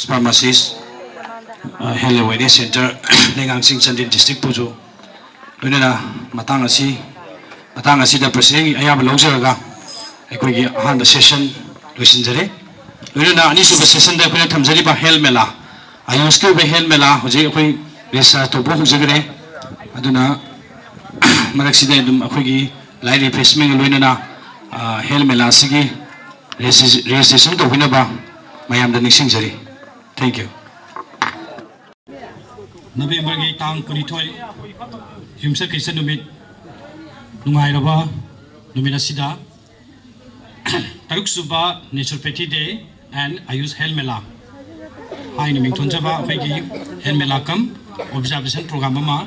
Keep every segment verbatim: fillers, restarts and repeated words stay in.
Pharmacist, ꯑ, Health Awareness Center, ꯂꯩꯉꯥꯡꯁꯤꯡ Chandel district ꯄꯨꯁꯨ ꯂꯣꯏꯅꯅ ꯃꯇꯥꯡ ꯑꯁꯤ, ꯃꯇꯥꯡ ꯑꯁꯤꯗ president ꯑꯌꯥꯕ ꯂꯧꯖꯔꯒ ꯑꯩꯈꯣꯏꯒꯤ ꯑꯍꯥꯟꯕ session ꯂꯣꯏꯁꯤꯟꯖꯔꯦ꯫ ꯂꯣꯏꯅꯅ ꯑꯅꯤꯁꯨꯕ sessionꯗ ꯑꯩꯈꯣꯏꯅ ꯊꯝꯖꯔꯤꯕ health ꯃꯦꯂꯥ, ꯑꯌꯨꯁꯀꯤ ꯑꯣꯏꯕ health ꯃꯦꯂꯥ ꯍꯧꯖꯤꯛ ꯑꯩꯈꯣꯏ register ꯇꯧꯕ ꯍꯧꯖꯈ꯭ꯔꯦ꯫ ꯑꯗꯨꯅ ꯃꯔꯛꯁꯤꯗ ꯑꯗꯨꯝ ꯑꯩꯈꯣꯏꯒꯤ light refreshment ꯂꯣꯏꯅꯅ, ꯑ, health ꯃꯦꯂꯥ ꯑꯁꯤꯒꯤ regis-, registration ꯇꯧꯕꯤꯅꯕ ꯃꯌꯥꯝꯗ ꯅꯤꯡꯁꯤꯡꯖꯔꯤ꯫ Thank you꯫ ꯅꯕꯦꯝꯕꯔꯒꯤ ꯇꯥꯡ ꯀꯨꯟꯅꯤꯊꯣꯏ, ꯌꯨꯝꯁꯀꯩꯁ ꯅꯨꯃꯤꯠ, ꯅꯨꯡꯉꯥꯏꯔꯕ ꯅꯨꯃꯤꯠ ꯑꯁꯤꯗ ꯇꯔꯨꯛꯁꯨꯕ Naturopathy Day and Ayush Health Mela ꯍꯥꯏꯅ ꯃꯤꯡꯊꯣꯟꯖꯕ ꯑꯩꯈꯣꯏꯒꯤ health ꯃꯦꯂꯥ cum observation program ꯑꯃ,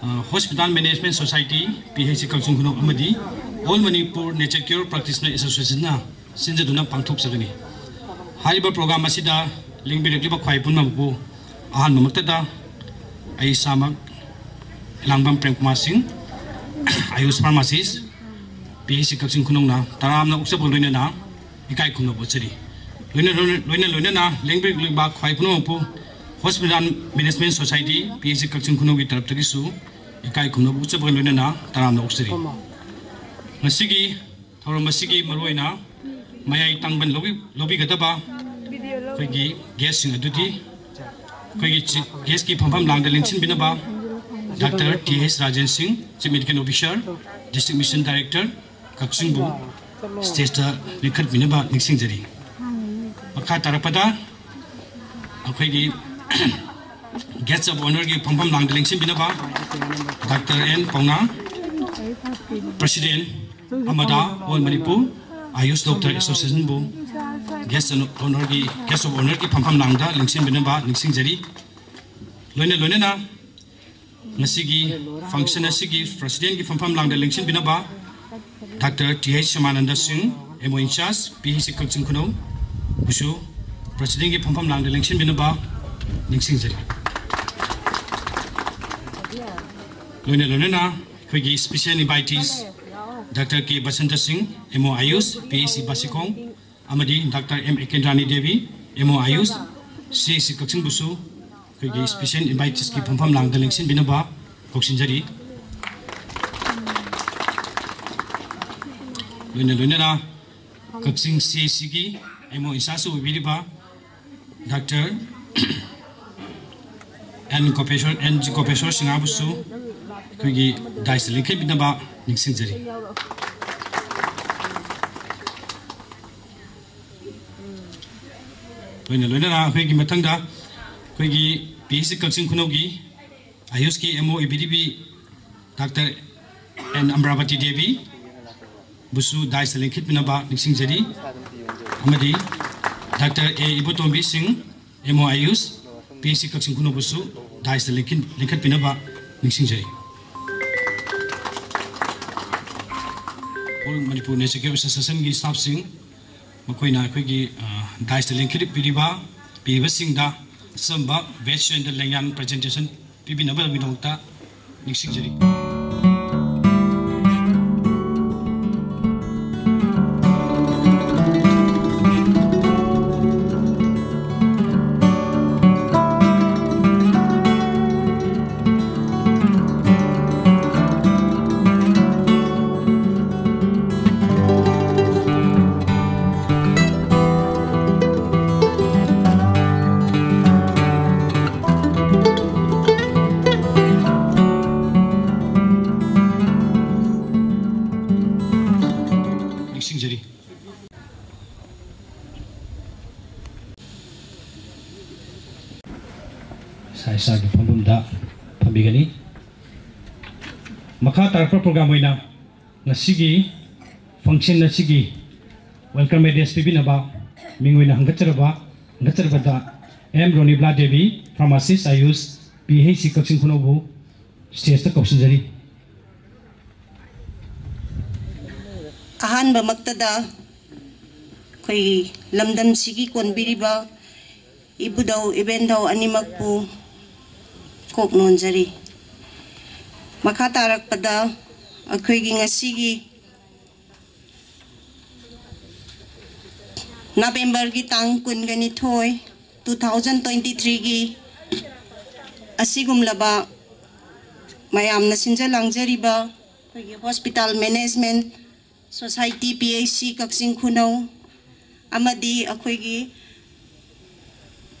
ꯑ, Hospital Management Society, P H C ꯀꯛꯆꯤꯡ ꯈꯨꯅꯧ ꯑꯃꯗꯤ All Manipur Nature Cure Practitioner Associationꯅ ꯁꯤꯟꯖꯗꯨꯅ ꯄꯥꯡꯊꯣꯛꯆꯒꯅꯤ꯫ ꯍꯥꯏꯔꯤꯕ program ꯑꯁꯤꯗ ꯂꯦꯡꯕꯤꯔꯛꯂꯤꯕ ꯈ꯭ꯋꯥꯏ ꯄꯨꯝꯅꯃꯛꯄꯨ ꯑꯍꯥꯟꯕꯃꯛꯇꯗ ꯑꯩ ꯏꯁꯥꯃꯛ ꯏꯂꯥꯡꯕꯝ ꯄ꯭ꯔꯦꯝ ꯀꯨꯃꯥꯔ ꯁꯤꯡ, Ayush Pharmacist, P H C ꯀꯛꯆꯤꯡ ꯈꯨꯅꯧꯅ ꯇꯔꯥꯝꯅ ꯑꯣꯛꯆꯕꯒ ꯂꯣꯏꯅꯅ ꯏꯀꯥꯏ ꯈꯨꯝꯅꯕ ꯎꯠꯆꯔꯤ꯫ ꯂꯣꯏꯅ, ꯂꯣꯏꯅ, ꯂꯣꯏꯅ ꯂꯣꯏꯅꯅ ꯂꯦꯡꯕꯤꯔꯛꯂꯤꯕ ꯈ꯭ꯋꯥꯏ ꯄꯨꯝꯅꯃꯛꯄꯨ Hospital Management Society, P H C ꯀꯛꯆꯤꯡ ꯈꯨꯅꯧꯒꯤ ꯇꯔꯞꯇꯒꯤꯁꯨ ꯏꯀꯥꯏ ꯈꯨꯝꯅꯕ ꯎꯠꯆꯕꯒ ꯂꯣꯏꯅꯅ ꯇꯔꯥꯝꯅ ꯑꯣꯛꯆꯔꯤ꯫ ꯉꯁꯤꯒꯤ ꯊꯧꯔꯝ ꯑꯁꯤꯒꯤ ꯃꯔꯨꯑꯣꯏꯅ ꯃꯌꯥꯏ ꯇꯥꯡꯕꯟ ꯂꯧꯕꯤ-, ꯂꯧꯕꯤꯒꯗꯕ ꯑꯩꯈꯣꯏꯒꯤ guestꯁꯤꯡ ꯑꯗꯨꯗꯤ ꯑꯩꯈꯣꯏꯒꯤ chi-, guestꯀꯤ ꯐꯝꯐꯝ ꯂꯥꯡꯗ ꯂꯦꯡꯁꯤꯟꯕꯤꯅꯕ Doctor T H ꯔꯥꯖꯦꯟ ꯁꯤꯡ, Chief Medical Officer, District Mission Director, ꯀꯛꯆꯤꯡꯕꯨ stageꯇ ꯂꯦꯡꯈꯠꯄꯤꯅꯕ ꯅꯤꯡꯁꯤꯡꯖꯔꯤ꯫ ꯃꯈꯥ ꯇꯥꯔꯛꯄꯗ ꯑꯩꯈꯣꯏꯒꯤ Guest of Honourꯒꯤ ꯐꯝꯐꯝ ꯂꯥꯡꯗ ꯂꯦꯡꯁꯤꯟꯕꯤꯅꯕ Doctor N ꯄꯥꯎꯅꯥ, President ꯑꯃꯗ All Manipur Ayush Doctor Associationꯕꯨ Guest of Honourꯒꯤ, Guest of Honourꯒꯤ ꯐꯝꯐꯝ ꯂꯥꯡꯗ ꯂꯦꯡꯁꯤꯟꯕꯤꯅꯕ ꯅꯤꯡꯁꯤꯡꯖꯔꯤ꯫ ꯂꯣꯏꯅ ꯂꯣꯏꯅꯅ ꯉꯁꯤꯒꯤ function ꯑꯁꯤꯒꯤ Presidentꯀꯤ ꯐꯝꯐꯝ ꯂꯥꯡꯗ ꯂꯦꯡꯁꯤꯟꯕꯤꯅꯕ Doctor T H ꯁ꯭ꯌꯥꯃꯥꯅꯟꯗ ꯁꯤꯡ, M O in charge, P H C ꯀꯛꯆꯤꯡ ꯈꯨꯅꯧ ꯕꯨꯁꯨ Presidentꯀꯤ ꯐꯝꯐꯝ ꯂꯥꯡꯗ ꯂꯦꯡꯁꯤꯟꯕꯤꯅꯕ ꯅꯤꯡꯁꯤꯡꯖꯔꯤ꯫ ꯂꯣꯏꯅ ꯂꯣꯏꯅꯅ ꯑꯩꯈꯣꯏꯒꯤ special invitees Doctor K Basanta ꯁꯤꯡ, M O Ayush, P H C ꯕꯥꯁꯤꯈꯣꯡ, ꯑꯃꯗꯤ Doctor M ꯑꯦꯀꯦꯟꯗ꯭ꯔꯥꯅꯤ Devi, M O Ayush, ꯁꯤ ꯁꯤ ꯀꯛꯆꯤꯡꯕꯨꯁꯨ ꯑꯩꯈꯣꯏꯒꯤ special invitees ꯀꯤ ꯐꯝꯐꯝ ꯂꯥꯡꯗ ꯂꯦꯡꯁꯤꯟꯕꯤꯅꯕ ꯀꯧꯁꯤꯟꯖꯔꯤ꯫ ꯂꯣꯏꯅ ꯂꯣꯏꯅꯅ ꯀꯛꯆꯤꯡ ꯁꯤ ꯁꯤ ꯒꯤ ꯑꯦꯝ ꯑꯣ in charge ꯑꯣꯏꯕꯤꯔꯤꯕ doctor N Gopeshor, N G Gopeshor ꯁꯤꯡꯍꯕꯨꯁꯨ ꯑꯩꯈꯣꯏꯒꯤ dais ꯇ ꯂꯦꯡꯈꯠꯄꯤꯅꯕ ꯅꯤꯡꯁꯤꯡꯖꯔꯤ꯫ ꯂꯣꯏꯅ ꯂꯣꯏꯅꯅ ꯑꯩꯈꯣꯏꯒꯤ ꯃꯊꯪꯗ ꯑꯩꯈꯣꯏꯒꯤ ꯄꯤ H C Kakching ꯈꯨꯅꯧꯒꯤ ꯑꯌꯨꯁꯀꯤ M O ꯑꯣꯏꯕꯤꯔꯤꯕꯤ doctor and ꯑꯃ꯭ꯔꯥꯕꯇꯤ Devi ꯕꯨꯁꯨ dais ꯇ ꯂꯦꯡꯈꯠꯄꯤꯅꯕ ꯅꯤꯡꯁꯤꯡꯖꯔꯤ꯫ ꯑꯃꯗꯤ ꯗꯥꯛꯇꯔ ꯑꯦ ꯏꯕꯣꯇꯣꯝꯕꯤ ꯁꯤꯡ, M O ꯑꯌꯨꯁ, P H C ꯀꯛꯆꯤꯡ ꯈꯨꯅꯧꯕꯨꯁꯨ dais ꯇ ꯂꯦꯡꯈꯠ-, ꯂꯦꯡꯈꯠꯄꯤꯅꯕ ꯅꯤꯡꯁꯤꯡꯖꯔꯤ꯫ All Manipur Nature Care Association ꯒꯤ staff ꯁꯤꯡ, ꯃꯈꯣꯏꯅ ꯑꯩꯈꯣꯏꯒꯤ, ꯑ, dais ꯇ ꯂꯦꯡꯈꯠꯄꯤꯔꯤꯕ, ꯄꯤꯔꯤꯕꯁꯤꯡꯗ ꯑꯆꯝꯕ veg surrender ꯂꯦꯡꯌꯥꯟ presentation ꯄꯤꯕꯤꯅꯕꯒꯤꯗꯃꯛꯇ ꯅꯤꯡꯁꯤꯡꯖꯔꯤ꯫ ꯅꯤꯡꯁꯤꯡꯖꯔꯤ꯫ ꯏꯁꯥ ꯏꯁꯥꯒꯤ ꯐꯝꯐꯝꯗ ꯐꯝꯕꯤꯒꯅꯤ꯫ ꯃꯈꯥ ꯇꯥꯔꯛꯄ program ꯑꯣꯏꯅ ꯉꯁꯤꯒꯤ function ꯑꯁꯤꯒꯤ welcome address ꯄꯤꯕꯤꯅꯕ ꯃꯤꯡ ꯑꯣꯏꯅ ꯍꯪꯒꯠꯆꯔꯕ, ꯍꯪꯒꯠꯆꯔꯕꯗ M Ronibala Devi, pharmacist AYUSH, P H C Kakching ꯈꯨꯅꯧꯕꯨ stage ꯇ ꯀꯧꯁꯤꯟꯖꯔꯤ꯫ ꯑꯍꯥꯟꯕꯃꯛꯇꯗ ꯑꯩꯈꯣꯏꯒꯤ ꯂꯝꯗꯝꯁꯤꯒꯤ ꯀꯣꯟꯕꯤꯔꯤꯕ ꯏꯕꯨꯙꯧ ꯏꯕꯦꯟꯙꯧ ꯑꯅꯤꯃꯛꯄꯨ ꯀꯣꯛ ꯅꯣꯟꯖꯔꯤ꯫ ꯃꯈꯥ ꯇꯥꯔꯛꯄꯗ ꯑꯩꯈꯣꯏꯒꯤ ꯉꯁꯤꯒꯤ ꯅꯕꯦꯝꯕꯔꯒꯤ ꯇꯥꯡ ꯀꯨꯟꯒ ꯅꯤꯊꯣꯏ, ꯇꯨ ꯊꯥꯎꯖꯟ ꯇ꯭ꯋꯦꯟꯇꯤ ꯊ꯭ꯔꯤꯒꯤ ꯑꯁꯤꯒꯨꯝꯂꯕ ꯃꯌꯥꯝꯅ ꯁꯤꯟꯖ ꯂꯥꯡꯖꯔꯤꯕ ꯑꯩꯈꯣꯏꯒꯤ hospital management society, P H C Kakching ꯈꯨꯅꯧ, ꯑꯃꯗꯤ ꯑꯩꯈꯣꯏꯒꯤ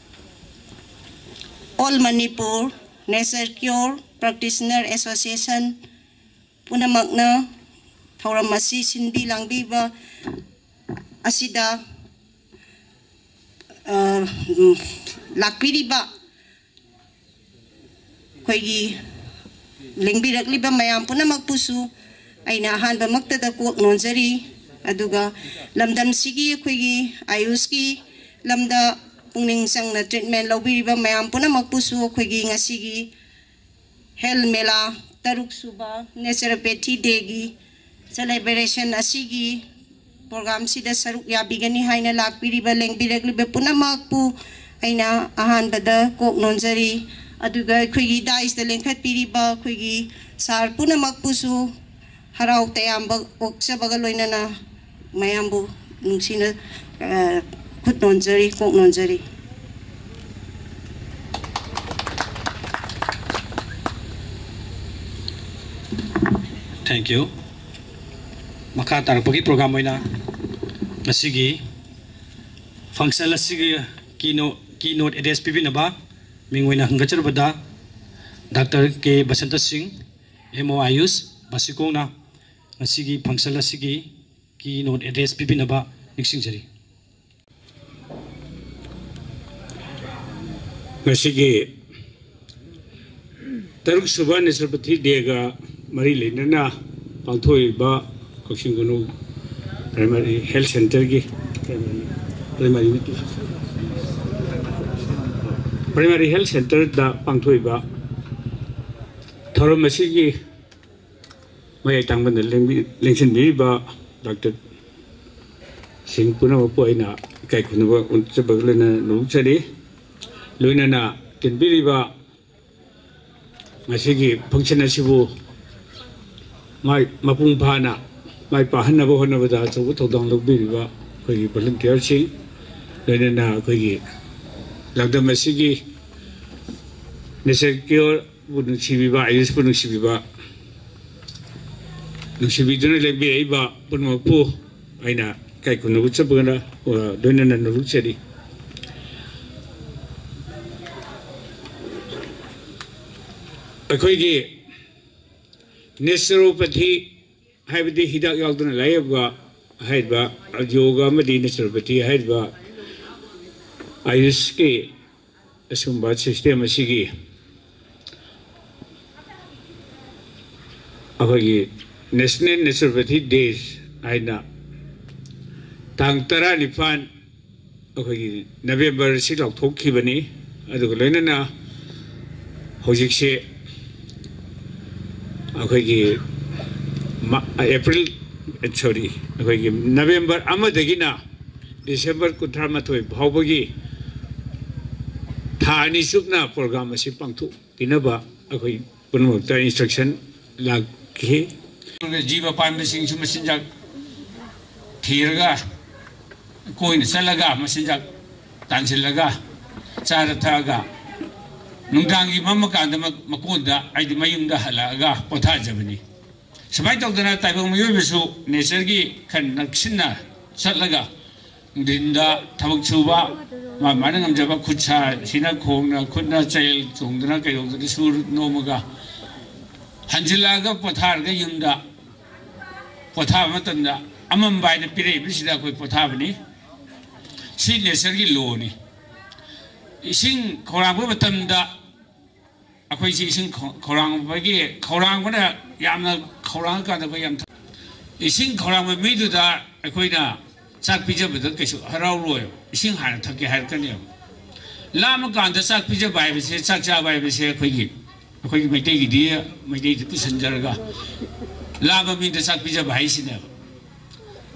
All Manipur Nature Cure Practitioner Association ꯄꯨꯝꯅꯃꯛꯅ ꯊꯧꯔꯝ ꯑꯁꯤ ꯁꯤꯟꯕꯤ ꯂꯥꯡꯕꯤꯕ ꯑꯁꯤꯗ, ꯑ, ꯎꯝ, ꯂꯥꯛꯄꯤꯔꯤꯕ ꯑꯩꯈꯣꯏꯒꯤ ꯂꯦꯡꯕꯤꯔꯛꯂꯤꯕ ꯃꯌꯥꯝ ꯄꯨꯝꯅꯃꯛꯄꯨꯁꯨ ꯑꯩꯅ ꯑꯍꯥꯟꯕꯃꯛꯇꯗ ꯀꯣꯛ ꯅꯣꯟꯖꯔꯤ꯫ ꯑꯗꯨꯒ ꯂꯝꯗꯝꯁꯤꯒꯤ ꯑꯩꯈꯣꯏꯒꯤ ꯑꯥꯌꯨꯁꯀꯤ ꯂꯝꯗ ꯄꯨꯛꯅꯤꯡ ꯆꯪꯅ ꯇ꯭ꯔꯤꯠꯃꯦꯟ ꯂꯧꯕꯤꯔꯤꯕ ꯃꯌꯥꯝ ꯄꯨꯝꯅꯃꯛꯄꯨꯁꯨ ꯑꯩꯈꯣꯏꯒꯤ ꯉꯁꯤꯒꯤ ꯍꯦꯜ ꯃꯦꯂꯥ ꯇꯔꯨꯛ ꯁꯨꯕ ꯅꯦꯆꯔꯣꯄꯦꯊꯤ ꯗꯦꯒꯤ ꯁꯦꯂꯦꯕ꯭ꯔꯦꯁꯟ ꯑꯁꯤꯒꯤ ꯄ꯭ꯔꯣꯒ꯭ꯔꯥꯝꯁꯤꯗ ꯁꯔꯨꯛ ꯌꯥꯕꯤꯒꯅꯤ ꯍꯥꯏꯅ ꯂꯥꯛꯄꯤꯔꯤꯕ, ꯂꯦꯡꯕꯤꯔꯛꯂꯤꯕ ꯄꯨꯝꯅꯃꯛꯄꯨ ꯑꯩꯅ ꯑꯍꯥꯟꯕꯗ ꯀꯣꯛ ꯅꯣꯟꯖꯔꯤ꯫ ꯑꯗꯨꯒ ꯑꯩꯈꯣꯏꯒꯤ ꯗꯥꯏꯁꯇ ꯂꯦꯡꯈꯠꯄꯤꯔꯤꯕ ꯑꯩꯈꯣꯏꯒꯤ ꯁꯥꯔ ꯄꯨꯝꯅꯃꯛꯄꯨꯁꯨ ꯍꯔꯥꯎ ꯇꯌꯥꯝꯕ ꯑꯣꯛꯆꯕꯒ ꯂꯣꯏꯅꯅ ꯃꯌꯥꯝꯕꯨ ꯅꯨꯡꯁꯤꯅ, ꯑ, ꯈꯨꯠ ꯅꯣꯟꯖꯔꯤ, ꯀꯣꯛ ꯅꯣꯟꯖꯔꯤ꯫ Thank you. ꯃꯈꯥ ꯇꯥꯔꯛꯄꯒꯤ ꯄ꯭ꯔꯣꯒ꯭ꯔꯥꯝ ꯑꯣꯏꯅ ꯉꯁꯤꯒꯤ ꯐꯪꯁꯟ ꯑꯁꯤꯒꯤ ꯀꯤꯅꯣ-, ꯀꯤꯅꯣꯠ ꯑꯦꯗ꯭ꯔꯦꯁ ꯄꯤꯕꯤꯅꯕ ꯃꯤꯡ ꯑꯣꯏꯅ ꯍꯪꯒꯠꯆꯔꯕꯗ ꯗꯥꯛꯇꯔ ꯀꯦ ꯕꯁꯟꯇ ꯁꯤꯡ, ꯑꯦꯝ ꯑꯣ ꯑꯥꯌꯨꯁ, ꯕꯥꯁꯤꯈꯣꯡꯅ ꯉꯁꯤꯒꯤ ꯐꯪꯁꯟ ꯑꯁꯤꯒꯤ ꯀꯤꯅꯣꯠ ꯑꯦꯗ꯭ꯔꯦꯁ ꯄꯤꯕꯤꯅꯕ ꯅꯤꯡꯁꯤꯡꯖꯔꯤ꯫ ꯉꯁꯤꯒꯤ ꯇꯔꯨꯛ ꯁꯨꯕ ꯅꯦꯆꯔꯣꯄꯦꯊꯤ ꯗꯦꯒ ꯃꯔꯤ ꯂꯩꯅꯅ ꯄꯥꯡꯊꯣꯛꯏꯕ ꯀꯛꯆꯤꯡ ꯈꯨꯅꯧ ꯄ꯭ꯔꯥꯏꯃꯥꯔꯤ ꯍꯦꯜꯊ ꯁꯦꯟꯇꯔꯒꯤ, ꯄ꯭ꯔꯥꯏꯃꯥꯔꯤ ꯅꯠꯇꯦ, ꯄ꯭ꯔꯥꯏꯃꯥꯔꯤ ꯍꯦꯜꯊ ꯁꯦꯟꯇꯔꯗ ꯄꯥꯡꯊꯣꯛꯏꯕ ꯊꯧꯔꯝ ꯑꯁꯤꯒꯤ ꯃꯌꯥꯏ ꯇꯥꯡꯕꯗ ꯂꯦꯡꯕꯤ-, ꯂꯦꯡꯁꯤꯟꯕꯤꯔꯤꯕ ꯗꯥꯛꯇꯔ ꯁꯤꯡ ꯄꯨꯝꯅꯃꯛꯄꯨ ꯑꯩꯅ ꯏꯀꯥꯏ ꯈꯨꯝꯅꯕ ꯎꯠꯆꯕꯒ ꯂꯣꯏꯅꯅ ꯅꯣꯛꯆꯔꯤ꯫ ꯂꯣꯏꯅꯅ ꯇꯤꯟꯕꯤꯔꯤꯕ ꯉꯁꯤꯒꯤ ꯐꯪꯁꯟ ꯑꯁꯤꯕꯨ ꯃꯥꯏ, ꯃꯄꯨꯡ ꯐꯥꯅ ꯃꯥꯏ ꯄꯥꯛꯍꯟꯅꯕ ꯍꯣꯠꯅꯕꯗ ꯑꯆꯧꯕ ꯊꯧꯗꯥꯡ ꯂꯧꯕꯤꯔꯤꯕ ꯑꯩꯈꯣꯏꯒꯤ ꯚꯣꯂꯨꯟꯇꯤꯌꯔꯁꯤꯡ, ꯂꯣꯏꯅꯅ ꯑꯩꯈꯣꯏꯒꯤ ꯂꯝꯗꯝ ꯑꯁꯤꯒꯤ ꯅꯦꯆꯔ ꯀꯤꯌꯣꯔꯕꯨ ꯅꯨꯡꯁꯤꯕꯤꯕ, ꯑꯥꯌꯨꯁꯄꯨ ꯅꯨꯡꯁꯤꯕꯤꯕ, ꯅꯨꯡꯁꯤꯕꯤꯗꯨꯅ ꯂꯦꯡꯕꯤꯔꯛꯏꯕ ꯄꯨꯝꯅꯃꯛꯄꯨ ꯑꯩꯅ ꯏꯀꯥꯏ ꯈꯨꯝꯅꯕ ꯆꯠꯄꯒꯅ, ꯑ, ꯂꯣꯏꯅꯅ ꯅꯣꯂꯨꯛꯆꯔꯤ꯫ ꯑꯩꯈꯣꯏꯒꯤ ꯅꯦꯆꯨꯔꯣꯄꯦꯊꯤ ꯍꯥꯏꯕꯗꯤ ꯍꯤꯗꯥꯛ ꯌꯥꯎꯗꯅ ꯂꯥꯌꯦꯡꯕ ꯍꯥꯏꯔꯤꯕ, ꯌꯣꯒ ꯑꯃꯗꯤ ꯅꯦꯆꯨꯔꯣꯄꯦꯊꯤ ꯍꯥꯏꯔꯤꯕ ꯑꯥꯌꯨꯁꯀꯤ ꯑꯁꯨꯝꯕ ꯁꯤꯁꯇꯦꯝ ꯑꯁꯤꯒꯤ ꯑꯩꯈꯣꯏꯒꯤ ꯅꯦꯁꯅꯦꯜ ꯅꯦꯆꯨꯔꯣꯄꯦꯊꯤ ꯗꯦ ꯍꯥꯏꯅ ꯇꯥꯡ ꯇꯔꯥꯅꯤꯄꯥꯟ ꯑꯩꯈꯣꯏꯒꯤ ꯅꯕꯦꯝꯕꯔ ꯑꯁꯤ ꯂꯥꯎꯊꯣꯛꯈꯤꯕꯅꯤ꯫ ꯑꯗꯨꯒ ꯂꯣꯏꯅꯅ ꯍꯧꯖꯤꯛꯁꯦ ꯑꯩꯈꯣꯏꯒꯤ ꯃ-, ꯑꯦꯄ꯭ꯔꯤꯜ, ꯁꯣꯔꯤ, ꯑꯩꯈꯣꯏꯒꯤ ꯅꯕꯦꯝꯕꯔ ꯑꯃꯗꯒꯤꯅ ꯗꯤꯁꯦꯝꯕꯔ ꯀꯨꯟꯊ꯭ꯔꯥ ꯃꯥꯊꯣꯏ ꯐꯥꯎꯕꯒꯤ ꯊꯥ ꯑꯅꯤ ꯆꯨꯞꯅ ꯄ꯭ꯔꯣꯒ꯭ꯔꯥꯝ ꯑꯁꯤ ꯄꯥꯡꯊꯣꯛꯄꯤꯅꯕ ꯑꯩꯈꯣꯏ ꯄꯨꯝꯅꯃꯛꯇ ꯏꯟꯁꯇ꯭ꯔꯛꯁꯟ ꯂꯥꯛꯈꯤ꯫ ꯖꯤꯕ ꯄꯥꯟꯕꯁꯤꯡꯁꯨ ꯃꯆꯤꯟꯖꯥꯛ ꯊꯤꯔꯒ, ꯀꯣꯏꯅ ꯆꯠꯂꯒ, ꯃꯆꯤꯟꯖꯥꯛ ꯇꯥꯟꯁꯤꯜꯂꯒ, ꯆꯥꯔ ꯊꯛꯑꯒ, ꯅꯨꯡꯗꯥꯡꯒꯤ ꯃꯝꯃꯀꯥꯟꯗ ꯃ-, ꯃꯀꯣꯟꯗ, ꯍꯥꯏꯗꯤ ꯃꯌꯨꯝꯗ ꯍꯜꯂꯛꯑꯒ ꯄꯣꯊꯥꯖꯕꯅꯤ꯫ ꯁꯨꯃꯥꯏꯅ ꯇꯧꯗꯅ ꯇꯥꯏꯕꯪ ꯃꯤꯑꯣꯏꯕꯁꯨ ꯅꯦꯆꯔꯒꯤ ꯈꯔ ꯅꯛꯁꯤꯟꯅ ꯆꯠꯂꯒ, ꯅꯨꯡꯊꯤꯟꯗ ꯊꯕꯛ ꯁꯨꯕ, ꯃꯥ ꯃꯥꯅ ꯉꯝꯖꯕ ꯈꯨꯠ ꯁꯥ, ꯁꯤꯅ ꯈꯣꯡꯅ, ꯈꯨꯠꯅ ꯆꯌꯦꯜ ꯆꯣꯡꯗꯅ ꯀꯩꯗꯧꯗꯅ ꯁꯨꯔ ꯅꯣꯝꯃꯒ, ꯍꯟꯖꯤꯜꯂꯛꯑꯒ ꯄꯣꯊꯥꯔꯒ ꯌꯨꯝꯗ ꯄꯣꯊꯥꯕ ꯃꯇꯝꯗ ꯑꯃꯝꯕ ꯍꯥꯏꯅ ꯄꯤꯔꯛꯏꯕꯁꯤꯗ ꯑꯩꯈꯣꯏ ꯄꯣꯊꯥꯕꯅꯤ꯫ ꯁꯤ ꯅꯦꯆꯔꯒꯤ ꯂꯣꯅꯤ꯫ ꯏꯁꯤꯡ ꯈꯧꯔꯥꯡꯕ ꯃꯇꯝꯗ ꯑꯩꯈꯣꯏꯁꯤ ꯏꯁꯤꯡ ꯈꯧ-, ꯈꯧꯔꯥꯡꯕꯒꯤ, ꯈꯧꯔꯥꯡꯕꯅ ꯌꯥꯝꯅ ꯈꯧꯔꯥꯡꯉꯀꯥꯟꯗ ꯑꯩꯈꯣꯏ ꯌꯥꯝ ꯊ-, ꯏꯁꯤꯡ ꯈꯧꯔꯥꯡꯕ ꯃꯤꯗꯨꯗ ꯑꯩꯈꯣꯏꯅ ꯆꯥꯛ ꯄꯤꯖꯕꯗ ꯀꯩꯁꯨ ꯍꯔꯥꯎꯔꯣꯏꯕ꯫ ꯏꯁꯤꯡ ꯍꯥꯟꯅ ꯊꯛꯀꯦ ꯍꯥꯏꯔꯛꯀꯅꯦꯕ꯫ ꯂꯥꯝꯃꯀꯥꯟꯗ ꯆꯥꯛ ꯄꯤꯖꯕ ꯍꯥꯏꯕꯁꯦ, ꯆꯥꯛ ꯆꯥꯕ ꯍꯥꯏꯕꯁꯦ ꯑꯩꯈꯣꯏꯒꯤ, ꯑꯩꯈꯣꯏꯒꯤ ꯃꯩꯇꯩꯒꯤꯗꯤ, ꯃꯩꯇꯩꯗ ꯄꯨꯁꯟꯖꯔꯒ ꯂꯥꯝꯕ ꯃꯤꯗ ꯆꯥꯛ ꯄꯤꯖꯕ ꯍꯥꯏꯁꯤꯅꯦꯕ꯫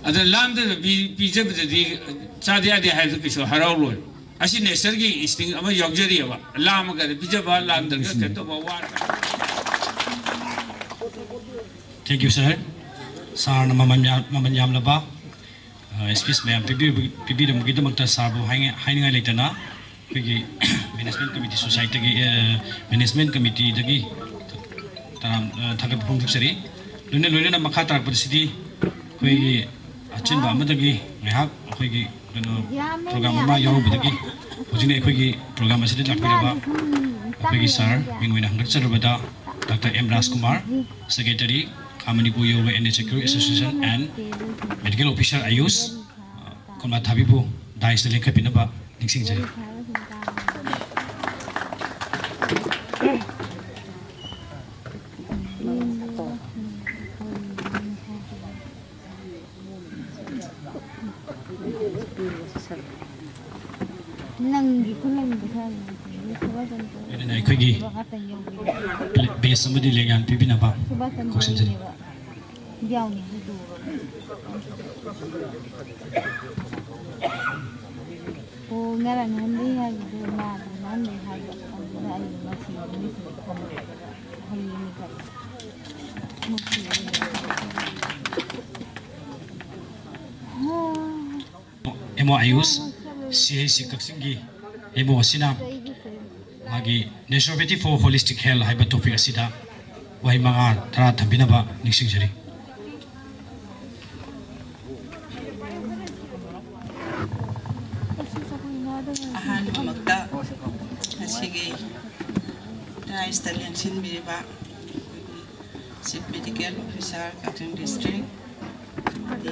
ꯑꯗ ꯂꯥꯝꯗꯅ ꯄꯤ-, ꯄꯤꯖꯕꯗꯗꯤ ꯆꯥꯗ ꯌꯥꯗꯦ ꯍꯥꯏꯕꯗꯨ ꯀꯩꯁꯨ ꯍꯔꯥꯎꯔꯣꯏ꯫ ꯑꯁꯤ ꯅꯦꯆꯔꯒꯤ ꯏꯟꯁꯇꯤꯡ ꯑꯃ ꯌꯥꯎꯖꯔꯤꯑꯕ, ꯂꯥꯝꯃꯒ ꯄꯤꯖꯕ, ꯂꯥꯝꯗ꯭ꯔꯒ ꯀꯩꯅꯣ ꯇꯧꯕ, ꯋꯥꯔꯒ꯫ Thank you, sir. ꯁꯥꯔꯅ ꯃꯃꯜ ꯌꯥꯝ-, ꯃꯃꯜ ꯌꯥꯝꯂꯕ, ꯑ, ꯁ꯭ꯄꯤꯆ ꯃꯌꯥꯝ ꯄꯤꯕꯤꯕ-, ꯄꯤꯕꯤꯔꯝꯕꯒꯤꯗꯃꯛꯇ ꯁꯥꯔꯕꯨ ꯍꯥꯏꯉ-, ꯍꯥꯏꯅꯤꯡꯉꯥꯏ ꯂꯩꯇꯅ꯫ ꯑꯩꯈꯣꯏꯒꯤ ꯃꯦꯅꯦꯖꯃꯦꯟ ꯀꯃꯤꯇꯤ ꯁꯣꯁꯥꯏꯇꯤꯒꯤ, ꯑ, ꯃꯦꯅꯦꯖꯃꯦꯟ ꯀꯃꯤꯇꯤꯗꯒꯤ ꯇꯔꯥꯝ-, ꯑ, ꯊꯥꯒꯠꯄ ꯐꯣꯡꯗꯣꯛꯆꯔꯤ꯫ ꯂꯣꯏꯅ ꯂꯣꯏꯅꯅ ꯃꯈꯥ ꯇꯥꯔꯛꯄꯗ ꯁꯤꯗꯤ ꯑꯩꯈꯣꯏꯒꯤ ꯑꯆꯤꯟꯕ ꯑꯃꯗꯒꯤ ꯉꯥꯏꯍꯥꯛ ꯑꯩꯈꯣꯏꯒꯤ ꯀꯩꯅꯣ ꯄ꯭ꯔꯣꯒ꯭ꯔꯥꯝ ꯑꯃ ꯌꯥꯎꯔꯨꯕꯗꯒꯤ ꯍꯧꯖꯤꯛꯅ ꯑꯩꯈꯣꯏꯒꯤ ꯄ꯭ꯔꯣꯒ꯭ꯔꯥꯝ ꯑꯁꯤꯗ ꯂꯥꯛꯄꯤꯔꯕ ꯑꯩꯈꯣꯏꯒꯤ ꯁꯥꯔ ꯃꯤꯡ ꯑꯣꯏꯅ ꯍꯪꯒꯠꯆꯔꯕꯗ ꯗꯥꯛꯇꯔ ꯑꯦꯝ ꯔꯥꯖꯀꯨꯃꯥꯔ, ꯁꯦꯀ꯭ꯔꯦꯇꯔꯤ, ꯈꯥ Manipur yoga and nature cure association and medical officer AYUSH, ꯀꯣꯝꯂꯥ ꯊꯥꯕꯤꯕꯨ ꯗꯥꯏꯁꯇ ꯂꯦꯡꯈꯠꯄꯤꯅꯕ ꯅꯤꯡꯁꯤꯡꯖꯔꯤ꯫ ꯅꯪꯒꯤ ꯈꯨꯂꯪꯗꯣ ꯈꯔ ꯌꯦꯡꯁꯤꯟꯕꯤꯌꯨ, ꯊꯕꯛ ꯑꯝꯇ ꯑꯗꯨꯅ ꯑꯩꯈꯣꯏꯒꯤ ꯊꯕꯛ ꯉꯥꯛꯇꯪ ꯌꯧꯕꯤꯔꯛꯑꯣ꯫ ꯕꯦꯁ ꯑꯃꯗꯤ ꯂꯦꯡꯌꯥꯟ ꯄꯤꯕꯤꯅꯕ ꯁꯨꯕꯥꯁ ꯆꯟꯗ꯭ꯔ ꯀꯧꯁꯤꯟꯖꯔꯤ꯫ ꯍꯣꯏꯅꯦꯕ꯫ ꯌꯥꯎꯅꯤ ꯍꯥꯏꯗꯣꯛꯑꯒ꯫ ꯑꯣ, ꯉꯔꯥꯡ ꯅꯍꯥꯟꯗꯩ ꯍꯥꯏꯕꯗꯣ ꯃꯥꯗꯣ ꯅꯍꯥꯟꯗꯩ ꯍꯥꯏꯕ ꯑꯗꯨꯗ ꯑꯩ ꯉꯁꯤ ꯅꯨꯃꯤꯠꯁꯤꯗ ꯊꯝꯃꯛꯄꯗ ꯍꯌꯦꯡꯅꯤ ꯈꯜꯂꯦ꯫ ꯉꯁꯤ ꯑꯣꯏꯅ ꯑꯦꯝ ꯑꯣ ꯑꯌꯨꯁ, ꯁꯤ ꯑꯩꯆ ꯁꯤ ꯀꯛꯆꯤꯡꯒꯤ ꯑꯦꯝ ꯑꯣ ꯑꯁꯤꯅ ꯃꯥꯒꯤ Naturopathy for Holistic Health ꯍꯥꯏꯕ ꯇꯣꯄꯤꯛ ꯑꯁꯤꯗ ꯋꯥꯍꯩ ꯃꯉꯥ ꯇꯔꯥ ꯊꯝꯕꯤꯅꯕ ꯅꯤꯡꯁꯤꯡꯖꯔꯤ꯫ ꯑꯍꯥꯟꯕꯃꯛꯇ ꯉꯁꯤꯒꯤ ꯗꯥꯏꯁꯇ ꯂꯦꯡꯁꯤꯟꯕꯤꯔꯤꯕ ꯑꯩꯈꯣꯏꯒꯤ ꯆꯤꯐ ꯃꯦꯗꯤꯀꯦꯜ ꯑꯣꯐꯤꯁꯥꯔ ꯀꯛꯆꯤꯡ ꯗꯤꯁꯇ꯭ꯔꯤꯛ, ꯑꯃꯗꯤ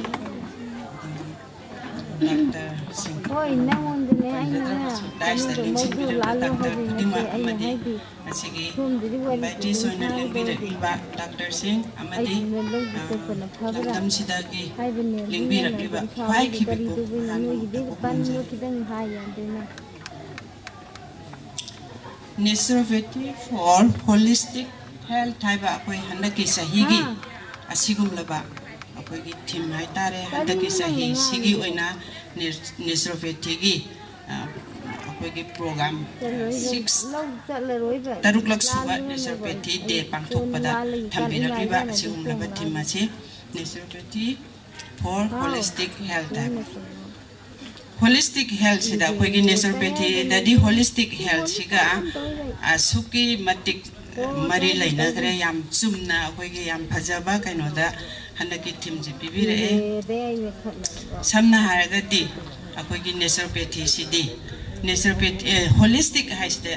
ꯗꯥꯛꯇꯔꯁꯤꯡ, ꯍꯣꯏ, ꯅꯪꯉꯣꯟꯗꯅꯦ ꯑꯩꯅꯅꯦ ꯄꯟꯖꯗ꯭ꯔꯕꯁꯨ ꯗꯥꯏꯁꯇ ꯀꯩꯅꯣꯗꯣ ꯃꯧꯗꯨ ꯂꯦꯡꯁꯤꯟꯕꯤꯔꯤꯕ ꯂꯥꯜꯂꯣ ꯗꯥꯛꯇꯔ ꯍꯥꯏꯕ ꯅꯠꯇꯦ, ꯈꯨꯗꯤꯡꯃꯛ ꯑꯩꯅ ꯑꯃꯗꯤ ꯍꯥꯏꯗꯤ ꯉꯁꯤꯒꯤ ꯁꯣꯝꯗꯗꯤ ꯋꯥꯔꯤ ꯏꯟꯚꯥꯏꯇꯤꯁ ꯑꯣꯏꯅ ꯈꯤꯇꯪ ꯍꯥꯏꯔꯒꯗꯤ ꯂꯦꯡꯕꯤꯔꯛꯂꯤꯕ ꯗꯥꯛꯇꯔꯁꯤꯡ ꯑꯃꯗꯤ, ꯑꯩꯗꯤ ꯂꯣꯏ ꯑ, ꯆꯠꯄꯅ ꯐꯕ꯭ꯔꯥ ꯂꯝꯗꯝꯁꯤꯗꯒꯤ ꯍꯥꯏꯕꯅꯦ, ꯂꯦꯡꯕꯤꯔꯛꯂꯤꯕ ꯃꯤꯅ ꯈ꯭ꯋꯥꯏ ꯈꯤꯕꯤꯛꯄꯨ ꯀꯔꯤ ꯇꯧꯕꯩꯅꯣ, ꯑꯍꯥꯟꯕ ꯅꯣꯏꯒꯤꯗꯤ ꯃꯛꯇ ꯄꯟꯕ ꯈꯨꯔꯨꯝꯖꯔꯤ꯫ ꯈꯤꯇꯪ ꯍꯥꯏ ꯌꯥꯗꯦꯅ꯫ Naturopathy for Holistic Health ꯍꯥꯏꯕ ꯑꯩꯈꯣꯏ ꯍꯟꯗꯛꯀꯤ ꯆꯍꯤꯒꯤ ꯍꯥ? ꯑꯁꯤꯒꯨꯝꯂꯕ ꯑꯩꯈꯣꯏꯒꯤ ꯊꯤꯝ ꯍꯥꯏꯇꯥꯔꯦ, ꯍꯟꯗꯛꯀꯤ ꯀꯔꯤꯅꯣ ꯆꯍꯤꯁꯤꯒꯤ ꯅꯪꯅ ꯑꯣꯏꯅ ꯅꯦ-, ꯅꯦꯆꯨꯔꯣꯄꯦꯊꯤꯒꯤ, ꯑ, ꯑꯩꯈꯣꯏꯒꯤ ꯄ꯭ꯔꯣꯒ꯭ꯔꯥꯝ, ꯑ, ꯆꯠꯂꯔꯣꯏ-, ꯁꯤꯛꯁ, ꯂꯧ ꯆꯠꯂꯔꯣꯏꯕ ꯇꯔꯨꯛꯂꯛ ꯁꯨꯕ ꯂꯥꯜꯂꯣꯏꯅ ꯅꯦꯆꯨꯔꯣꯄꯦꯊꯤ ꯗꯦ ꯄꯥꯡꯊꯣꯛꯄꯗ ꯊꯝꯕꯤꯔꯛꯂꯤꯕ ꯑꯁꯤꯒꯨꯝꯂꯕ ꯊꯤꯝ ꯑꯁꯤ Naturopathy for Holistic Health ꯍꯥꯏꯕ꯫ Holistic health ꯁꯤꯗ ꯑꯩꯈꯣꯏꯒꯤ naturopathy ꯗꯗꯤ holistic health ꯁꯤꯒ ꯑꯁꯨꯛꯀꯤ ꯃꯇꯤꯛ ꯃꯔꯤ ꯂꯩꯅꯈ꯭ꯔꯦ꯫ ꯌꯥꯝ ꯆꯨꯝꯅ ꯑꯩꯈꯣꯏꯒꯤ ꯌꯥꯝ ꯐꯖꯕ ꯀꯩꯅꯣꯗ ꯍꯟꯗꯛꯀꯤ theme ꯁꯦ ꯄꯤꯕꯤꯔꯛꯑꯦ꯫ ꯁꯝꯅ ꯍꯥꯏꯔꯒꯗꯤ ꯑꯩꯈꯣꯏꯒꯤ naturopathy ꯁꯤꯗꯤ naturopathy holistic ꯍꯥꯏꯁꯤꯗ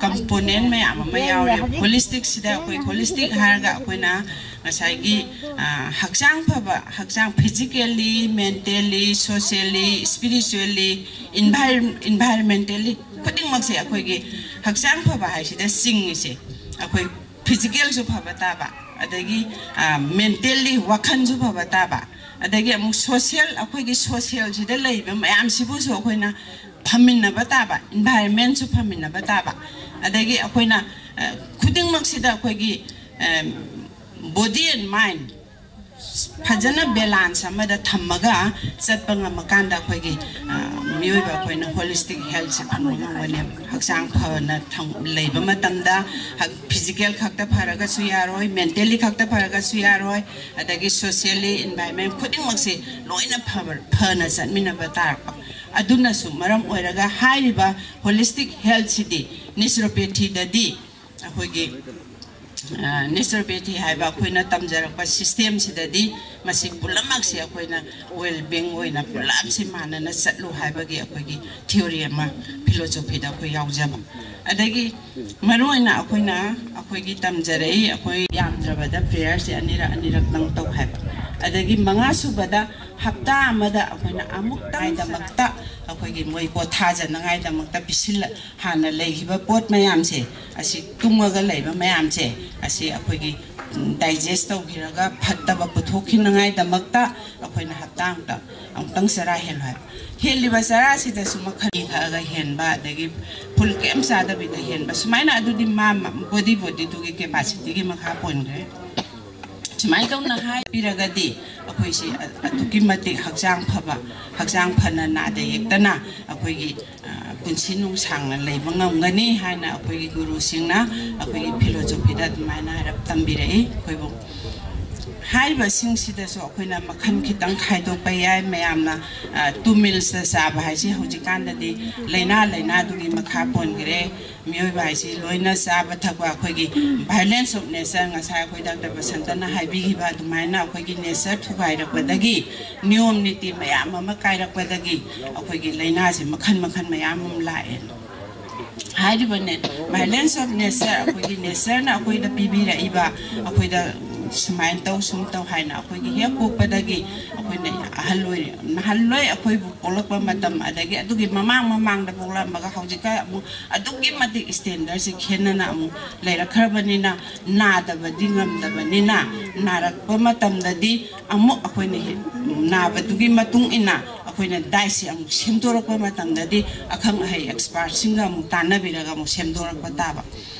component ꯃꯌꯥꯝ ꯑꯃ ꯌꯥꯎꯔꯦ꯫ Holistic ꯁꯤꯗ ꯑꯩꯈꯣꯏ holistic ꯍꯥꯏꯔꯒ ꯑꯩꯈꯣꯏꯅ ꯉꯁꯥꯏꯒꯤ ꯍꯛꯆꯥꯡ ꯐꯕ, ꯍꯛꯆꯥꯡ physically, mentally, socially, spiritually, environmentally ꯈꯨꯗꯤꯡꯃꯛꯁꯦ ꯑꯩꯈꯣꯏꯒꯤ ꯍꯛꯆꯥꯡ ꯐꯕ ꯍꯥꯏꯁꯤꯗ ꯆꯤꯡꯉꯤꯁꯦ ꯑꯩꯈꯣꯏ physical ꯁꯨ ꯐꯕ ꯇꯥꯕ, ꯑꯗꯒꯤ mentally ꯋꯥꯈꯜꯁꯨ ꯐꯕ ꯇꯥꯕ, ꯑꯗꯒꯤ ꯑꯃꯨꯛ social, ꯑꯩꯈꯣꯏꯒꯤ social ꯁꯤꯗ ꯂꯩꯕ ꯃꯌꯥꯝꯁꯤꯕꯨꯁꯨ ꯑꯩꯈꯣꯏꯅ ꯐꯃꯤꯟꯅꯕ ꯇꯥꯕ, environment ꯁꯨ ꯐꯃꯤꯟꯅꯕ ꯇꯥꯕ, ꯑꯗꯒꯤ ꯑꯩꯈꯣꯏꯅ ꯈꯨꯗꯤꯡꯃꯛꯁꯤꯗ ꯑꯩꯈꯣꯏꯒꯤ body and mind ꯐꯖꯅ balance ꯑꯃꯗ ꯊꯝꯃꯒ ꯆꯠꯄ ꯉꯝꯃꯀꯥꯟꯗ ꯑꯩꯈꯣꯏꯒꯤ ꯃꯤꯑꯣꯏꯕ ꯑꯩꯈꯣꯏꯅ holistic health ꯁꯦ ꯐꯪꯕ ꯉꯝꯒꯅꯦꯕ꯫ ꯍꯛꯆꯥꯡ ꯐꯅ ꯂꯩꯕ ꯃꯇꯝꯗ physical ꯈꯛꯇ ꯐꯔꯒꯁꯨ ꯌꯥꯔꯣꯏ, mentally ꯈꯛꯇ ꯐꯔꯒꯁꯨ ꯌꯥꯔꯣꯏ, ꯑꯗꯒꯤ socially environment ꯈꯨꯗꯤꯡꯃꯛꯁꯦ ꯂꯣꯏꯅ ꯐꯅ ꯆꯠꯃꯤꯟꯅꯕ ꯇꯥꯔꯛꯄ꯫ ꯑꯗꯨꯅꯁꯨ ꯃꯔꯝ ꯑꯣꯏꯔꯒ ꯍꯥꯏꯔꯤꯕ holistic health ꯁꯤꯗꯤ naturopathy ꯗꯗꯤ ꯑꯩꯈꯣꯏꯒꯤ naturopathy ꯍꯥꯏꯕ ꯑꯩꯈꯣꯏꯅ ꯇꯝꯖꯔꯛꯄ system ꯁꯤꯗꯗꯤ ꯃꯁꯤ ꯄꯨꯝꯅꯃꯛꯁꯦ ꯑꯩꯈꯣꯏꯅ well being ꯑꯣꯏꯅ ꯄꯨꯂꯞꯁꯤ ꯃꯥꯟꯅꯅ ꯆꯠꯂꯨ ꯍꯥꯏꯕꯒꯤ ꯑꯩꯈꯣꯏꯒꯤ theory ꯑꯃ philosophy ꯗ ꯑꯩꯈꯣꯏ ꯌꯥꯎꯖꯕ꯫ ꯑꯗꯒꯤ ꯃꯔꯨꯑꯣꯏꯅ ꯑꯩꯈꯣꯏꯅ ꯑꯩꯈꯣꯏꯒꯤ ꯇꯝꯖꯔꯛꯏ, ꯑꯩꯈꯣꯏ ꯌꯥꯝꯗ꯭ꯔꯕꯗ prayer ꯁꯦ ꯑꯅꯤꯔꯛ ꯑꯅꯤꯔꯛꯇꯪ ꯇꯧ ꯍꯥꯏꯕ꯫ ꯑꯗꯒꯤ ꯃꯉꯥ ꯁꯨꯕꯗ ꯍꯞꯇꯥ ꯑꯃꯗ ꯑꯩꯈꯣꯏꯅ ꯑꯃꯨꯛꯇꯪꯗꯃꯛꯇ ꯑꯩꯈꯣꯏꯒꯤ ꯃꯣꯏ ꯄꯣꯊꯥꯖꯅꯉꯥꯏꯗꯃꯛꯇ ꯄꯤꯁꯤꯜꯂ ꯍꯥꯟꯅ ꯂꯩꯈꯤꯕ ꯄꯣꯠ ꯃꯌꯥꯝꯁꯦ, ꯑꯁꯤ ꯇꯨꯡꯉꯒ ꯂꯩꯕ ꯃꯌꯥꯝꯁꯦ ꯑꯁꯤ ꯑꯩꯈꯣꯏꯒꯤ digest ꯇꯧꯈꯤꯔꯒ ꯐꯠꯇꯕ ꯄꯨꯊꯣꯛꯈꯤꯅꯉꯥꯏꯗꯃꯛꯇ ꯑꯩꯈꯣꯏꯅ ꯍꯞꯇꯥ ꯑꯃꯗ ꯑꯃꯨꯛꯇꯪ ꯆꯔꯥ ꯍꯦꯜꯂꯨ ꯍꯥꯏꯕ꯫ ꯍꯦꯜꯂꯤꯕ ꯆꯔꯥꯁꯤꯗꯁꯨ ꯃꯈꯜ ꯊꯛꯑꯒ ꯍꯦꯟꯕ, ꯑꯗꯒꯤ full ꯀꯩꯝ ꯆꯥꯗꯕꯤꯗ ꯍꯦꯟꯕ, ꯁꯨꯃꯥꯏꯅ ꯑꯗꯨꯗꯤ ꯃꯥ body body ꯗꯨꯒꯤ capacity ꯒꯤ ꯃꯈꯥ ꯄꯣꯟꯈ꯭ꯔꯦ꯫ ꯁꯨꯃꯥꯏꯅ ꯇꯧꯅ ꯍꯥꯏꯕꯤꯔꯒꯗꯤ ꯑꯩꯈꯣꯏꯁꯤ ꯑꯗꯨꯛꯀꯤ ꯃꯇꯤꯛ ꯍꯛꯆꯥꯡ ꯐꯕ, ꯍꯛꯆꯥꯡ ꯐꯅ ꯅꯥꯗ ꯌꯦꯛꯇꯅ ꯑꯩꯈꯣꯏꯒꯤ ꯄꯨꯟꯁꯤ ꯅꯨꯡꯁꯥꯡꯅ ꯂꯩꯕ ꯉꯝꯒꯅꯤ ꯍꯥꯏꯅ ꯑꯩꯈꯣꯏꯒꯤ ꯒꯨꯔꯨꯁꯤꯡꯅ ꯑꯩꯈꯣꯏꯒꯤ philosophy ꯗ ꯑꯗꯨꯃꯥꯏꯅ ꯍꯥꯏꯔꯞ ꯇꯝꯕꯤꯔꯛꯏ꯫ ꯑꯩꯈꯣꯏꯕꯨ ꯍꯥꯏꯔꯤꯕꯁꯤꯡꯁꯤꯗꯁꯨ ꯑꯩꯈꯣꯏꯅ ꯃꯈꯜ ꯈꯤꯇꯪ ꯈꯥꯏꯗꯣꯛꯄ ꯌꯥꯏ꯫ ꯃꯌꯥꯝꯅ ꯇꯨ ꯃꯤꯜꯁꯇ ꯆꯥꯕ ꯍꯥꯏꯁꯤ ꯍꯧꯖꯤꯛꯀꯥꯟꯗꯗꯤ ꯂꯥꯏꯅꯥ ꯂꯥꯏꯅꯥꯗꯨꯒꯤ ꯃꯈꯥ ꯄꯣꯟꯈ꯭ꯔꯦ꯫ ꯃꯤꯑꯣꯏꯕ ꯍꯥꯏꯁꯤ ꯂꯣꯏꯅ ꯆꯥꯕ ꯊꯛꯄ, ꯑꯩꯈꯣꯏꯒꯤ violence of nature, ꯉꯁꯥꯏ ꯑꯩꯈꯣꯏ ꯗꯥꯛꯇꯔ ꯕꯁꯟꯇꯅ ꯍꯥꯏꯕꯤꯈꯤꯕ ꯑꯗꯨꯃꯥꯏꯅ ꯑꯩꯈꯣꯏꯒꯤ nature ꯊꯨꯒꯥꯏꯔꯛꯄꯗꯒꯤ, ꯅꯤꯌꯣꯝ ꯅꯤꯇꯤ ꯃꯌꯥꯝ ꯑꯃ ꯀꯥꯏꯔꯛꯄꯗꯒꯤ ꯑꯩꯈꯣꯏꯒꯤ ꯂꯥꯏꯅꯥꯁꯦ ꯃꯈꯜ ꯃꯈꯜ ꯃꯌꯥꯝ ꯑꯃ ꯂꯥꯛꯑꯦ꯫ ꯍꯥꯏꯔꯤꯕꯅꯦ, violence of nature, ꯑꯩꯈꯣꯏꯒꯤ natureꯅ ꯑꯩꯈꯣꯏꯗ ꯄꯤꯕꯤꯔꯛꯏꯕ, ꯑꯩꯈꯣꯏꯗ ꯁꯨꯃꯥꯏꯅ ꯇꯧ, ꯁꯨꯝ ꯇꯧ ꯍꯥꯏꯅ ꯑꯩꯈꯣꯏꯒꯤ ꯍꯦꯛ ꯄꯣꯛꯄꯗꯒꯤ ꯑꯩꯈꯣꯏꯅ ꯑꯍꯜ ꯑꯣꯏꯔꯦ, ꯅꯍꯥꯟꯋꯥꯏ ꯑꯩꯈꯣꯏꯕꯨ ꯄꯣꯛꯂꯛꯄ ꯃꯇꯝ, ꯑꯗꯒꯤ ꯑꯗꯨꯒꯤ ꯃꯃꯥꯡ ꯃꯃꯥꯡꯗ ꯄꯣꯛꯂꯛꯑꯝꯃꯒ ꯍꯧꯖꯤꯛꯀ ꯑꯃꯨꯛ ꯑꯗꯨꯛꯀꯤ ꯃꯇꯤꯛ standardꯁꯦ ꯈꯦꯠꯅꯅ ꯑꯃꯨꯛ ꯂꯩꯔꯛꯈ꯭ꯔꯕꯅꯤꯅ, ꯅꯥꯗꯕꯗꯤ ꯉꯝꯗꯕꯅꯤꯅ, ꯅꯥꯔꯛꯄ ꯃꯇꯝꯗꯗꯤ ꯑꯃꯨꯛ ꯑꯩꯈꯣꯏꯅ ꯍꯦꯛ ꯅꯥꯕꯗꯨꯒꯤ ꯃꯇꯨꯡ ꯏꯟꯅ ꯑꯩꯈꯣꯏꯅ dietꯁꯦ ꯑꯃꯨꯛ ꯁꯦꯝꯗꯣꯔꯛꯄ ꯃꯇꯝꯗꯗꯤ ꯑꯈꯪ ꯑꯍꯩ expertꯁꯤꯡꯒ ꯑꯃꯨꯛ ꯇꯥꯟꯅꯕꯤꯔꯒ ꯑꯃꯨꯛ ꯁꯦꯝꯗꯣꯔꯛꯄ ꯇꯥꯕ꯫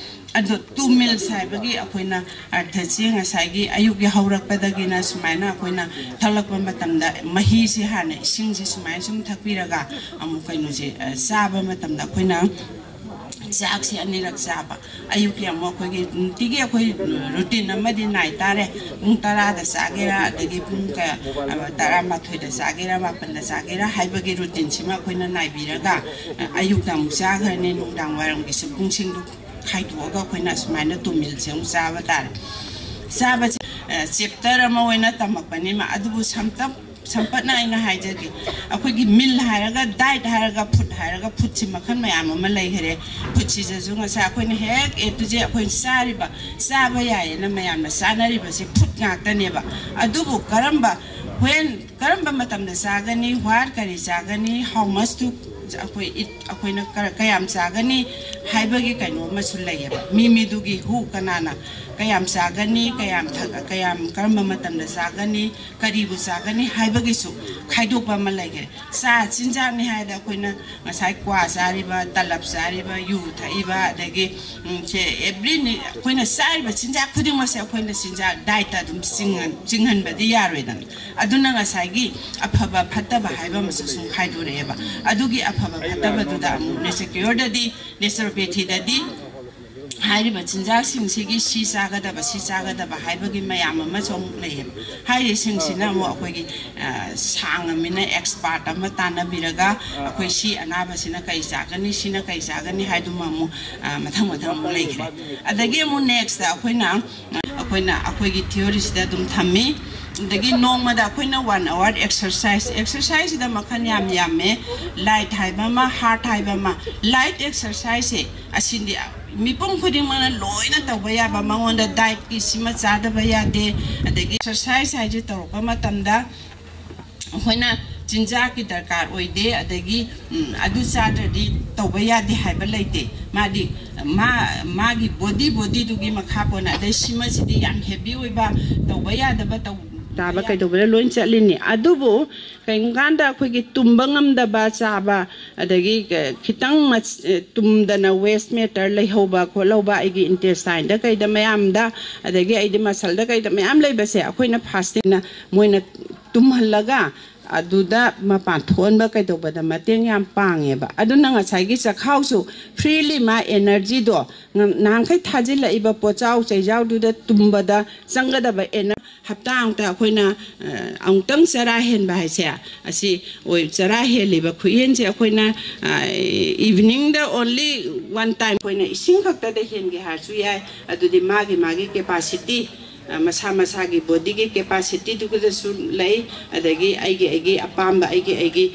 ꯑꯗꯣ two meals ꯍꯥꯏꯕꯒꯤ ꯑꯩꯈꯣꯏꯅ ꯑꯔꯊꯁꯤ ꯉꯁꯥꯏꯒꯤ ꯑꯌꯨꯛ ꯌꯥꯍꯧꯔꯛꯄꯗꯒꯤꯅ ꯁꯨꯃꯥꯏꯅ ꯑꯩꯈꯣꯏꯅ ꯊꯛꯂꯛꯄ ꯃꯇꯝꯗ ꯃꯍꯤꯁꯤ ꯍꯥꯟꯅ, ꯏꯁꯤꯡꯁꯤ ꯁꯨꯃꯥꯏꯅ ꯁꯨꯝ ꯊꯛꯄꯤꯔꯒ ꯑꯃꯨꯛ ꯀꯩꯅꯣꯁꯦ, ꯑ, ꯆꯥꯕ ꯃꯇꯝꯗ ꯑꯩꯈꯣꯏꯅ ꯆꯥꯛꯁꯤ ꯑꯅꯤꯔꯛ ꯆꯥꯕ꯫ ꯑꯌꯨꯛꯀꯤ ꯑꯃꯨꯛ ꯑꯩꯈꯣꯏꯒꯤ ꯅꯨꯡꯇꯤꯒꯤ ꯑꯩꯈꯣꯏ routine ꯑꯃꯗꯤ ꯅꯥꯏ ꯇꯥꯔꯦ꯫ ꯄꯨꯡ ꯇꯔꯥꯗ ꯆꯥꯒꯦꯔꯥ, ꯑꯗꯒꯤ ꯄꯨꯡ ꯀꯌꯥ, ꯑ, ꯇꯔꯥꯃꯥꯊꯣꯏꯗ ꯆꯥꯒꯦꯔꯥ, ꯃꯥꯄꯟꯗ ꯆꯥꯒꯦꯔꯥ ꯍꯥꯏꯕꯒꯤ routineꯁꯤꯃ ꯑꯩꯈꯣꯏꯅ ꯅꯥꯏꯕꯤꯔꯒ, ꯑ, ꯑꯌꯨꯛꯇ ꯑꯃꯨꯛ ꯆꯥꯈ꯭ꯔꯅꯤ, ꯅꯨꯡꯗꯥꯡ ꯋꯥꯏꯔꯝꯒꯤꯁꯨ ꯄꯨꯡꯁꯤꯡꯗꯨ ꯈꯥꯏꯗꯣꯛꯑꯒ ꯑꯩꯈꯣꯏꯅ ꯑꯁꯨꯃꯥꯏꯅ two mealꯁꯦ ꯑꯃꯨꯛ ꯆꯥꯕ ꯇꯥꯔꯦ꯫ ꯆꯥꯕꯁꯦ, ꯑ, chapter ꯑꯃ ꯑꯣꯏꯅ ꯇꯝꯃꯛꯄꯅꯤ, ꯃꯥ, ꯑꯗꯨꯕꯨ ꯁꯝꯇꯞ, ꯁꯝꯄꯠꯅ ꯑꯩꯅ ꯍꯥꯏꯖꯒꯦ꯫ ꯑꯩꯈꯣꯏꯒꯤ meal ꯍꯥꯏꯔꯒ, diet ꯍꯥꯏꯔꯒ, food ꯍꯥꯏꯔꯒ, foodꯁꯤ ꯃꯈꯜ ꯃꯌꯥꯝ ꯑꯃ ꯂꯩꯈꯔꯦ꯫ Foodꯁꯤꯗꯁꯨ ꯉꯁꯥꯏ ꯑꯩꯈꯣꯏꯅ ꯍꯦꯛ A to Z ꯑꯩꯈꯣꯏꯅ ꯆꯥꯔꯤꯕ, ꯆꯥꯕ ꯌꯥꯏꯌꯦꯅ ꯃꯌꯥꯝꯅ ꯆꯥꯅꯔꯤꯕꯁꯤ food ꯉꯥꯛꯇꯅꯦꯕ꯫ ꯑꯗꯨꯕꯨ ꯀꯔꯝꯕ, when, ꯀꯔꯝꯕ ꯃꯇꯝꯗ ꯆꯥꯒꯅꯤ, what ꯀꯔꯤ ꯆꯥꯒꯅꯤ, how much to ꯑꯩꯈꯣꯏ eat, ꯑꯩꯈꯣꯏꯅ ꯀ-, ꯀꯌꯥꯝ ꯆꯥꯒꯅꯤ ꯍꯥꯏꯕꯒꯤ ꯀꯩꯅꯣ ꯑꯃꯁꯨ ꯂꯩꯌꯦꯕ꯫ ꯃꯤ ꯃꯤꯗꯨꯒꯤ who, ꯀꯅꯥꯅ ꯀꯌꯥꯝ ꯆꯥꯒꯅꯤ, ꯀꯌꯥꯝ ꯊꯛ-, ꯀꯌꯥꯝ, ꯀꯔꯝꯕ ꯃꯇꯝꯗ ꯆꯥꯒꯅꯤ, ꯀꯔꯤꯕꯨ ꯆꯥꯒꯅꯤ ꯍꯥꯏꯕꯒꯤꯁꯨ ꯈꯥꯏꯗꯣꯛꯄ ꯑꯃ ꯂꯩꯈ꯭ꯔꯦ꯫ ꯆꯥ ꯆꯤꯟꯖꯥꯛꯅꯤ ꯍꯥꯏꯔꯗꯤ ꯑꯩꯈꯣꯏꯅ ꯉꯁꯥꯏ ꯀ꯭ꯋꯥ ꯆꯥꯔꯤꯕ, ꯇꯂꯞ ꯆꯥꯔꯤꯕ, ꯌꯨ ꯊꯛꯏꯕ, ꯑꯗꯒꯤ, ꯎꯝ, ꯁꯦ every ꯅꯤ-, ꯑꯩꯈꯣꯏꯅ ꯆꯥꯔꯤꯕ ꯆꯤꯟꯖꯥꯛ ꯈꯨꯗꯤꯡꯃꯛꯁꯦ ꯑꯩꯈꯣꯏꯅ ꯆꯤꯟꯖꯥꯛ dietꯇ ꯑꯗꯨꯝ ꯆꯤꯡꯍꯟ-, ꯆꯤꯡꯍꯟꯕꯗꯤ ꯌꯥꯔꯣꯏꯗꯅ꯫ ꯑꯗꯨꯅ ꯉꯁꯥꯏꯒꯤ ꯑꯐꯕ ꯐꯠꯇꯕ ꯍꯥꯏꯕ ꯑꯃꯁꯨ ꯁꯨꯝ ꯈꯥꯏꯗꯣꯔꯛꯑꯦꯕ꯫ ꯑꯗꯨꯒꯤ ꯑꯐꯕ ꯐꯠꯇꯕꯗꯨꯗ ꯑꯃꯨꯛ naturopathicꯗꯗꯤ, naturopathyꯗꯗꯤ ꯍꯥꯏꯔꯤꯕ ꯆꯤꯟꯖꯥꯛꯁꯤꯡꯁꯤꯒꯤ ꯁꯤ ꯆꯥꯒꯗꯕ, ꯁꯤ ꯆꯥꯒꯗꯕ ꯍꯥꯏꯕꯒꯤ ꯃꯌꯥꯝ ꯑꯃꯁꯨ ꯑꯃꯨꯛ ꯂꯩꯌꯦꯕ꯫ ꯍꯥꯏꯔꯤꯁꯤꯡꯁꯤꯅ ꯑꯃꯨꯛ ꯑꯩꯈꯣꯏꯒꯤ, ꯑ, ꯁꯥꯡꯉꯃꯤꯅ expert ꯑꯃ ꯇꯥꯟꯅꯕꯤꯔꯒ ꯑꯩꯈꯣꯏ ꯁꯤ ꯑꯅꯥꯕꯁꯤꯅ ꯀꯩ ꯆꯥꯒꯅꯤ, ꯁꯤꯅ ꯀꯩ ꯆꯥꯒꯅꯤ ꯍꯥꯏꯗꯨꯃ ꯑꯃꯨꯛ, ꯑ, ꯃꯊꯪ ꯃꯊꯪ ꯑꯃꯨꯛ ꯂꯩꯈ꯭ꯔꯦ꯫ ꯑꯗꯒꯤ ꯑꯃꯨꯛ next ꯑꯩꯈꯣꯏꯅ, ꯑꯩꯈꯣꯏꯅ ꯑꯩꯈꯣꯏꯒꯤ theoryꯁꯤꯗ ꯑꯗꯨꯝ ꯊꯝꯃꯤ꯫ ꯑꯗꯒꯤ ꯅꯣꯡꯃꯗ ꯑꯩꯈꯣꯏꯅ one hour exercise, exerciseꯁꯤꯗ ꯃꯈꯜ ꯌꯥꯝ ꯌꯥꯝꯃꯦ꯫ Light ꯍꯥꯏꯕ ꯑꯃ, hard ꯍꯥꯏꯕ ꯑꯃ꯫ Light exerciseꯁꯦ ꯑꯁꯤꯗꯤ ꯃꯤꯄꯨꯝ ꯈꯨꯗꯤꯡꯃꯛꯅ ꯂꯣꯏꯅ ꯇꯧꯕ ꯌꯥꯕ, ꯃꯉꯣꯟꯗ dietꯀꯤ ꯁꯤꯃ ꯆꯥꯗꯕ ꯌꯥꯗꯦ, ꯑꯗꯒꯤ exercise ꯍꯥꯏꯁꯦ ꯇꯧꯔꯛꯄ ꯃꯇꯝꯗ ꯑꯩꯈꯣꯏꯅ ꯆꯤꯟꯖꯥꯛꯀꯤ ꯗꯔꯀꯥꯔ ꯑꯣꯏꯗꯦ, ꯑꯗꯒꯤ, ꯎꯝ, ꯑꯗꯨ ꯆꯥꯗ꯭ꯔꯗꯤ ꯇꯧꯕ ꯌꯥꯗꯦ ꯍꯥꯏꯕ ꯂꯩꯇꯦ꯫ ꯃꯥꯗꯤ ꯃꯥ, ꯃꯥꯒꯤ body, bodyꯗꯨꯒꯤ ꯃꯈꯥ ꯄꯣꯟꯅ, ꯑꯗꯩ ꯁꯤꯃꯁꯤꯗꯤ ꯌꯥꯝ heavy ꯑꯣꯏꯕ, ꯇꯧꯕ ꯌꯥꯗꯕ ꯇꯧ-, ꯇꯥꯕ ꯀꯩꯗꯧꯕꯗ ꯂꯣꯏ ꯆꯠꯂꯤꯅꯤ꯫ ꯑꯗꯨꯕꯨ ꯀꯩꯒꯨꯝꯕ ꯀꯥꯟꯗ ꯑꯩꯈꯣꯏꯒꯤ ꯇꯨꯝꯕ ꯉꯝꯗꯕ, ꯆꯥꯕ, ꯑꯗꯒꯤ, ꯑ, ꯈꯤꯇꯪ ꯃꯆ-, ꯑ, ꯇꯨꯝꯗꯅ waste matter ꯂꯩꯍꯧꯕ ꯈꯣꯠꯍꯧꯕ, ꯑꯩꯒꯤ intestineꯗ ꯀꯩꯗ ꯃꯌꯥꯝꯗ, ꯑꯗꯒꯤ ꯑꯩꯗꯤ muscleꯗ ꯀꯩꯗ ꯃꯌꯥꯝ ꯂꯩꯕꯁꯦ ꯑꯩꯈꯣꯏꯅ fastingꯅ ꯃꯣꯏꯅ ꯇꯨꯝꯍꯜꯂꯒ ꯑꯗꯨꯗ ꯃꯄꯥꯟ ꯊꯣꯛꯍꯟꯕ ꯀꯩꯗꯧꯕꯗ ꯃꯇꯦꯡ ꯌꯥꯝ ꯄꯥꯡꯉꯦꯕ꯫ ꯑꯗꯨꯅ ꯉꯁꯥꯏꯒꯤ ꯆꯈꯥꯎꯁꯨ freely ꯃꯥ energyꯗꯣ ꯉ-, ꯅꯍꯥꯟꯈꯩ ꯊꯥꯖꯤꯜꯂꯛꯏꯕ ꯄꯣꯠꯆꯥꯎ ꯆꯩꯖꯥꯎꯗꯨꯗ ꯇꯨꯝꯕꯗ ꯆꯪꯒꯗꯕ energy ꯍꯞꯇꯥ ꯑꯃꯨꯛꯇ ꯑꯩꯈꯣꯏꯅ, ꯑ, ꯑꯃꯨꯛꯇꯪ ꯆꯔꯥ ꯍꯦꯟꯕ ꯍꯥꯏꯁꯦ, ꯑꯁꯤ ꯑꯣꯏ-, ꯆꯔꯥ ꯍꯦꯜꯂꯤꯕ ꯈꯨꯌꯦꯟꯁꯦ ꯑꯩꯈꯣꯏꯅ, ꯑ, eveningꯗ only one time ꯑꯩꯈꯣꯏꯅ ꯏꯁꯤꯡ ꯈꯛꯇꯗ ꯍꯦꯟꯒꯦ ꯍꯥꯏꯔꯁꯨ ꯌꯥꯏ꯫ ꯑꯗꯨꯗꯤ ꯃꯥꯒꯤ ꯃꯥꯒꯤ capacity, ꯑ, ꯃꯁꯥ ꯃꯁꯥꯒꯤ bodyꯒꯤ capacityꯗꯨꯗꯁꯨ ꯂꯩ, ꯑꯗꯒꯤ ꯑꯩꯒꯤ ꯑꯩꯒꯤ ꯑꯄꯥꯝꯕ, ꯑꯩꯒꯤ ꯑꯩꯒꯤ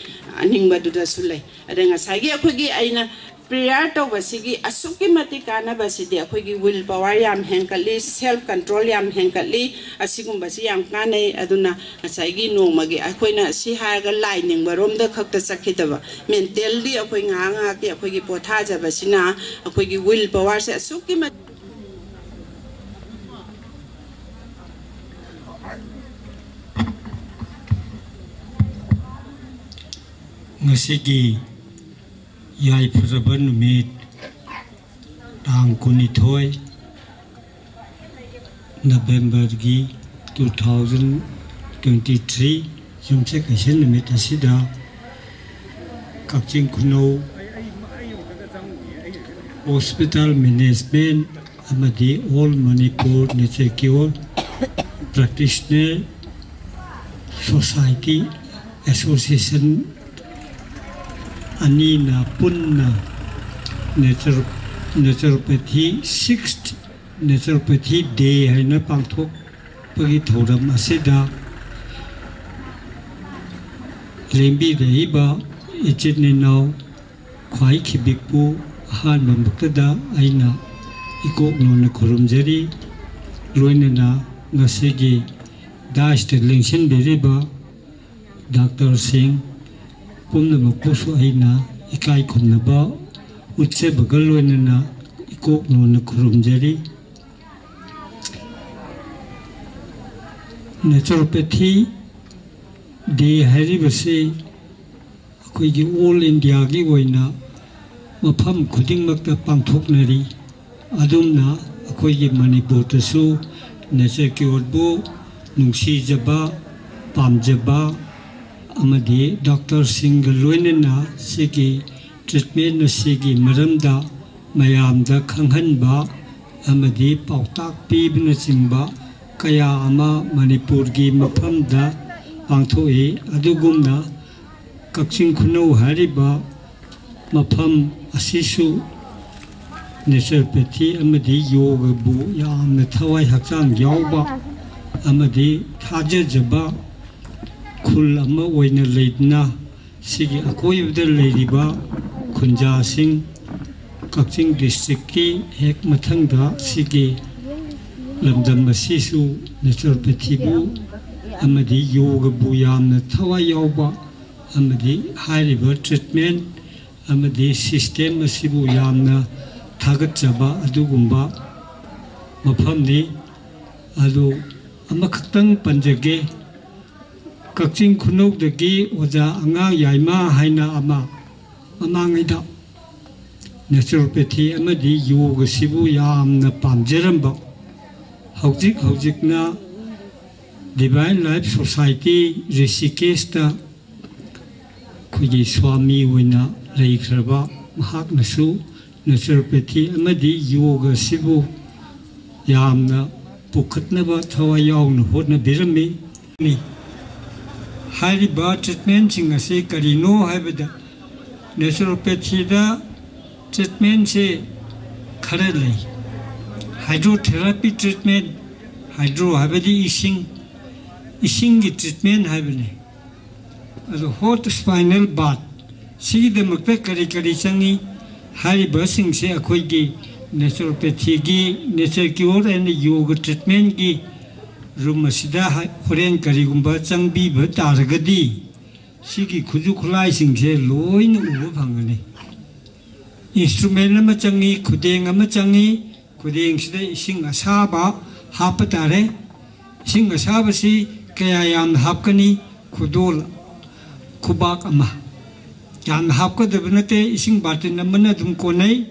ꯑꯅꯤꯡꯕꯗꯨꯗꯁꯨ ꯂꯩ꯫ ꯑꯗ ꯉꯁꯥꯏꯒꯤ ꯑꯩꯈꯣꯏꯒꯤ ꯑꯩꯅ prayer ꯇꯧꯕꯁꯤꯒꯤ ꯑꯁꯨꯛꯀꯤ ꯃꯇꯤꯛ ꯀꯥꯟꯅꯕꯁꯤꯗꯤ ꯑꯩꯈꯣꯏꯒꯤ will power ꯌꯥꯝ ꯍꯦꯟꯒꯠꯂꯤ, self control ꯌꯥꯝ ꯍꯦꯟꯒꯠꯂꯤ, ꯑꯁꯤꯒꯨꯝꯕꯁꯤ ꯌꯥꯝ ꯀꯥꯟꯅꯩ꯫ ꯑꯗꯨꯅ ꯉꯁꯥꯏꯒꯤ ꯅꯣꯡꯃꯒꯤ ꯑꯩꯈꯣꯏꯅ ꯁꯤ ꯍꯥꯏꯔꯒ ꯂꯥꯏ ꯅꯤꯡꯕꯔꯣꯝꯗ ꯈꯛꯇ ꯆꯠꯈꯤꯗꯕ, mentally ꯑꯩꯈꯣꯏ ꯉꯥꯏꯍꯥꯛ ꯉꯥꯏꯍꯥꯛꯀꯤ ꯑꯩꯈꯣꯏꯒꯤ ꯄꯣꯊꯥꯖꯕꯁꯤꯅ ꯑꯩꯈꯣꯏꯒꯤ will powerꯁꯦ ꯑꯁꯨꯛꯀꯤ ꯃꯇꯤꯛ ꯉꯁꯤꯒꯤ ꯌꯥꯏꯐꯔꯕ ꯅꯨꯃꯤꯠ, ꯇꯥꯡ ꯀꯨꯟꯅꯤꯊꯣꯏ Novemberꯒꯤ two thousand twenty three ꯌꯨꯝꯁꯀꯩꯁ ꯅꯨꯃꯤꯠ ꯑꯁꯤꯗ ꯀꯛꯆꯤꯡ ꯈꯨꯅꯧ Hospital Management ꯑꯃꯗꯤ All Manipur Nature Cure Practitioner Society Association ꯑꯅꯤꯅ ꯄꯨꯟꯅ nature-, Naturopathy, Sixth Naturopathy Day ꯍꯥꯏꯅ ꯄꯥꯡꯊꯣꯛꯄꯒꯤ ꯊꯧꯔꯝ ꯑꯁꯤꯗ ꯂꯦꯡꯕꯤꯔꯛꯏꯕ ꯏꯆꯤꯟ ꯏꯅꯥꯎ ꯈ꯭ꯋꯥꯏ ꯈꯤꯕꯤꯛꯄꯨ ꯑꯍꯥꯟꯕꯃꯛꯇꯗ ꯑꯩꯅ ꯏꯀꯣꯛ ꯅꯧꯅ ꯈꯨꯔꯨꯝꯖꯔꯤ꯫ ꯂꯣꯏꯅꯅ ꯉꯁꯤꯒꯤ ꯗꯥꯏꯁꯇ ꯂꯦꯡꯁꯤꯟꯕꯤꯔꯤꯕ ꯗꯥꯛꯇꯔꯁꯤꯡ ꯄꯨꯝꯅꯃꯛꯄꯨꯁꯨ ꯑꯩꯅ ꯏꯀꯥꯏ ꯈꯨꯝꯅꯕ ꯎꯠꯆꯕꯒ ꯂꯣꯏꯅꯅ ꯏꯀꯣꯛ ꯅꯧꯅ ꯈꯨꯔꯨꯝꯖꯔꯤ꯫ Naturopathy Day ꯍꯥꯏꯔꯤꯕꯁꯤ ꯑꯩꯈꯣꯏꯒꯤ ꯑꯣꯜ ꯏꯟꯗꯤꯌꯥꯒꯤ ꯑꯣꯏꯅ ꯃꯐꯝ ꯈꯨꯗꯤꯡꯃꯛꯇ ꯄꯥꯡꯊꯣꯛꯅꯔꯤ꯫ ꯑꯗꯨꯝꯅ ꯑꯩꯈꯣꯏꯒꯤ ꯃꯅꯤꯄꯨꯔꯗꯁꯨ ꯅꯦꯆꯔ ꯀ꯭ꯌꯣꯔꯕꯨ ꯅꯨꯡꯁꯤꯖꯕ, ꯄꯥꯝꯖꯕ ꯑꯃꯗꯤ ꯗꯣꯛꯇꯔꯁꯤꯡꯒ ꯂꯣꯏꯅꯅ ꯁꯤꯒꯤ ꯇ꯭ꯔꯤꯠꯃꯦꯟ ꯑꯁꯤꯒꯤ ꯃꯔꯝꯗ ꯃꯌꯥꯝꯗ ꯈꯪꯍꯟꯕ ꯑꯃꯗꯤ ꯄꯥꯎꯇꯥꯛ ꯄꯤꯕꯅꯆꯤꯡꯕ ꯀꯌꯥ ꯑꯃ ꯃꯅꯤꯄꯨꯔꯒꯤ ꯃꯐꯝꯗ ꯄꯥꯡꯊꯣꯛꯏ꯫ ꯑꯗꯨꯒꯨꯝꯅ ꯀꯛꯆꯤꯡ ꯈꯨꯅꯧ ꯍꯥꯏꯔꯤꯕ ꯃꯐꯝ ꯑꯁꯤꯁꯨ ꯅꯦꯆꯔꯣꯄꯦꯊꯤ ꯑꯃꯗꯤ ꯌꯣꯒꯕꯨ ꯌꯥꯝꯅ ꯊꯋꯥꯏ ꯍꯛꯆꯥꯡ ꯌꯥꯎꯕ ꯑꯃꯗꯤ ꯊꯥꯖꯖꯕ ꯈꯨꯜ ꯑꯃ ꯑꯣꯏꯅ ꯂꯩꯗꯨꯅ ꯁꯤꯒꯤ ꯑꯀꯣꯏꯕꯗ ꯂꯩꯔꯤꯕ ꯈꯨꯟꯖꯥꯁꯤꯡ, ꯀꯛꯆꯤꯡ ꯗꯤꯁꯇ꯭ꯔꯤꯛꯀꯤ ꯍꯦꯛ ꯃꯊꯪꯗ ꯁꯤꯒꯤ ꯂꯝꯗꯝ ꯑꯁꯤꯁꯨ ꯅꯦꯆꯔꯣꯄꯦꯊꯤꯕꯨ ꯑꯃꯗꯤ ꯌꯣꯒꯕꯨ ꯌꯥꯝꯅ ꯊꯋꯥꯏ ꯌꯥꯎꯕ ꯑꯃꯗꯤ ꯍꯥꯏꯔꯤꯕ ꯇ꯭ꯔꯤꯠꯃꯦꯟ ꯑꯃꯗꯤ ꯁꯤꯁꯇꯦꯝ ꯑꯁꯤꯕꯨ ꯌꯥꯝꯅ ꯊꯥꯒꯠꯆꯕ ꯑꯗꯨꯒꯨꯝꯕ ꯃꯐꯝꯅꯤ꯫ ꯑꯗꯨ ꯑꯃꯈꯛꯇꯪ ꯄꯟꯖꯒꯦ꯫ ꯀꯛꯆꯤꯡ ꯈꯨꯅꯧꯗꯒꯤ ꯑꯣꯖꯥ ꯑꯉꯥꯡ ꯌꯥꯏꯃ ꯍꯥꯏꯅ ꯑꯃ ꯃꯃꯥꯡꯉꯩꯗ ꯅꯦꯆꯔꯣꯄꯦꯊꯤ ꯑꯃꯗꯤ ꯌꯣꯒꯁꯤꯕꯨ ꯌꯥꯝꯅ ꯄꯥꯝꯖꯔꯝꯕ, ꯍꯧꯖꯤꯛ ꯍꯧꯖꯤꯛꯅ ꯗꯤꯚꯥꯏꯟ ꯂꯥꯏꯐ ꯁꯣꯁꯥꯏꯇꯤ ꯔꯤꯁꯤꯀꯦꯁꯇ ꯑꯩꯈꯣꯏꯒꯤ ꯁ꯭ꯋꯥꯃꯤ ꯑꯣꯏꯅ ꯂꯩꯈ꯭ꯔꯕ ꯃꯍꯥꯛꯅꯁꯨ ꯅꯦꯆꯨꯔꯣꯄꯦꯊꯤ ꯑꯃꯗꯤ ꯌꯣꯒ ꯑꯁꯤꯕꯨ ꯌꯥꯝꯅ ꯄꯨꯈꯠꯅꯕ ꯊꯋꯥꯏ ꯌꯥꯎꯅ ꯍꯣꯠꯅꯕꯤꯔꯝꯃꯤ꯫ ꯍꯥꯏꯔꯤꯕ ꯇ꯭ꯔꯤꯠꯃꯦꯟꯁꯤꯡ ꯑꯁꯤ ꯀꯔꯤꯅꯣ ꯍꯥꯏꯕꯗ, ꯅꯦꯆꯨꯔꯣꯄꯦꯊꯤꯗ ꯇ꯭ꯔꯤꯠꯃꯦꯟꯁꯦ ꯈꯔ ꯂꯩ꯫ ꯍꯥꯏꯗ꯭ꯔꯣꯊꯦꯔꯥꯄꯤ ꯇ꯭ꯔꯤꯠꯃꯦꯟ, ꯍꯥꯏꯗ꯭ꯔꯣ ꯍꯥꯏꯕꯗꯤ ꯏꯁꯤꯡ, ꯏꯁꯤꯡꯒꯤ ꯇ꯭ꯔꯤꯠꯃꯦꯟ ꯍꯥꯏꯕꯅꯤ꯫ ꯑꯗꯣ ꯍꯣꯠ ꯁ꯭ꯄꯥꯏꯅꯦꯜ ꯕꯥꯠ ꯁꯤꯒꯤꯗꯃꯛꯇ ꯀꯔꯤ ꯀꯔꯤ ꯆꯪꯏ ꯍꯥꯏꯔꯤꯕꯁꯤꯡꯁꯦ ꯑꯩꯈꯣꯏꯒꯤ ꯅꯦꯆꯨꯔꯣꯄꯦꯊꯤꯒꯤ ꯅꯦꯆꯔ ꯀ꯭ꯌꯣꯔ ꯑꯦꯟ ꯌꯣꯒ ꯇ꯭ꯔꯤꯠꯃꯦꯟꯒꯤ ꯔꯨꯝ ꯑꯁꯤꯗ ꯍ-, ꯍꯣꯔꯦꯟ ꯀꯔꯤꯒꯨꯝꯕ ꯆꯪꯕꯤꯕ ꯇꯥꯔꯒꯗꯤ ꯁꯤꯒꯤ ꯈꯨꯠꯁꯨ ꯈꯨꯠꯂꯥꯏꯁꯤꯡꯁꯦ ꯂꯣꯏꯅ ꯎꯕ ꯐꯪꯒꯅꯤ꯫ ꯏꯟꯁꯇ꯭ꯔꯨꯃꯦꯟ ꯑꯃ ꯆꯪꯏ, ꯈꯨꯗꯦꯡ ꯑꯃ ꯆꯪꯏ, ꯈꯨꯗꯦꯡꯁꯤꯗ ꯏꯁꯤꯡ ꯑꯁꯥꯕ ꯍꯥꯞꯄ ꯇꯥꯔꯦ꯫ ꯏꯁꯤꯡ ꯑꯁꯥꯕꯁꯤ ꯀꯌꯥ ꯌꯥꯝꯅ ꯍꯥꯞꯀꯅꯤ? ꯈꯨꯗꯣꯜ, ꯈꯨꯕꯥꯛ ꯑꯃ꯫ ꯌꯥꯝꯅ ꯍꯥꯞꯀꯗꯕ ꯅꯠꯇꯦ, ꯏꯁꯤꯡ ꯕꯥꯔꯇꯤꯟ ꯑꯃꯅ ꯑꯗꯨꯝ ꯀꯣꯟꯅꯩ꯫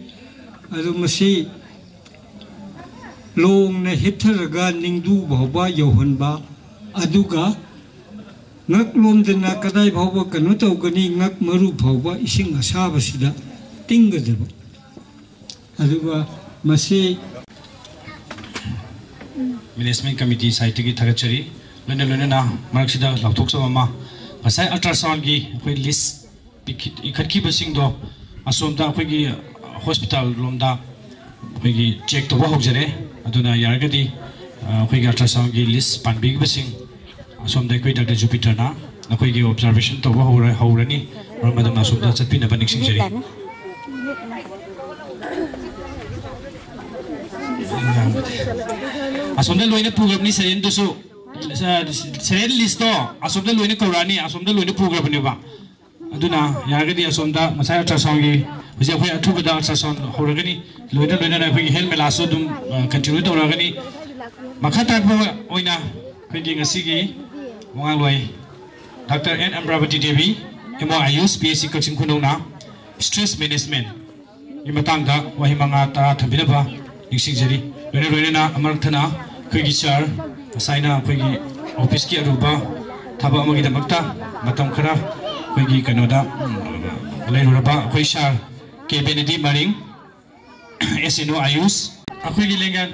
ꯑꯗꯨ ꯃꯁꯤ ꯂꯣꯡꯅ ꯍꯤꯞꯊꯔꯒ ꯅꯤꯡꯗꯨ ꯐꯥꯎꯕ ꯌꯧꯍꯟꯕ, ꯑꯗꯨꯒ ꯉꯛꯂꯣꯝꯗꯅ ꯀꯗꯥꯏ ꯐꯥꯎꯕ ꯀꯩꯅꯣ ꯇꯧꯒꯅꯤ? ꯉꯛ ꯃꯔꯨ ꯐꯥꯎꯕ ꯏꯁꯤꯡ ꯑꯁꯥꯕꯁꯤꯗ ꯇꯤꯡꯒꯗꯕ꯫ ꯑꯗꯨꯒ ꯃꯁꯤ ꯃꯦꯅꯦꯖꯃꯦꯟ ꯀꯃꯤꯇꯤ ꯁꯥꯏꯠꯇꯒꯤ ꯊꯥꯒꯠꯆꯔꯤ꯫ ꯂꯣꯏꯅ ꯂꯣꯏꯅꯅ ꯃꯔꯛꯁꯤꯗ ꯂꯥꯎꯊꯣꯛꯆꯕ ꯑꯃ, ꯉꯁꯥꯏ ꯑꯜꯇ꯭ꯔꯥꯁꯥꯎꯟꯒꯤ ꯑꯩꯈꯣꯏ ꯂꯤꯁ ꯄꯤꯈꯠ-, ꯏꯈꯠꯈꯤꯕꯁꯤꯡꯗꯣ ꯑꯁꯣꯝꯗ ꯑꯩꯈꯣꯏꯒꯤ ꯍꯣꯁꯄꯤꯇꯥꯜ ꯂꯣꯝꯗ ꯑꯩꯈꯣꯏꯒꯤ ꯆꯦꯛ ꯇꯧꯕ ꯍꯧꯖꯔꯦ꯫ ꯑꯗꯨꯅ ꯌꯥꯔꯒꯗꯤ, ꯑ, ꯑꯩꯈꯣꯏꯒꯤ ꯑꯜꯇ꯭ꯔꯥꯁꯥꯎꯟꯒꯤ ꯂꯤꯁ ꯄꯥꯟꯕꯤꯈꯤꯕꯁꯤꯡ ꯑꯁꯣꯝꯗ ꯑꯩꯈꯣꯏ ꯗꯥꯛꯇꯔ ꯖꯨꯄꯤꯇꯔꯅ ꯅꯈꯣꯏꯒꯤ ꯑꯣꯕꯖꯥꯔꯕꯦꯁꯟ ꯇꯧꯕ ꯍꯧꯔ-, ꯍꯧꯔꯅꯤ꯫ ꯃꯔꯝ ꯑꯗꯨꯅ ꯑꯁꯣꯝꯗ ꯆꯠꯄꯤꯅꯕ ꯅꯤꯡꯁꯤꯡꯖꯔꯤ꯫ ꯑꯁꯣꯝꯗ ꯂꯣꯏꯅ ꯄꯨꯈ꯭ꯔꯕꯅꯤ ꯁꯦꯔꯦꯟꯗꯨꯁꯨ꯫ ꯁꯦꯔꯦꯟ ꯂꯤꯁꯇꯣ ꯑꯁꯣꯝꯗ ꯂꯣꯏꯅ ꯀꯧꯔꯛꯑꯅꯤ, ꯑꯁꯣꯝꯗ ꯂꯣꯏꯅ ꯄꯨꯈ꯭ꯔꯕꯅꯦꯕ꯫ ꯑꯗꯨꯅ ꯌꯥꯔꯒꯗꯤ ꯑꯁꯣꯝꯗ ꯉꯁꯥꯏ ꯑꯜꯇ꯭ꯔꯥꯁꯥꯎꯟꯒꯤ, ꯍꯧꯖꯤꯛ ꯑꯩꯈꯣꯏ ꯑꯊꯨꯕꯗ ꯑꯜꯇ꯭ꯔꯥꯁꯥꯎꯟ ꯍꯧꯔꯒꯅꯤ, ꯂꯣꯏꯅ ꯂꯣꯏꯅꯅ ꯑꯩꯈꯣꯏꯒꯤ ꯍꯦꯜꯊ ꯃꯦꯂꯥꯁꯨ ꯑꯗꯨꯝ, ꯑ, ꯀꯟꯇꯤꯅ꯭ꯌꯨ ꯇꯧꯔꯛꯑꯒꯅꯤ꯫ ꯃꯈꯥ ꯇꯥꯔꯛꯄ ꯑꯣꯏꯅ ꯑꯩꯈꯣꯏꯒꯤ ꯉꯁꯤꯒꯤ ꯋꯥꯉꯥꯡꯂꯣꯏ doctor and ꯑꯝꯕ꯭ꯔꯥꯕꯇꯤ Devi, M O ꯑꯥꯌꯨꯁ, P H C Kakching ꯈꯨꯅꯧꯅ stress management ꯒꯤ ꯃꯇꯥꯡꯗ ꯋꯥꯍꯩ ꯃꯉꯥ ꯇꯔꯥ ꯊꯝꯕꯤꯅꯕ ꯅꯤꯡꯁꯤꯡꯖꯔꯤ꯫ ꯂꯣꯏꯅ ꯂꯣꯏꯅꯅ ꯑꯃꯨꯛ ꯍꯟꯅ ꯑꯩꯈꯣꯏꯒꯤ ꯁꯥꯔ, ꯉꯁꯥꯏꯅ ꯑꯩꯈꯣꯏꯒꯤ ꯑꯣꯐꯤꯁꯀꯤ ꯑꯔꯨꯕ ꯊꯕꯛ ꯑꯃꯒꯤꯗꯃꯛꯇ ꯃꯇꯝ ꯈꯔ ꯑꯩꯈꯣꯏꯒꯤ ꯀꯩꯅꯣꯗ, ꯎꯝ, ꯂꯩꯔꯨꯔꯕ ꯑꯩꯈꯣꯏ ꯁꯥꯔ ꯀꯦ ꯕꯦꯅꯦꯗꯤ ꯃꯔꯤꯡ, ꯑꯦꯁ ꯑꯦꯟ ꯑꯣ ꯑꯥꯌꯨꯁ꯫ ꯑꯩꯈꯣꯏꯒꯤ ꯂꯦꯡꯒꯥꯟ꯫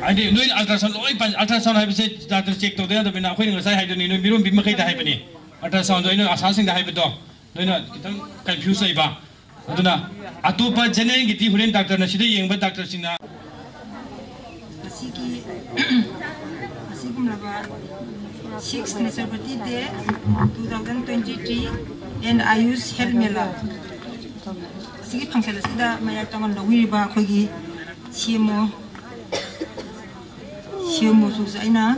ꯍꯥꯏꯗꯤ ꯅꯣꯏ ꯑꯜꯇ꯭ꯔꯥꯁꯥꯎꯟ ꯂꯣꯏ ꯄꯥꯏ-, ꯑꯜꯇ꯭ꯔꯥꯁꯥꯎꯟ ꯍꯥꯏꯕꯁꯦ ꯗꯥꯛꯇꯔ ꯆꯦꯛ ꯇꯧꯗ ꯌꯥꯗꯕꯅꯤꯅ ꯑꯩꯈꯣꯏꯅ ꯉꯁꯥꯏ ꯍꯥꯏꯗꯨꯅꯤ, ꯅꯣꯏ ꯃꯤꯔꯣꯟꯕꯤ ꯃꯈꯩꯗ ꯍꯥꯏꯕꯅꯤ꯫ ꯑꯜꯇ꯭ꯔꯥꯁꯥꯎꯟꯗꯣ ꯑꯩꯅ ꯑꯁꯥꯁꯤꯡꯗ ꯍꯥꯏꯕꯗꯣ ꯅꯣꯏꯅ ꯈꯤꯇꯪ ꯀꯟꯐ꯭ꯌꯨꯁ ꯂꯩꯕ꯫ ꯑꯗꯨꯅ ꯑꯇꯣꯞꯄ ꯖꯦꯅꯦꯔꯦꯜꯒꯤꯗꯤ ꯍꯣꯔꯦꯟ ꯗꯥꯛꯇꯔꯅ ꯁꯤꯗ ꯌꯦꯡꯕ ꯗꯥꯛꯇꯔꯁꯤꯡꯅ꯫ ꯉꯁꯤꯒꯤ ꯑꯁꯤꯒꯨꯝꯂꯕ six Naturopathy Day two thousand twenty-three and Ayush Health Mela ꯑꯁꯤꯒꯤ function ꯑꯁꯤꯗ ꯃꯌꯥꯏ ꯇꯪꯒꯟ ꯂꯧꯕꯤꯔꯤꯕ ꯑꯩꯈꯣꯏꯒꯤ C M O, C M O ꯁꯨꯁꯨ ꯑꯩꯅ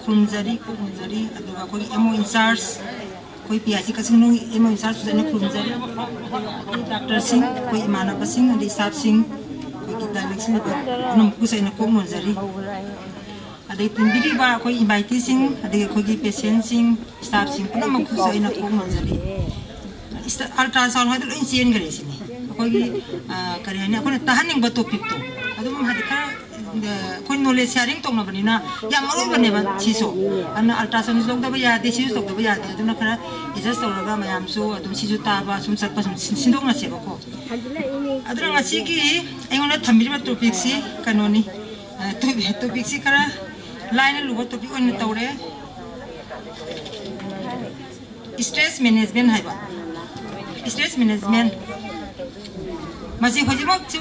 ꯈꯨꯔꯨꯝꯖꯔꯤ, ꯈꯨꯔꯨꯝꯖꯔꯤ꯫ ꯑꯗꯨꯒ ꯑꯩꯈꯣꯏꯒꯤ M O in charge, ꯑꯩꯈꯣꯏ P I C ꯀꯛꯆꯤꯡ ꯅꯨꯡ M O in charge ꯁꯨꯁꯨ ꯑꯩꯅ ꯈꯨꯔꯨꯝꯖꯔꯤ꯫ ꯑꯗꯩ ꯗꯥꯛꯇꯔꯁꯤꯡ, ꯑꯩꯈꯣꯏ ꯏꯃꯥꯟꯅꯕꯁꯤꯡ, ꯑꯗꯩ staffꯁꯤꯡ, ꯑꯩꯈꯣꯏꯒꯤ direction ꯄꯨꯝꯅꯃꯛꯄꯨꯁꯨ ꯑꯩꯅ ꯀꯣꯛ ꯅꯣꯟꯖꯔꯤ꯫ ꯑꯗꯩ ꯇꯤꯟꯕꯤꯔꯤꯕ ꯑꯩꯈꯣꯏ inviteeꯁꯤꯡ, ꯑꯗꯒꯤ ꯑꯩꯈꯣꯏꯒꯤ patientꯁꯤꯡ, staffꯁꯤꯡ ꯄꯨꯝꯅꯃꯛꯄꯨꯁꯨ ꯑꯩꯅ ꯀꯣꯛ ꯅꯣꯟꯖꯔꯤ꯫ Ultrasound ꯍꯥꯏꯗ ꯂꯣꯏ ꯆꯦꯟꯈ꯭ꯔꯦ ꯁꯤꯅꯤ꯫ ꯑꯩꯈꯣꯏꯒꯤ, ꯑ, ꯀꯔꯤ ꯍꯥꯏꯅꯤ, ꯑꯩꯈꯣꯏꯅ ꯇꯥꯍꯟꯅꯤꯡꯕ topicꯇꯣ ꯑꯗꯨꯝ ꯍꯥꯏꯗꯤ ꯈꯔ, ꯑ, ꯑꯩꯈꯣꯏ knowledge sharing ꯇꯧꯅꯕꯅꯤꯅ ꯌꯥꯝ ꯃꯔꯨ ꯑꯣꯏꯕꯅꯦꯕ ꯁꯤꯁꯨ꯫ ꯑꯗꯨꯅ ultrasoundꯁꯨ ꯂꯧꯗꯕ ꯌꯥꯗꯦ, ꯁꯤꯁꯨ ꯇꯧꯗꯕ ꯌꯥꯗꯦ꯫ ꯑꯗꯨꯅ ꯈꯔ adjust ꯇꯧꯔꯒ ꯃꯌꯥꯝꯁꯨ ꯑꯗꯨꯝ ꯁꯤꯁꯨ ꯇꯥꯕ, ꯁꯨꯝ ꯆꯠꯄ, ꯁꯨꯝ ꯁꯤꯟꯗꯣꯛꯅꯁꯦꯕꯀꯣ꯫ ꯑꯗꯨꯅ ꯉꯁꯤꯒꯤ ꯑꯩꯉꯣꯟꯗ ꯊꯝꯕꯤꯔꯤꯕ topicꯁꯤ ꯀꯩꯅꯣꯅꯤ꯫ ꯑ, topic, topicꯁꯤ ꯈꯔ ꯂꯥꯏꯅ ꯂꯨꯕ topic ꯑꯣꯏꯅ ꯇꯧꯔꯦ꯫ Stress management ꯍꯥꯏꯕ꯫ Stress management꯫ ꯃꯁꯤ ꯍꯧꯖꯤꯛꯃꯛꯁꯨ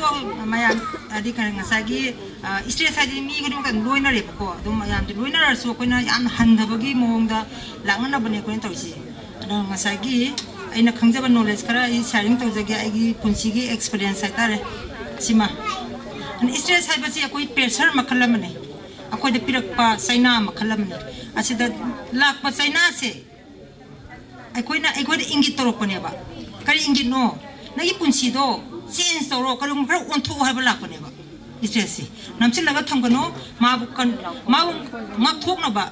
ꯃꯌꯥꯝ, ꯍꯥꯏꯗꯤ ꯀꯔꯤ, ꯉꯁꯥꯏꯒꯤ, ꯑ, stress ꯍꯥꯏꯁꯤ ꯃꯤ ꯈꯨꯗꯤꯡꯃꯛꯇ ꯑꯗꯨꯝ ꯂꯣꯏꯅꯔꯦꯕꯀꯣ꯫ ꯑꯗꯨꯝ ꯃꯌꯥꯝꯗꯤ ꯂꯣꯏꯅꯔꯁꯨ ꯑꯩꯈꯣꯏꯅ ꯌꯥꯝꯅ ꯍꯟꯊꯕꯒꯤ ꯃꯑꯣꯡꯗ ꯂꯥꯛꯅꯅꯕꯅꯦ ꯑꯩꯈꯣꯏꯅ ꯇꯧꯔꯤꯁꯦ꯫ ꯑꯗꯣ ꯉꯁꯥꯏꯒꯤ ꯑꯩꯅ ꯈꯪꯖꯕ knowledge ꯈꯔ ꯑꯩ sharing ꯇꯧꯖꯒꯦ, ꯑꯩꯒꯤ ꯄꯨꯟꯁꯤꯒꯤ experience ꯍꯥꯏꯇꯥꯔꯦ ꯁꯤꯃ꯫ Stress ꯍꯥꯏꯕꯁꯤ ꯑꯩꯈꯣꯏ pressure ꯃꯈꯜ ꯑꯃꯅꯤ, ꯑꯩꯈꯣꯏꯗ ꯄꯤꯔꯛꯄ ꯆꯩꯅꯥ ꯃꯈꯜ ꯑꯃꯅꯤ꯫ ꯑꯁꯤꯗ ꯂꯥꯛꯄ ꯆꯩꯅꯥꯁꯦ ꯑꯩꯈꯣꯏꯅ, ꯑꯩꯈꯣꯏꯗ ꯏꯪꯒꯤꯠ ꯇꯧꯔꯛꯄꯅꯦꯕ꯫ ꯀꯔꯤ ꯏꯪꯒꯤꯠꯅꯣ? ꯅꯪꯒꯤ ꯄꯨꯟꯁꯤꯗꯣ change ꯇꯧꯔꯣ, ꯀꯔꯤꯒꯨꯝꯕ ꯈꯔ ꯑꯣꯟꯊꯣꯛꯑꯣ ꯍꯥꯏꯕ ꯂꯥꯛꯄꯅꯦꯕ꯫ Stressꯁꯤ ꯅꯝꯁꯤꯜꯂꯒ ꯊꯝꯒꯅꯣ, ꯃꯥꯕꯨ ꯀꯟ-, ꯃꯥꯕꯨ ꯉꯥꯛꯊꯣꯛꯅꯕ,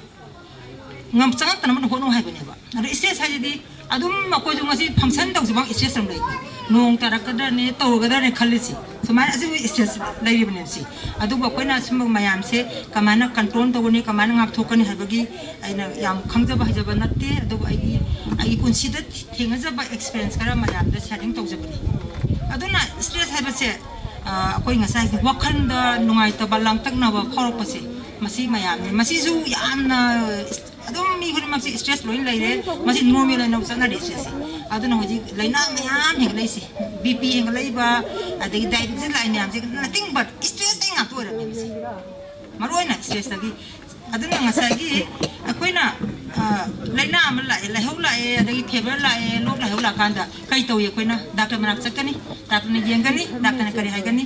ꯉꯝ-, ꯆꯪꯉꯛꯇꯅꯕ ꯍꯣꯠꯅꯧ ꯍꯥꯏꯕꯅꯦꯕ꯫ ꯑꯗꯣ stress ꯍꯥꯏꯁꯤꯗꯤ ꯑꯗꯨꯝ ꯑꯩꯈꯣꯏꯁꯨ ꯉꯁꯤ function ꯇꯧꯁꯤꯐꯥꯎ stress ꯑꯃ ꯂꯩ꯫ ꯅꯣꯡ ꯇꯥꯔꯛꯀꯗ꯭ꯔꯅꯦ, ꯇꯧꯔꯒꯗ꯭ꯔꯅꯦ ꯈꯜꯂꯤꯁꯤ꯫ ꯁꯨꯃꯥꯏꯅ ꯑꯁꯤꯕꯨ ꯏꯁꯇꯦꯖ ꯂꯩꯔꯤꯕꯅꯦ ꯁꯤ꯫ ꯑꯗꯨꯕꯨ ꯑꯩꯈꯣꯏꯅ ꯁꯨꯝꯕ ꯃꯌꯥꯝꯁꯦ ꯀꯃꯥꯏꯅ ꯀꯟꯇ꯭ꯔꯣꯜ ꯇꯧꯒꯅꯤ, ꯀꯃꯥꯏꯅ ꯉꯥꯛꯊꯣꯛꯀꯅꯤ ꯍꯥꯏꯕꯒꯤ ꯑꯩꯅ ꯌꯥꯝ ꯈꯪꯖꯕ ꯍꯩꯖꯕ ꯅꯠꯇꯦ꯫ ꯑꯗꯨꯕꯨ ꯑꯩꯒꯤ, ꯑꯩꯒꯤ ꯄꯨꯟꯁꯤꯗ ꯊꯦꯡꯅꯖꯕ ꯑꯦꯛꯁꯄꯤꯔꯤꯌꯦꯟꯁ ꯈꯔ ꯃꯌꯥꯝꯗ ꯁꯤꯌꯥꯔꯤꯡ ꯇꯧꯖꯕꯅꯤ꯫ ꯑꯗꯨꯅ ꯏꯁꯇ꯭ꯔꯦꯁ ꯍꯥꯏꯕꯁꯦ, ꯑ, ꯑꯩꯈꯣꯏ ꯉꯁꯥꯏꯒꯤ ꯋꯥꯈꯜꯗ ꯅꯨꯡꯉꯥꯏꯇꯕ, ꯂꯥꯡꯇꯛꯅꯕ ꯐꯥꯎꯔꯛꯄꯁꯦ, ꯃꯁꯤ ꯃꯌꯥꯝꯅꯤ꯫ ꯃꯁꯤꯁꯨ ꯌꯥꯝꯅ ꯑꯗꯨꯝ ꯃꯤ ꯈꯨꯗꯤꯡꯃꯛꯁꯦ ꯏꯁꯇ꯭ꯔꯦꯁ ꯂꯣꯏ ꯂꯩꯔꯦ꯫ ꯃꯁꯤ ꯅꯣꯔꯃꯦꯜ ꯑꯣꯏꯅ ꯆꯠꯅꯔꯦ ꯏꯁꯇ꯭ꯔꯦꯁꯁꯦ꯫ ꯑꯗꯨꯅ ꯍꯧꯖꯤꯛ ꯂꯥꯏꯅꯥ ꯃꯌꯥꯝ ꯍꯦꯟꯒꯠꯂꯛꯏꯁꯦ, ꯕꯤ ꯄꯤ ꯍꯦꯟꯒꯠꯂꯛꯏꯕ, ꯑꯗꯒꯤ ꯗꯥꯏꯕꯤꯇꯤꯁ ꯂꯥꯛꯏ ꯃꯌꯥꯝꯁꯦ, nothing but ꯏꯁꯇ꯭ꯔꯦꯁꯇꯩ ꯉꯥꯛꯇ ꯑꯣꯏꯔꯝꯃꯦ ꯃꯁꯤ꯫ ꯃꯔꯨ ꯑꯣꯏꯅ ꯏꯁꯇ꯭ꯔꯦꯁꯇꯒꯤ꯫ ꯑꯗꯨꯅ ꯉꯁꯥꯏꯒꯤ ꯑꯩꯈꯣꯏꯅ, ꯑ, ꯂꯥꯏꯅꯥ ꯑꯃ ꯂꯥꯛꯑꯦ, ꯂꯥꯏꯍꯧ ꯂꯥꯛꯑꯦ, ꯑꯗꯒꯤ ꯐꯦꯕꯔ ꯂꯥꯛꯑꯦ, ꯂꯣꯛ ꯂꯥꯏꯍꯧ ꯂꯥꯛꯀꯥꯟꯗ ꯀꯔꯤ ꯇꯧꯏ? ꯑꯩꯈꯣꯏꯅ ꯗꯥꯛꯇꯔ ꯃꯅꯥꯛ ꯆꯠꯀꯅꯤ, ꯗꯥꯛꯇꯔꯅ ꯌꯦꯡꯒꯅꯤ, ꯗꯥꯛꯇꯔꯅ ꯀꯔꯤ ꯍꯥꯏꯒꯅꯤ?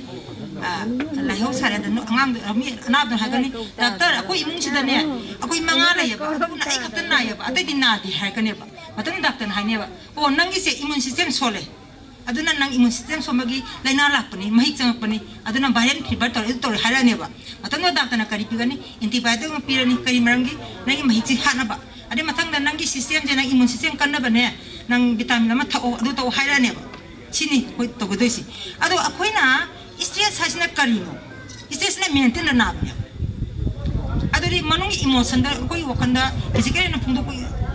ꯑ, ꯂꯥꯏꯍꯧ ꯁꯥꯔꯦ, ꯑꯗ ꯅꯣ-, ꯑꯉꯥꯡꯗꯣ, ꯃꯤ ꯑꯅꯥꯕꯗꯣ ꯍꯥꯏꯒꯅꯤ, "ꯗꯥꯛꯇꯔ, ꯑꯩꯈꯣꯏ ꯏꯃꯨꯡꯁꯤꯗꯅꯦ, ꯑꯩꯈꯣꯏ ꯃꯉꯥ ꯂꯩꯌꯦꯕ, ꯑꯗꯨꯅ ꯑꯩ ꯈꯛꯇ ꯅꯥꯏꯌꯦꯕ, ꯑꯇꯩꯗꯤ ꯅꯥꯗꯦ" ꯍꯥꯏꯔꯛꯀꯅꯦꯕ꯫ ꯃꯇꯝꯗꯨꯗ ꯗꯥꯛꯇꯔꯅ ꯍꯥꯏꯅꯦꯕ, "ꯑꯣ, ꯅꯪꯒꯤꯁꯦ ꯏꯃ꯭ꯌꯨꯟ ꯁꯤꯁꯇꯦꯝ ꯁꯣꯜꯂꯦ, ꯑꯗꯨꯅ ꯅꯪ ꯏꯃ꯭ꯌꯨꯟ ꯁꯤꯁꯇꯦꯝ ꯁꯣꯟꯕꯒꯤ ꯂꯥꯏꯅꯥ ꯂꯥꯛꯄꯅꯤ, ꯃꯍꯤꯛ ꯆꯪꯉꯛꯄꯅꯤ, ꯑꯗꯨꯅ ꯚꯥꯏꯔꯦꯜ ꯐꯤꯚꯔ ꯇꯧꯔꯦ, ꯑꯗꯨ ꯇꯧꯔꯦ" ꯍꯥꯏꯔꯛꯑꯅꯦꯕ꯫ ꯃꯇꯝꯗꯨꯗ ꯗꯥꯛꯇꯔꯅ ꯀꯔꯤ ꯄꯤꯒꯅꯤ? ꯑꯦꯟꯇꯤꯕꯥꯏꯑꯣꯇꯤꯛ ꯑꯃ ꯄꯤꯔꯅꯤ꯫ ꯀꯔꯤ ꯃꯔꯝꯒꯤ? ꯅꯪꯒꯤ ꯃꯍꯤꯛꯁꯤ ꯍꯥꯠꯅꯕ꯫ ꯑꯗꯩ ꯃꯊꯪꯗ ꯅꯪꯒꯤ ꯁꯤꯁꯇꯦꯝꯁꯦ, ꯅꯪ ꯏꯃ꯭ꯌꯨꯟ ꯁꯤꯁꯇꯦꯝ ꯀꯟꯅꯕꯅꯦ, ꯅꯪ ꯚꯤꯇꯥꯃꯤꯟ ꯑꯃ ꯊꯛꯑꯣ, ꯑꯗꯨ ꯇꯧꯑꯣ ꯍꯥꯏꯔꯛꯑꯅꯦꯕ꯫ ꯁꯤꯅꯤ ꯑꯩꯈꯣꯏ ꯇꯧꯒꯗꯣꯏꯁꯤ꯫ ꯑꯗꯣ ꯑꯩꯈꯣꯏꯅ ꯏꯁꯇ꯭ꯔꯦꯁ ꯍꯥꯏꯁꯤꯅ ꯀꯔꯤꯅꯣ? ꯏꯁꯇ꯭ꯔꯦꯁꯁꯤꯅ ꯃꯦꯟꯇꯦꯜꯗ ꯅꯥꯕꯅꯦ꯫ ꯑꯗꯨꯗꯤ ꯃꯅꯨꯡꯒꯤ ꯏꯃꯣꯁꯟꯗ, ꯑꯩꯈꯣꯏꯒꯤ ꯋꯥꯈꯜꯗ ꯐꯤꯖꯤꯀꯦꯜ ꯑꯣꯏꯅ ꯐꯣꯡꯗꯣꯛꯄ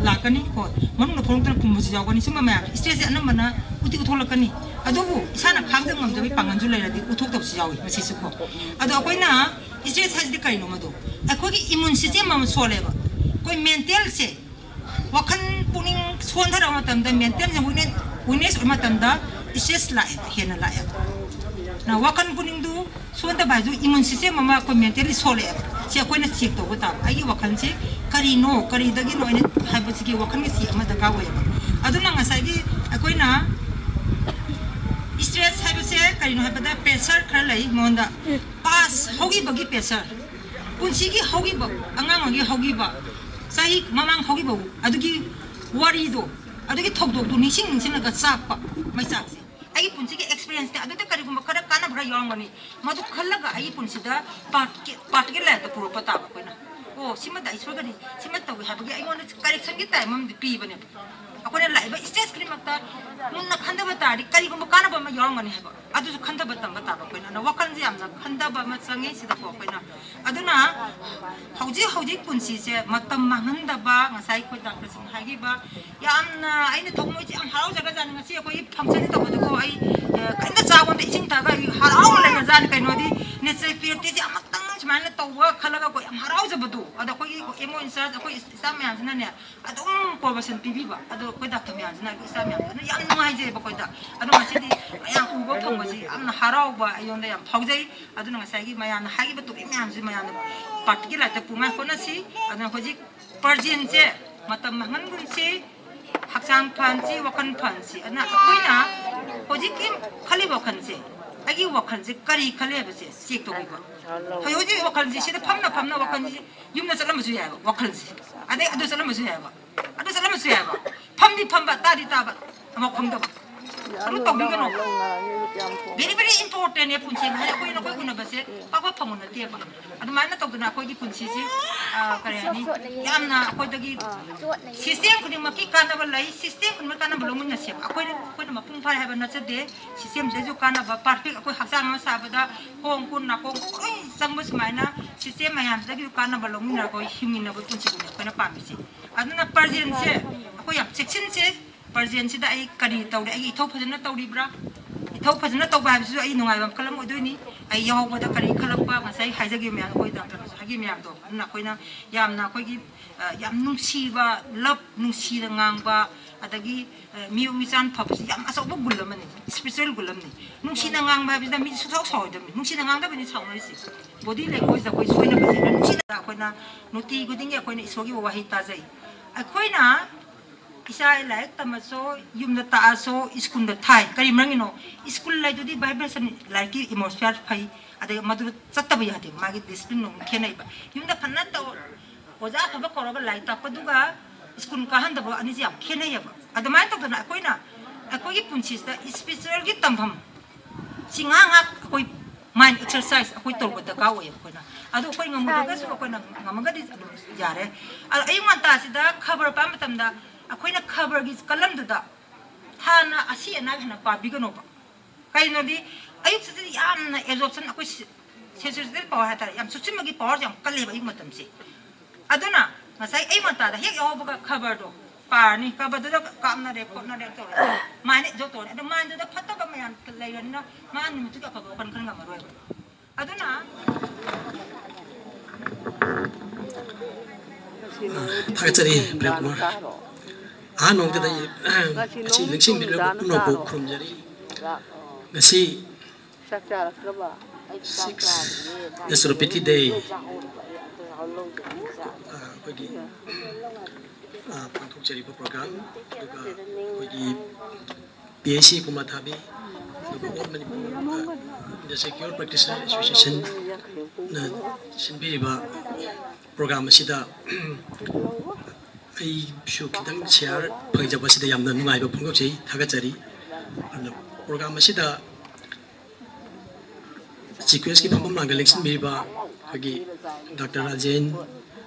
ꯂꯥꯛꯀꯅꯤ ꯀꯣ, ꯃꯅꯨꯡꯗ ꯐꯣꯡꯗꯣꯛꯇꯅ ꯐꯨꯝꯕꯁꯨ ꯌꯥꯎꯒꯅꯤ꯫ ꯁꯨꯝꯕ ꯃꯌꯥꯝ ꯏꯁꯇ꯭ꯔꯦꯁꯁꯦ ꯑꯅꯝꯕꯅ ꯎꯠꯇꯤ ꯎꯠꯊꯣꯛꯂꯛꯀꯅꯤ꯫ ꯑꯗꯨꯕꯨ ꯏꯁꯥꯅ ꯈꯥꯡꯖ ꯉꯝꯖꯕꯒꯤ ꯄꯥꯡꯒꯜꯁꯨ ꯂꯩꯔꯗꯤ ꯎꯠꯊꯣꯛꯇꯕꯁꯨ ꯌꯥꯎꯏ ꯃꯁꯤꯁꯨ ꯀꯣ꯫ ꯑꯗꯣ ꯑꯩꯈꯣꯏꯅ ꯏꯁꯇ꯭ꯔꯦꯁ ꯍꯥꯏꯁꯤꯗꯤ ꯀꯔꯤꯅꯣ? ꯃꯗꯣ ꯑꯩꯈꯣꯏꯒꯤ ꯏꯃ꯭ꯌꯨꯟ ꯁꯤꯁꯇꯦꯝ ꯑꯃ ꯁꯣꯜꯂꯦꯕ꯫ ꯑꯩꯈꯣꯏ ꯃꯦꯟꯇꯦꯜꯁꯦ, ꯋꯥꯈꯜ ꯄꯨꯛꯅꯤꯡ ꯁꯣꯟꯊꯔꯕ ꯃꯇꯝꯗ, ꯃꯦꯟꯇꯦꯜꯁꯦ ꯋꯤꯛꯅꯦꯁ, ꯋꯤꯛꯅꯦꯁ ꯑꯣꯏꯕ ꯃꯇꯝꯗ ꯏꯁꯇ꯭ꯔꯦꯁ ꯂꯥꯛꯑꯦꯕ, ꯍꯦꯟꯅ ꯂꯥꯛꯑꯦꯕ꯫ ꯅ ꯋꯥꯈꯜ ꯄꯨꯛꯅꯤꯡꯗꯨ ꯁꯣꯟꯊꯕ ꯍꯥꯏꯁꯨ ꯏꯃ꯭ꯌꯨꯟ ꯁꯤꯁꯇꯦꯝ ꯑꯃ ꯑꯩꯈꯣꯏ ꯃꯦꯟꯇꯦꯜꯂꯤ ꯁꯣꯜꯂꯛꯑꯦꯕ꯫ ꯁꯤ ꯑꯩꯈꯣꯏꯅ ꯆꯦꯛ ꯇꯧꯕ ꯇꯥꯕ꯫ ꯑꯩꯒꯤ ꯋꯥꯈꯜꯁꯦ ꯀꯔꯤꯅꯣ, ꯀꯔꯤꯗꯒꯤꯅꯣ ꯑꯩꯅ ꯍꯥꯏꯕꯁꯤꯒꯤ ꯋꯥꯈꯜꯒꯤ ꯆꯦꯛ ꯑꯃ ꯗꯔꯀꯥꯔ ꯑꯣꯏꯌꯦꯕ꯫ ꯑꯗꯨꯅ ꯉꯁꯥꯏꯒꯤ ꯑꯩꯈꯣꯏꯅ ꯏꯁꯇ꯭ꯔꯦꯁ ꯍꯥꯏꯕꯁꯦ ꯀꯔꯤꯅꯣ ꯍꯥꯏꯕꯗ, ꯄ꯭ꯔꯦꯁꯔ ꯈꯔ ꯂꯩ ꯃꯉꯣꯟꯗ꯫ ꯄꯥꯁ ꯍꯧꯈꯤꯕꯒꯤ ꯄ꯭ꯔꯦꯁꯔ, ꯄꯨꯟꯁꯤꯒꯤ ꯍꯧꯈꯤꯕ, ꯑꯉꯥꯡ ꯑꯣꯏꯔꯤꯉꯩ ꯍꯧꯈꯤꯕ, ꯆꯍꯤ ꯃꯃꯥꯡ ꯍꯧꯈꯤꯕ, ꯑꯗꯨꯒꯤ ꯋꯥꯔꯤꯗꯣ, ꯑꯗꯨꯒꯤ ꯊꯧꯗꯣꯛꯇꯣ ꯅꯤꯡꯁꯤꯡ ꯅꯤꯡꯁꯤꯡꯉꯒ ꯆꯥꯛꯄ ꯃꯩꯆꯥꯛꯁꯦ꯫ ꯑꯩꯒꯤ ꯄꯨꯟꯁꯤꯒꯤ ꯑꯦꯛꯁꯄꯤꯔꯤꯌꯦꯟꯁꯇ ꯑꯗꯨꯗ ꯀꯔꯤꯒꯨꯝꯕ ꯈꯔ ꯀꯥꯟꯅꯕ ꯈꯔ ꯌꯥꯎꯔꯝꯒꯅꯤ꯫ ꯃꯗꯨ ꯈꯜꯂꯒ ꯑꯩꯒꯤ ꯄꯨꯟꯁꯤꯗ ꯄꯥꯔꯠꯀꯤ, ꯄꯥꯔꯠꯀꯤ ꯂꯥꯏꯐꯇ ꯄꯨꯔꯛꯄ ꯇꯥꯕ ꯑꯩꯈꯣꯏꯅ꯫ ꯑꯣ, ꯁꯤꯃꯗ ꯑꯩ ꯁꯣꯏꯒꯅꯤ, ꯁꯤꯃ ꯇꯧꯏ ꯍꯥꯏꯕꯒꯤ ꯑꯩꯉꯣꯟꯗ ꯀꯔꯦꯛꯁꯟꯒꯤ ꯇꯥꯏꯝ ꯑꯃꯗꯤ ꯄꯤꯕꯅꯦꯕ꯫ ꯑꯩꯈꯣꯏꯅ ꯂꯥꯛꯏꯕ ꯁ꯭ꯇꯦꯖ ꯈꯨꯗꯤꯡꯃꯛꯇ ꯃꯨꯟꯅ ꯈꯟꯊꯕ ꯇꯥꯔꯗꯤ ꯀꯔꯤꯒꯨꯝꯕ ꯀꯥꯟꯅꯕ ꯑꯃ ꯌꯥꯎꯔꯝꯒꯅꯤ ꯍꯥꯏꯕ ꯑꯗꯨꯁꯨ ꯈꯟꯊꯕ ꯇꯝꯕ ꯇꯥꯕ ꯑꯩꯈꯣꯏꯅ꯫ ꯑꯗꯨꯅ ꯋꯥꯈꯜꯁꯦ ꯌꯥꯝꯅ ꯈꯟꯊꯕ ꯑꯃ ꯆꯪꯉꯤ ꯁꯤꯗꯀꯣ ꯑꯩꯈꯣꯏꯅ꯫ ꯑꯗꯨꯅ ꯍꯧꯖꯤꯛ ꯍꯧꯖꯤꯛ ꯄꯨꯟꯁꯤꯁꯦ ꯃꯇꯝ ꯃꯥꯡꯍꯟꯗꯕ, ꯉꯁꯥꯏ ꯑꯩꯈꯣꯏ ꯗꯥꯛꯇꯔꯁꯤꯡꯅ ꯍꯥꯏꯈꯤꯕ, ꯌꯥꯝꯅ ꯑꯩꯅ ꯊꯃꯣꯏꯁꯦ ꯌꯥꯝ ꯍꯔꯥꯎꯖꯒ꯭ꯔꯖꯥꯠꯅꯤ꯫ ꯉꯁꯤ ꯑꯩꯈꯣꯏꯒꯤ ꯐꯪꯁꯟꯁꯦ ꯇꯧꯕꯗꯀꯣ ꯑꯩ, ꯑ, ꯀꯔꯤꯝꯇ ꯆꯥꯕꯗ ꯏꯁꯤꯡ ꯊꯛꯑꯒ ꯑꯩ ꯍꯔꯥꯎꯅ ꯂꯩꯈ꯭ꯔꯖꯥꯠꯅꯤ꯫ ꯀꯩꯅꯣꯗꯤ naturopathyꯁꯦ ꯑꯃꯨꯛꯇꯪ ꯁꯨꯃꯥꯏꯅ ꯇꯧꯕ ꯈꯜꯂꯒꯀꯣ ꯌꯥꯝ ꯍꯔꯥꯎꯖꯕꯗꯣ꯫ ꯑꯗꯣ ꯑꯩꯈꯣꯏꯒꯤ ꯑꯦꯝ ꯑꯣ ꯏꯟꯆꯥꯔꯖ ꯑꯩꯈꯣꯏ staff ꯃꯌꯥꯝꯁꯤꯅꯅꯦ ꯑꯗꯨꯝ cooperation ꯄꯤꯕꯤꯕ꯫ ꯑꯗꯣ ꯑꯩꯈꯣꯏ ꯗꯥꯛꯇꯔ ꯃꯌꯥꯝꯁꯤꯅ, ꯑꯩꯈꯣꯏ staff ꯃꯌꯥꯝꯁꯤꯅ ꯌꯥꯝ ꯅꯨꯡꯉꯥꯏꯖꯩꯕ ꯑꯩꯈꯣꯏꯗ꯫ ꯑꯗꯣ ꯉꯁꯤꯗꯤ ꯃꯌꯥꯝ ꯎꯕ ꯐꯪꯕꯁꯤ ꯌꯥꯝꯅ ꯍꯔꯥꯎꯕ ꯑꯩꯉꯣꯟꯗ ꯌꯥꯝ ꯐꯥꯎꯖꯩ꯫ ꯑꯗꯨꯅ ꯉꯁꯥꯏꯒꯤ ꯃꯌꯥꯝꯅ ꯍꯥꯏꯈꯤꯕ topic ꯃꯌꯥꯝꯁꯤ ꯃꯌꯥꯝꯅ practical lifeꯇ ꯄꯨꯉꯥꯏ ꯍꯣꯠꯅꯁꯤ꯫ ꯑꯗꯨꯅ ꯍꯧꯖꯤꯛ presentꯁꯦ ꯃꯇꯝ ꯃꯥꯡꯍꯟꯒꯨꯝꯁꯤ, ꯍꯛꯆꯥꯡ ꯐꯍꯟꯁꯤ, ꯋꯥꯈꯜ ꯐꯍꯟꯁꯤ꯫ ꯑꯗꯨꯅ ꯑꯩꯈꯣꯏꯅ ꯍꯧꯖꯤꯛꯀꯤ ꯈꯜꯂꯤꯕ ꯋꯥꯈꯜꯁꯦ, ꯑꯩꯒꯤ ꯋꯥꯈꯜꯁꯦ ꯀꯔꯤ ꯈꯜꯂꯤ ꯍꯥꯏꯕꯁꯦ check ꯇꯧꯕꯤꯕ꯫ ꯍꯧꯖꯤꯛ ꯍꯧꯖꯤꯛ ꯋꯥꯈꯜꯁꯦ ꯁꯤꯗ ꯐꯝꯅ ꯐꯝꯅ ꯋꯥꯈꯜꯁꯦ ꯌꯨꯝꯗ ꯆꯠꯂꯝꯕꯁꯨ ꯌꯥꯏꯕ ꯋꯥꯈꯜꯁꯦ, ꯑꯗꯩ ꯑꯗꯨ ꯆꯠꯂꯝꯕꯁꯨ ꯌꯥꯏꯕ, ꯑꯗꯨ ꯆꯠꯂꯝꯕꯁꯨ ꯌꯥꯏꯕ꯫ ꯐꯝꯗꯤ ꯐꯝꯕ, ꯇꯥꯗꯤ ꯇꯥꯕ, ꯑꯃ ꯈꯪꯗꯕ꯫ ꯑꯗꯨ ꯇꯧꯕꯤꯒꯅꯣ꯫ Very, very important ꯅꯦ ꯄꯨꯟꯁꯤ ꯍꯥꯏꯗꯤ ꯑꯩꯈꯣꯏ ꯅꯈꯣꯏ ꯎꯅꯕꯁꯦ ꯄꯥꯛ ꯄꯥꯛ ꯐꯪꯕ ꯅꯠꯇꯦꯕ꯫ ꯑꯗꯨꯃꯥꯏꯅ ꯇꯧꯗꯅ ꯑꯩꯈꯣꯏꯒꯤ ꯄꯨꯟꯁꯤꯁꯤ, ꯑ, ꯀꯔꯤ ꯍꯥꯏꯅꯤ, ꯌꯥꯝꯅ ꯑꯩꯈꯣꯏꯗꯒꯤ system ꯈꯨꯗꯤꯡꯃꯛꯀꯤ ꯀꯥꯟꯅꯕ ꯂꯩ, system ꯈꯨꯗꯤꯡꯃꯛ ꯀꯥꯟꯅꯕ ꯂꯧꯃꯤꯟꯅꯁꯦꯕ꯫ ꯑꯩꯈꯣꯏꯅ, ꯑꯩꯈꯣꯏꯅ ꯃꯄꯨꯡ ꯐꯥꯏ ꯍꯥꯏꯕ ꯅꯠꯆꯗꯦ, systemꯁꯤꯗꯁꯨ ꯀꯥꯟꯅꯕ, perfect ꯑꯩꯈꯣꯏ ꯍꯛꯆꯥꯡ ꯑꯃ ꯁꯥꯕꯗ ꯈꯣꯡ, ꯈꯨꯠ, ꯅꯥꯀꯣꯡ ꯂꯣꯏ ꯆꯪꯕ ꯁꯨꯃꯥꯏꯅ system ꯃꯌꯥꯝꯁꯤꯗꯒꯤꯁꯨ ꯀꯥꯟꯅꯕ ꯂꯧꯃꯤꯟꯅꯔꯒ ꯑꯩꯈꯣꯏ ꯍꯤꯡꯃꯤꯟꯅꯕ ꯄꯨꯟꯁꯤꯗꯨꯅꯤ ꯑꯩꯈꯣꯏꯅ ꯄꯥꯝꯃꯤꯁꯦ꯫ ꯑꯗꯨꯅ presentꯁꯦ ꯑꯩꯈꯣꯏ ꯌꯥꯝ ꯆꯦꯛꯁꯤꯟꯁꯦ꯫ Presentꯁꯤꯗ ꯑꯩ ꯀꯔꯤ ꯇꯧꯔꯤ, ꯑꯩꯒꯤ ꯏꯊꯧ ꯐꯖꯅ ꯇꯧꯔꯤꯕ꯭ꯔꯥ? ꯏꯊꯧ ꯐꯖꯅ ꯇꯧꯕ ꯍꯥꯏꯕꯁꯤꯁꯨ ꯑꯩ ꯅꯨꯡꯉꯥꯏꯕ ꯃꯈꯜ ꯑꯃ ꯑꯣꯏꯗꯣꯏꯅꯤ꯫ ꯑꯩ ꯌꯥꯎꯕꯗ ꯀꯔꯤ ꯈꯜꯂꯛꯄ, ꯉꯁꯥꯏ ꯍꯥꯏꯖꯈꯤꯕ ꯃꯌꯥꯝꯗꯣ, ꯑꯩꯈꯣꯏ ꯗꯥꯛꯇꯔꯅꯁꯨ ꯍꯥꯏꯈꯤꯕ ꯃꯌꯥꯝꯗꯣ, ꯑꯗꯨꯅ ꯑꯩꯈꯣꯏꯅ ꯌꯥꯝꯅ ꯑꯩꯈꯣꯏꯒꯤ, ꯑ, ꯌꯥꯝ ꯅꯨꯡꯁꯤꯕ, love, ꯅꯨꯡꯁꯤꯅ ꯉꯥꯡꯕ, ꯑꯗꯒꯤ, ꯑ, ꯃꯤꯑꯣꯏ ꯃꯤꯆꯥꯟ ꯐꯕꯁꯤ ꯌꯥꯝ ꯑꯆꯧꯕ ꯒꯨꯟ ꯑꯃꯅꯤ, special ꯒꯨꯟ ꯑꯃꯅꯤ꯫ ꯅꯨꯡꯁꯤꯅ ꯉꯥꯡꯕ ꯍꯥꯏꯕꯁꯤꯅ ꯃꯤꯁꯦ ꯁꯨꯡꯁꯥꯎ ꯁꯥꯎꯔꯣꯏꯗꯕꯅꯤ꯫ ꯅꯨꯡꯁꯤꯅ ꯉꯥꯡꯗꯕꯅꯤ ꯁꯥꯎꯅꯔꯤꯁꯦ꯫ Body languageꯇ ꯑꯩꯈꯣꯏ ꯁꯣꯏꯅꯕꯁꯦ ꯅꯨꯡꯁꯤꯅ ꯑꯩꯈꯣꯏꯅ ꯅꯨꯡꯇꯤ ꯈꯨꯗꯤꯡꯒꯤ ꯑꯩꯈꯣꯏꯅ ꯏꯁꯣꯔꯒꯤ ꯋꯥꯍꯩ ꯇꯥꯖꯩ꯫ ꯑꯩꯈꯣꯏꯅ ꯏꯆꯥ ꯂꯥꯏꯔꯤꯛ ꯇꯝꯃꯁꯨ, ꯌꯨꯝꯗ ꯇꯥꯛꯑꯁꯨ, ꯁ꯭ꯀꯨꯜꯗ ꯊꯥꯏ꯫ ꯀꯔꯤ ꯃꯔꯝꯒꯤꯅꯣ? ꯁ꯭ꯀꯨꯜ ꯍꯥꯏꯗꯨꯗꯤ vibration, ꯂꯥꯏꯔꯤꯛꯀꯤ atmosphere ꯐꯩ, ꯑꯗꯩ ꯃꯗꯨꯗ ꯆꯠꯇꯕ ꯌꯥꯗꯦ, ꯃꯥꯒꯤ discipline ꯑꯃꯨꯛ ꯈꯦꯠꯅꯩꯕ꯫ ꯌꯨꯝꯗ ꯐꯅ ꯇꯧ, ꯑꯣꯖꯥ ꯑꯐꯕ ꯀꯧꯔꯒ ꯂꯥꯏꯔꯤꯛ ꯇꯥꯛꯄꯗꯨꯒ ꯁ꯭ꯀꯨꯜ ꯀꯥꯍꯟꯗꯕ ꯑꯅꯤꯁꯦ ꯌꯥꯝ ꯈꯦꯠꯅꯩꯌꯦꯕ꯫ ꯑꯗꯨꯃꯥꯏꯅ ꯇꯧꯗꯅ ꯑꯩꯈꯣꯏꯅ ꯑꯩꯈꯣꯏꯒꯤ ꯄꯨꯟꯁꯤꯁꯤꯗ spiritualꯒꯤ ꯇꯝꯐꯝ ꯁꯤ ꯉꯥꯏꯍꯥꯛ ꯉꯥꯏꯍꯥꯛ ꯑꯩꯈꯣꯏ mind exercise ꯑꯩꯈꯣꯏ ꯇꯧꯕ ꯗꯔꯀꯥꯔ ꯑꯣꯏꯌꯦ ꯑꯩꯈꯣꯏꯅ꯫ ꯑꯗꯨ ꯑꯩꯈꯣꯏ ꯉꯝꯃꯨꯗ꯭ꯔꯒꯁꯨ ꯑꯩꯈꯣꯏꯅ ꯉꯝꯃꯒꯗꯤ ꯑꯗꯨꯝ ꯌꯥꯔꯦ꯫ ꯑꯗꯣ ꯑꯌꯨꯛ ꯉꯟꯇꯥꯁꯤꯗ ꯈꯕꯔ ꯄꯥꯕ ꯃꯇꯝꯗ ꯑꯩꯈꯣꯏꯅ ꯈꯕꯔꯒꯤ ꯀꯂꯝꯗꯨꯗ ꯍꯥꯟꯅ ꯑꯁꯤ ꯑꯅꯥꯒꯤ ꯍꯥꯟꯅ ꯄꯥꯕꯤꯒꯅꯣꯕ꯫ ꯀꯩꯅꯣꯗꯤ ꯑꯌꯨꯛꯁꯤꯗꯤ ꯌꯥꯝꯅ ꯑꯦꯕꯖꯣꯔꯞꯁꯟ, ꯑꯩꯈꯣꯏ ꯁꯦꯟꯁꯤꯇꯤꯚ ꯄꯋꯥꯔ ꯍꯥꯏꯇꯥꯔꯦ, ꯌꯥꯝ ꯆꯨꯞꯁꯤꯟꯕꯒꯤ ꯄꯋꯥꯔꯁꯦ ꯌꯥꯝ ꯀꯜꯂꯦꯕ ꯑꯌꯨꯛ ꯃꯇꯝꯁꯦ꯫ ꯑꯗꯨꯅ ꯉꯁꯥꯏ ꯑꯌꯨꯛ ꯉꯟꯇꯥꯗ ꯍꯦꯛ ꯌꯥꯎꯕꯒ ꯈꯕꯔꯗꯣ ꯄꯥꯔꯅꯤ, ꯈꯕꯔꯗꯨꯗ ꯀꯥꯞꯅꯔꯦ ꯈꯣꯠꯅꯔꯦ ꯇꯧꯔꯦ, ꯃꯥꯏꯅ ꯑꯦꯕꯖꯣꯔꯞ ꯇꯧꯔꯅꯤ꯫ ꯑꯗꯣ ꯃꯥꯏꯟꯗꯨꯗ ꯐꯠꯇꯕ ꯃꯌꯥꯝ ꯂꯩꯔꯅꯤꯅ ꯃꯥ ꯅꯨꯃꯤꯠꯇꯨꯒꯤ ꯑꯐꯕ ꯋꯥꯈꯜ ꯈꯟ ꯉꯝꯃꯔꯣꯏꯕ꯫ ꯑꯗꯨꯅ ꯊꯥꯒꯠꯆꯔꯤ ꯄ꯭ꯔꯦꯝ ꯀꯨꯃꯥꯔ꯫ ꯑꯍꯥꯟꯕ ꯃꯛꯇꯗ ꯑꯩ ꯑꯁꯤ ꯂꯦꯡꯁꯤꯟꯕꯤꯔꯕ ꯄꯨꯝꯅꯃꯛꯄꯨ ꯈꯨꯔꯨꯝꯖꯔꯤ꯫ ꯉꯁꯤ ꯆꯥꯛ ꯆꯥꯔꯛꯇ꯭ꯔꯕ? Six Naturopathy Day꯫ ꯑꯩꯈꯣꯏꯒꯤ ꯄꯥꯡꯊꯣꯛꯆꯔꯤꯕ ꯄ꯭ꯔꯣꯒ꯭ꯔꯥꯝ, ꯑꯗꯨꯒ ꯑꯩꯈꯣꯏꯒꯤ ꯄꯤ ꯑꯩꯆ ꯁꯤ ꯀꯨꯃꯥꯊꯥꯕꯤ, ꯑꯗꯨꯒ All Manipur Industry Cure Practitioner Associationꯅ ꯁꯤꯟꯕꯤꯔꯤꯕ ꯄ꯭ꯔꯣꯒ꯭ꯔꯥꯝ ꯑꯁꯤꯗ ꯑꯩꯁꯨ ꯈꯤꯇꯪ ꯁꯤꯌꯥꯔ ꯐꯪꯖꯕꯁꯤꯗ ꯌꯥꯝꯅ ꯅꯨꯡꯉꯥꯏꯕ ꯐꯣꯡꯗꯣꯛꯆꯩ, ꯊꯥꯒꯠꯆꯔꯤ꯫ ꯑꯗꯨꯅ ꯄ꯭ꯔꯣꯒ꯭ꯔꯥꯝ ꯑꯁꯤꯗ ꯆꯤꯐ ꯒꯦꯁꯀꯤ ꯐꯝꯐꯝ ꯂꯥꯡꯗ ꯂꯦꯡꯁꯤꯟꯕꯤꯔꯤꯕ ꯑꯩꯈꯣꯏꯒꯤ ꯗꯥꯛꯇꯔ ꯔꯥꯖꯦꯟ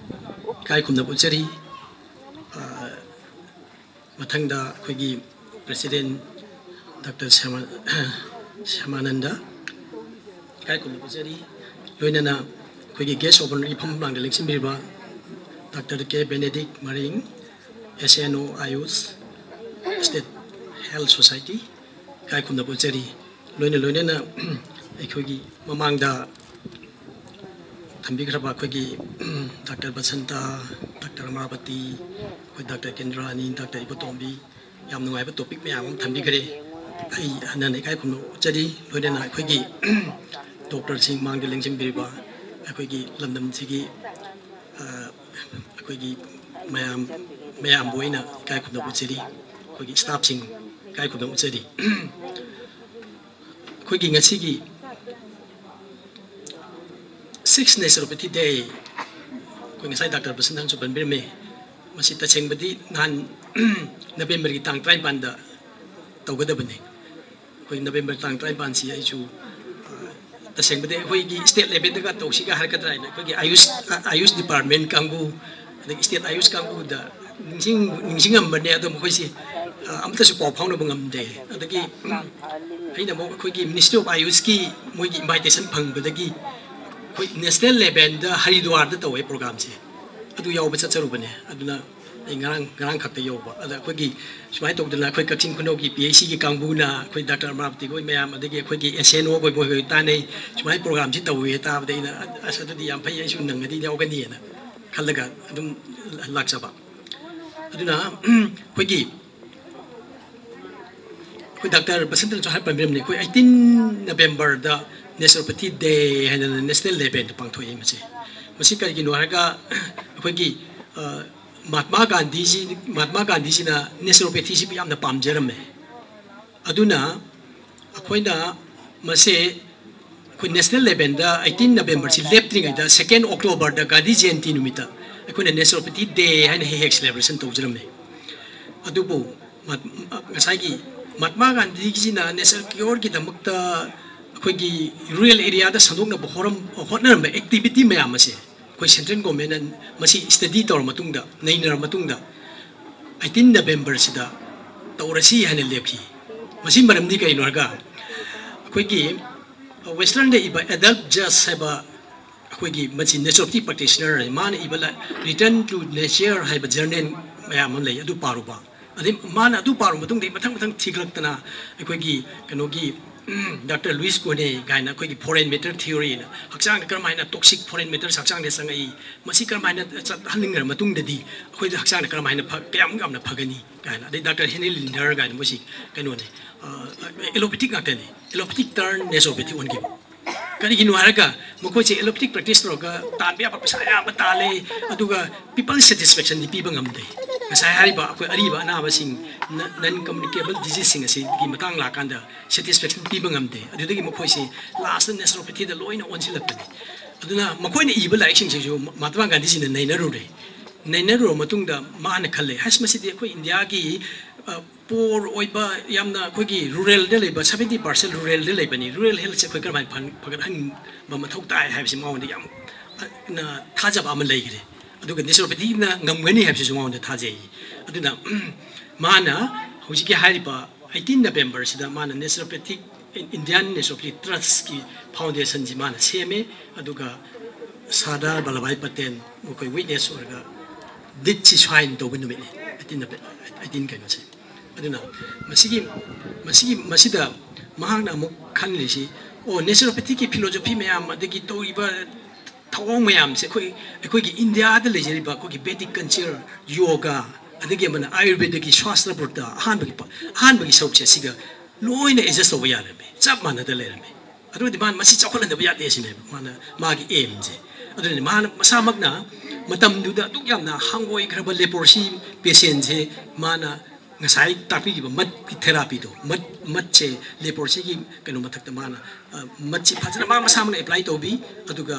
ꯏꯀꯥꯏ ꯈꯨꯝꯅꯕ ꯎꯠꯆꯔꯤ꯫ ꯃꯊꯪꯗ ꯑꯩꯈꯣꯏꯒꯤ ꯄ꯭ꯔꯦꯁꯤꯗꯦꯟ ꯗꯥꯛꯇꯔ ꯁ꯭ꯌꯥꯃꯥꯅꯟꯗ ꯏꯀꯥꯏ ꯈꯨꯝꯅꯕ ꯎꯠꯆꯔꯤ꯫ ꯂꯣꯏꯅꯅ ꯑꯩꯈꯣꯏꯒꯤ ꯒꯦꯁ ꯑꯣꯐ ꯑꯣꯅꯔꯒꯤ ꯐꯝꯐꯝ ꯂꯥꯡꯗ ꯂꯦꯡꯁꯤꯟꯕꯤꯔꯤꯕ ꯗꯥꯛꯇꯔ ꯀꯦ ꯕꯦꯅꯦꯗꯤꯛ ꯃꯔꯤꯡ, ꯑꯦꯁ N O ꯑꯥꯌꯨꯁ, state health society ꯏꯀꯥꯏ ꯈꯨꯝꯅꯕ ꯎꯠꯆꯔꯤ꯫ ꯂꯣꯏꯅ ꯂꯣꯏꯅꯅ ꯑꯩꯈꯣꯏꯒꯤ ꯃꯃꯥꯡꯗ ꯊꯝꯕꯤꯈ꯭ꯔꯕ ꯑꯩꯈꯣꯏꯒꯤ ꯗꯥꯛꯇꯔ ꯕꯁꯟꯇ, ꯗꯥꯛꯇꯔ ꯑꯃꯔꯥꯕꯇꯤ, ꯑꯩꯈꯣꯏ ꯗꯥꯛꯇꯔ ꯀꯦꯟꯗ꯭ꯔꯥꯅꯤ, ꯗꯥꯛꯇꯔ ꯏꯕꯣꯇꯣꯝꯕꯤ, ꯌꯥꯝ ꯅꯨꯡꯉꯥꯏꯕ ꯇꯣꯄꯤꯛ ꯃꯌꯥꯝ ꯑꯃ ꯊꯝꯕꯤꯈ꯭ꯔꯦ꯫ ꯑꯩ ꯍꯟꯅ ꯍꯟꯅ ꯏꯀꯥꯏ ꯈꯨꯝꯅꯕ ꯎꯠꯆꯔꯤ꯫ ꯂꯣꯏꯅꯅ ꯑꯩꯈꯣꯏꯒꯤ ꯗꯣꯛꯇꯔꯁꯤꯡ ꯃꯥꯡꯗ ꯂꯦꯡꯁꯤꯟꯕꯤꯔꯤꯕ ꯑꯩꯈꯣꯏꯒꯤ ꯂꯝꯗꯝꯁꯤꯒꯤ ꯑꯩꯈꯣꯏꯒꯤ ꯃꯌꯥꯝ ꯃꯌꯥꯝꯕꯨ ꯑꯩꯅ ꯏꯀꯥꯏ ꯈꯨꯝꯅꯕ ꯎꯠꯆꯔꯤ꯫ ꯑꯩꯈꯣꯏꯒꯤ ꯁ꯭ꯇꯥꯐꯁꯤꯡ ꯏꯀꯥꯏ ꯈꯨꯝꯅꯕ ꯎꯠꯆꯔꯤ꯫ ꯑꯩꯈꯣꯏꯒꯤ ꯉꯁꯤꯒꯤ Six Naturopathy Day ꯑꯩꯈꯣꯏ ꯉꯁꯥꯏ ꯗꯥꯛꯇꯔ ꯕꯁꯟꯇꯅꯁꯨ ꯄꯟꯕꯤꯔꯝꯃꯤ꯫ ꯃꯁꯤ ꯇꯁꯦꯡꯕꯗꯤ ꯅꯍꯥꯟ ꯅꯕꯦꯝꯕꯔꯒꯤ ꯇꯥꯡ ꯇꯔꯥꯅꯤꯄꯥꯟꯗ ꯇꯧꯒꯗꯕꯅꯤ꯫ ꯑꯩꯈꯣꯏ ꯅꯕꯦꯝꯕꯔ ꯇꯥꯡ ꯇꯔꯥꯅꯤꯄꯥꯟꯁꯤ ꯑꯩꯁꯨ ꯇꯁꯦꯡꯕꯗꯤ ꯑꯩꯈꯣꯏꯒꯤ ꯁ꯭ꯇꯦꯠ ꯂꯦꯚꯦꯜꯗꯒ ꯇꯧꯁꯤꯒ ꯍꯥꯏꯔꯛꯀꯗ꯭ꯔꯥ ꯍꯥꯏꯅ ꯑꯩꯈꯣꯏꯒꯤ ꯑꯌꯨꯁ ꯑꯌꯨꯁ ꯗꯤꯄꯥꯔꯠꯃꯦꯟ ꯀꯥꯡꯕꯨ, ꯑꯗꯒꯤ ꯁ꯭ꯇꯦꯠ ꯑꯌꯨꯁ ꯀꯥꯡꯕꯨꯗ ꯅꯤꯡꯁꯤꯡ ꯅꯤꯡꯁꯤꯡꯉꯝꯕꯅꯦ, ꯑꯗꯣ ꯃꯈꯣꯏꯁꯤ ꯑ, ꯑꯃꯠꯇꯁꯨ ꯄꯥꯎ ꯐꯥꯎꯅꯕ ꯉꯝꯗꯦ꯫ ꯑꯗꯒꯤ ꯑꯩꯅ ꯑꯃꯨꯛ ꯑꯩꯈꯣꯏꯒꯤ Ministry of Ayushꯀꯤ ꯃꯣꯏꯒꯤ invitation ꯐꯪꯕꯗꯒꯤ ꯑꯩꯈꯣꯏ national levelꯗ ꯍꯔꯤꯗ꯭ꯋꯥꯔꯗ ꯇꯧꯋꯦ programꯁꯦ꯫ ꯑꯗꯨ ꯌꯥꯎꯕ ꯆꯠꯆꯔꯨꯕꯅꯦ꯫ ꯑꯗꯨꯅ ꯑꯩ ꯉꯔꯥꯡ ꯉꯔꯥꯡ ꯈꯛꯇ ꯌꯧꯕ꯫ ꯑꯗ ꯑꯩꯈꯣꯏꯒꯤ ꯁꯨꯃꯥꯏꯅ ꯇꯧꯗꯅ ꯑꯩꯈꯣꯏ ꯀꯛꯆꯤꯡ ꯈꯨꯅꯧꯒꯤ PHCꯒꯤ ꯀꯥꯡꯕꯨꯅ, ꯑꯩꯈꯣꯏ Doctor ꯑꯃꯔꯥꯕꯇꯤ ꯈꯣꯏ ꯃꯌꯥꯝ, ꯑꯗꯒꯤ ꯑꯩꯈꯣꯏꯒꯤ SNO ꯈꯣꯏ ꯃꯣꯏ ꯈꯣꯏ ꯇꯥꯟꯅꯩ, ꯁꯨꯃꯥꯏꯅ programꯁꯤ ꯇꯧꯋꯦ ꯇꯥꯕꯗ ꯑꯩꯅ, "ꯑꯁ, ꯑꯗꯨꯗꯤ ꯌꯥꯝ ꯐꯩ, ꯑꯩꯁꯨ ꯅꯪꯉꯗꯤ ꯌꯥꯎꯒꯅꯤꯅ" ꯈꯜꯂꯒ ꯑꯗꯨꯝ ꯂꯥꯛꯆꯕ꯫ ꯑꯗꯨꯅ ꯑꯩꯈꯣꯏꯒꯤ ꯑꯩꯈꯣꯏ Doctor ꯕꯁꯟꯇꯅꯁꯨ ꯍꯥꯏ ꯄꯟꯕꯤꯔꯝꯅꯤ, ꯑꯩꯈꯣꯏ eighteen Novemberꯗ Naturopathy Day ꯍꯥꯏꯅ national levelꯗ ꯄꯥꯡꯊꯣꯛꯏ꯫ ꯃꯁꯤ ꯃꯁꯤ ꯀꯔꯤꯒꯤꯅꯣ ꯍꯥꯏꯔꯒ ꯑꯩꯈꯣꯏꯒꯤ ꯑ, ꯃꯍꯥꯠꯃꯥ ꯒꯥꯟꯙꯤꯖꯤ ꯃꯍꯥꯠꯃꯥ ꯒꯥꯟꯙꯤꯖꯤꯅ naturopathyꯁꯤ ꯌꯥꯝꯅ ꯄꯥꯝꯖꯔꯝꯃꯦ꯫ ꯑꯗꯨꯅ ꯑꯩꯈꯣꯏꯅ ꯃꯁꯦ ꯑꯩꯈꯣꯏ national levelꯗ eighteen Novemberꯁꯤ ꯂꯦꯞꯇ꯭ꯔꯤꯉꯩꯗ second Octoberꯗ Gandhi Jayanti ꯅꯨꯃꯤꯠꯇ ꯑꯩꯈꯣꯏꯅ Naturopathy Day ꯍꯥꯏꯅ ꯍꯦꯛ ꯍꯦꯛ celebration ꯇꯧꯖꯔꯝꯃꯤ꯫ ꯑꯗꯨꯕꯨ ꯃ-, ꯉꯁꯥꯏꯒꯤ ꯃꯍꯥꯠꯃꯥ ꯒꯥꯟꯙꯤꯖꯤꯅ nature cureꯒꯤꯗꯃꯛꯇ ꯑꯩꯈꯣꯏꯒꯤ rural areaꯗ ꯁꯟꯗꯣꯛꯅꯕ ꯍꯣꯔꯝ-, ꯍꯣꯠꯅꯔꯝꯕ activity ꯃꯌꯥꯝ ꯑꯁꯦ ꯑꯩꯈꯣꯏ central governmentꯅ ꯃꯁꯤ study ꯇꯧꯔ ꯃꯇꯨꯡꯗ, ꯅꯩꯅꯔ ꯃꯇꯨꯡꯗ eighteen Novemberꯁꯤꯗ ꯇꯧꯔꯁꯤ ꯍꯥꯏꯅ ꯂꯦꯞꯈꯤ꯫ ꯃꯁꯤ ꯃꯔꯝꯗꯤ ꯀꯔꯤꯅꯣ ꯍꯥꯏꯔꯒ ꯑꯩꯈꯣꯏꯒꯤ westernꯗ ꯏꯕ Adolf Judge ꯍꯥꯏꯕ ꯑꯩꯈꯣꯏꯒꯤ ꯃꯁꯤ naturopathy practitioner ꯃꯥꯅ ꯏꯕ ꯂꯥꯏ-, Return to Nature ꯍꯥꯏꯕ journal ꯃꯌꯥꯝ ꯑꯃ ꯂꯩ, ꯑꯗꯨ ꯄꯥꯔꯨꯕ꯫ ꯑꯗꯩ ꯃꯥꯅ ꯑꯗꯨ ꯄꯥꯔꯨꯕ ꯃꯇꯨꯡꯗ ꯃꯊꯪ ꯃꯊꯪ ꯊꯤꯒꯠꯂꯛꯇꯅ ꯑꯩꯈꯣꯏꯒꯤ ꯀꯩꯅꯣꯒꯤ Doctor Louis Koenig ꯀꯥꯏꯅ ꯑꯩꯈꯣꯏꯒꯤ foreign matter theoryꯅ ꯍꯛꯆꯥꯡꯗ ꯀꯔꯝꯍꯥꯏꯅ toxic foreign matters ꯍꯛꯆꯥꯡꯗ ꯆꯪꯉꯛꯏ, ꯃꯁꯤ ꯀꯔꯝꯍꯥꯏꯅ ꯆꯠꯍꯟꯅꯤꯡꯉꯕ ꯃꯇꯨꯡꯗꯗꯤ ꯑꯩꯈꯣꯏꯗ ꯍꯛꯆꯥꯡꯗ ꯀꯔꯝꯍꯥꯏꯅ ꯐ-, ꯀꯌꯥꯝ ꯌꯥꯝꯅ ꯐꯒꯅꯤ ꯀꯥꯏꯅ꯫ ꯑꯗꯩ Doctor Henry Lindner ꯀꯥꯏꯅ ꯃꯣꯏꯁꯤ ꯀꯩꯅꯣꯅꯦ, ꯑ, allopathic ꯉꯥꯛꯇꯅꯤ, allopathic turn naturopathic ꯑꯣꯟꯈꯤꯕ꯫ ꯀꯔꯤꯒꯤꯅꯣ ꯍꯥꯏꯔꯒ ꯃꯈꯣꯏꯁꯦ allopathic practice ꯇꯧꯔꯒ ꯇꯥꯟꯕ ꯌꯥꯕ ꯄꯩꯁꯥ ꯑꯌꯥꯝꯕ ꯇꯥꯜꯂꯦ, ꯑꯗꯨꯒ people satisfactionꯗꯤ ꯄꯤꯕ ꯉꯝꯗꯦ꯫ ꯉꯁꯥꯏ ꯍꯥꯏꯔꯤꯕ ꯑꯩꯈꯣꯏ ꯑꯔꯤꯕ ꯑꯅꯥꯕꯁꯤꯡ, ꯅ-, non communicable diseaseꯁꯤꯡ ꯑꯁꯤꯒꯤ ꯃꯇꯥꯡ ꯂꯥꯛꯀꯥꯟꯗ satisfaction ꯄꯤꯕ ꯉꯝꯗꯦ꯫ ꯑꯗꯨꯗꯒꯤ ꯃꯈꯣꯏꯁꯤ lastꯇ naturopathyꯗ ꯂꯣꯏꯅ ꯑꯣꯟꯁꯤꯜꯂꯛꯄꯅꯤ꯫ ꯑꯗꯨꯅ ꯃꯈꯣꯏꯅ ꯏꯕ ꯂꯥꯏꯔꯤꯛꯁꯤꯡꯁꯤꯁꯨ ꯃꯍꯥꯇꯃꯥ ꯒꯥꯟꯙꯤꯖꯤꯅ ꯅꯩꯅꯔꯨꯔꯦ꯫ ꯅꯩꯅꯔꯨꯔꯕ ꯃꯇꯨꯡꯗ ꯃꯥꯅ ꯈꯜꯂꯦ, "ꯍꯁ, ꯃꯁꯤꯗꯤ ꯑꯩꯈꯣꯏ ꯏꯟꯗꯤꯌꯥꯒꯤ, ꯑ, poor ꯑꯣꯏꯕ, ꯌꯥꯝꯅ ꯑꯩꯈꯣꯏꯒꯤ ruralꯗ ꯂꯩꯕ, seventy percent ruralꯗ ꯂꯩꯕꯅꯤ, rural healthꯁꯦ ꯑꯩꯈꯣꯏ ꯀꯔꯝꯍꯥꯏꯅ ꯐ-, ꯐꯒꯠꯍꯟꯕ ꯃꯊꯧ ꯇꯥꯏ" ꯍꯥꯏꯕꯁꯤ ꯃꯉꯣꯟꯗ ꯌꯥꯝ, ꯑ, ꯅ ꯊꯥꯖꯕ ꯑꯃ ꯂꯩꯈ꯭ꯔꯦ꯫ ꯑꯗꯨꯒ naturopathyꯅ ꯉꯝꯒꯅꯤ ꯍꯥꯏꯕꯁꯤꯁꯨ ꯃꯉꯣꯟꯗ ꯊꯥꯖꯩ꯫ ꯑꯗꯨꯅ ꯃꯥꯅ ꯍꯧꯖꯤꯛꯀꯤ ꯍꯥꯏꯔꯤꯕ eighteen Novemberꯁꯤꯗ ꯃꯥꯅ naturopathic, Indian Naturopathic Trustꯀꯤ foundationꯁꯤ ꯃꯥꯅ ꯁꯦꯝꯃꯦ꯫ ꯑꯗꯨꯒ ꯁꯔꯗꯥꯔ ꯕꯜꯂꯚꯚꯥꯏ ꯄꯇꯦꯜ ꯃꯈꯣꯏ witness ꯑꯣꯏꯔꯒ deedꯁꯤ sign ꯇꯧꯕ ꯅꯨꯃꯤꯠꯅꯤ, eighteen November, eighteen ꯀꯩꯅꯣꯁꯦ꯫ ꯑꯗꯨꯅ ꯃꯁꯤꯒꯤ, ꯃꯁꯤꯒꯤ, ꯃꯁꯤꯗ ꯃꯍꯥꯛꯅ ꯑꯃꯨꯛ ꯈꯜꯂꯤꯁꯤ, ꯑꯣ, naturopathyꯒꯤ philosophy ꯃꯌꯥꯝ, ꯑꯗꯒꯤ ꯇꯧꯔꯤꯕ ꯊꯧꯑꯣꯡ ꯃꯌꯥꯝꯁꯦ ꯑꯩꯈꯣꯏ, ꯑꯩꯈꯣꯏꯒꯤ ꯏꯟꯗꯤꯌꯥꯗ ꯂꯩꯖꯔꯤꯕ ꯑꯩꯈꯣꯏꯒꯤ Vedic culture, yoga, ꯑꯗꯒꯤ ꯑꯃꯅ ꯑꯥꯌꯨꯔꯚꯦꯗꯒꯤ ꯁ꯭ꯋꯥꯁꯇ꯭ꯔ ꯄꯨꯔꯛꯇ ꯑꯍꯥꯟꯕꯒꯤ ꯄ-, ꯑꯍꯥꯟꯕꯒꯤ ꯁꯔꯨꯛꯁꯦ ꯑꯁꯤꯒ ꯂꯣꯏꯅ adjust ꯇꯧꯕ ꯌꯥꯔꯝꯃꯦ, ꯆꯞ ꯃꯥꯟꯅꯗ ꯂꯩꯔꯝꯃꯦ꯫ ꯑꯗꯨꯗꯤ ꯃꯥꯅ ꯃꯁꯤ ꯆꯥꯎꯈꯠꯍꯟꯗꯕ ꯌꯥꯗꯦ ꯁꯤꯅꯦꯕ ꯃꯥꯅ, ꯃꯥꯒꯤ aimꯁꯦ꯫ ꯑꯗꯨꯅꯤ ꯃꯥꯅ ꯃꯁꯥꯃꯛꯅ ꯃꯇꯝꯗꯨꯗ ꯑꯗꯨꯛ ꯌꯥꯝꯅ ꯍꯪꯒꯣꯏꯈ꯭ꯔꯕ leprosy patientꯁꯦ ꯃꯥꯅ ꯉꯁꯥꯏ ꯇꯥꯛꯄꯤꯈꯤꯕ ꯃꯠꯀꯤ therapyꯗꯣ, ꯃꯠ, ꯃꯠꯁꯦ leprosyꯒꯤ ꯀꯩꯅꯣ ꯃꯊꯛꯇ ꯃꯥꯅ, ꯑ, ꯃꯠꯁꯤ ꯐꯖꯅ ꯃꯥ ꯃꯁꯥꯃꯛꯅ apply ꯇꯧꯕꯤ, ꯑꯗꯨꯒ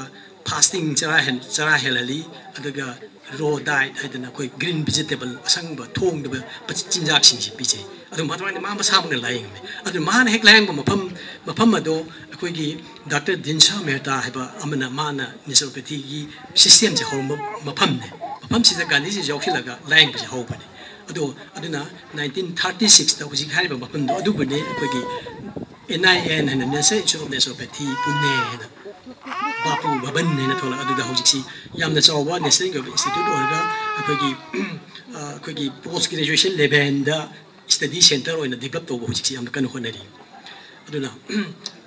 fasting ꯆꯔꯥ ꯍꯦꯟ-, ꯆꯔꯥ ꯍꯦꯜꯍꯜꯂꯤ, ꯑꯗꯨꯒ raw diet ꯍꯥꯏꯗꯅ ꯑꯩꯈꯣꯏ green vegetable, ꯑꯁꯪꯕ ꯊꯣꯡꯗꯕ ꯄ-, ꯆꯤꯟꯖꯥꯛꯁꯤꯡꯁꯤ ꯄꯤꯖꯩ꯫ ꯑꯗꯨ ꯃꯗꯨꯃꯥꯏꯅ ꯃꯥ ꯃꯁꯥꯃꯛꯅ ꯂꯥꯏꯌꯦꯡꯉꯝꯃꯤ꯫ ꯑꯗꯨ ꯃꯥꯅ ꯍꯦꯛ ꯂꯥꯏꯌꯦꯡꯕ ꯃꯐꯝ, ꯃꯐꯝ ꯑꯗꯣ ꯑꯩꯈꯣꯏꯒꯤ Doctor Dinshaw Mehta ꯍꯥꯏꯕ ꯑꯃꯅ ꯃꯥꯅ naturopathyꯒꯤ systemꯁꯦ ꯍꯧꯔꯝꯕ ꯃꯐꯝꯅꯦ꯫ ꯃꯐꯝꯁꯤꯗ ꯒꯥꯟꯙꯤꯁꯤ ꯌꯥꯎꯁꯤꯜꯂꯒ ꯂꯥꯏꯌꯦꯡꯕꯁꯦ ꯍꯧꯕꯅꯦ꯫ ꯑꯗꯣ ꯑꯗꯨꯅ nineteen thirty sixꯇ ꯍꯧꯖꯤꯛ ꯍꯥꯏꯔꯤꯕ ꯃꯐꯝꯗꯣ ꯑꯗꯨꯕꯨꯅꯦ ꯑꯩꯈꯣꯏꯒꯤ N I N ꯍꯥꯏꯅ, National Institute of Naturopathy, Pune ꯍꯥꯏꯅ, ꯕꯥꯄꯨ ꯚꯕꯟ ꯍꯥꯏꯅ ꯊꯣꯛꯂꯛꯑꯦ꯫ ꯑꯗꯨꯗ ꯍꯧꯖꯤꯛꯁꯤ ꯌꯥꯝꯅ ꯆꯥꯎꯕ national institute ꯑꯣꯏꯔꯒ ꯑꯩꯈꯣꯏꯒꯤ, ꯑ, ꯑꯩꯈꯣꯏꯒꯤ post graduation levelꯗ study centre ꯑꯣꯏꯅ develop ꯇꯧꯕ ꯍꯧꯖꯤꯛꯁꯤ ꯌꯥꯝꯅ ꯀꯟꯅ ꯍꯣꯠꯅꯔꯤ꯫ ꯑꯗꯨꯅ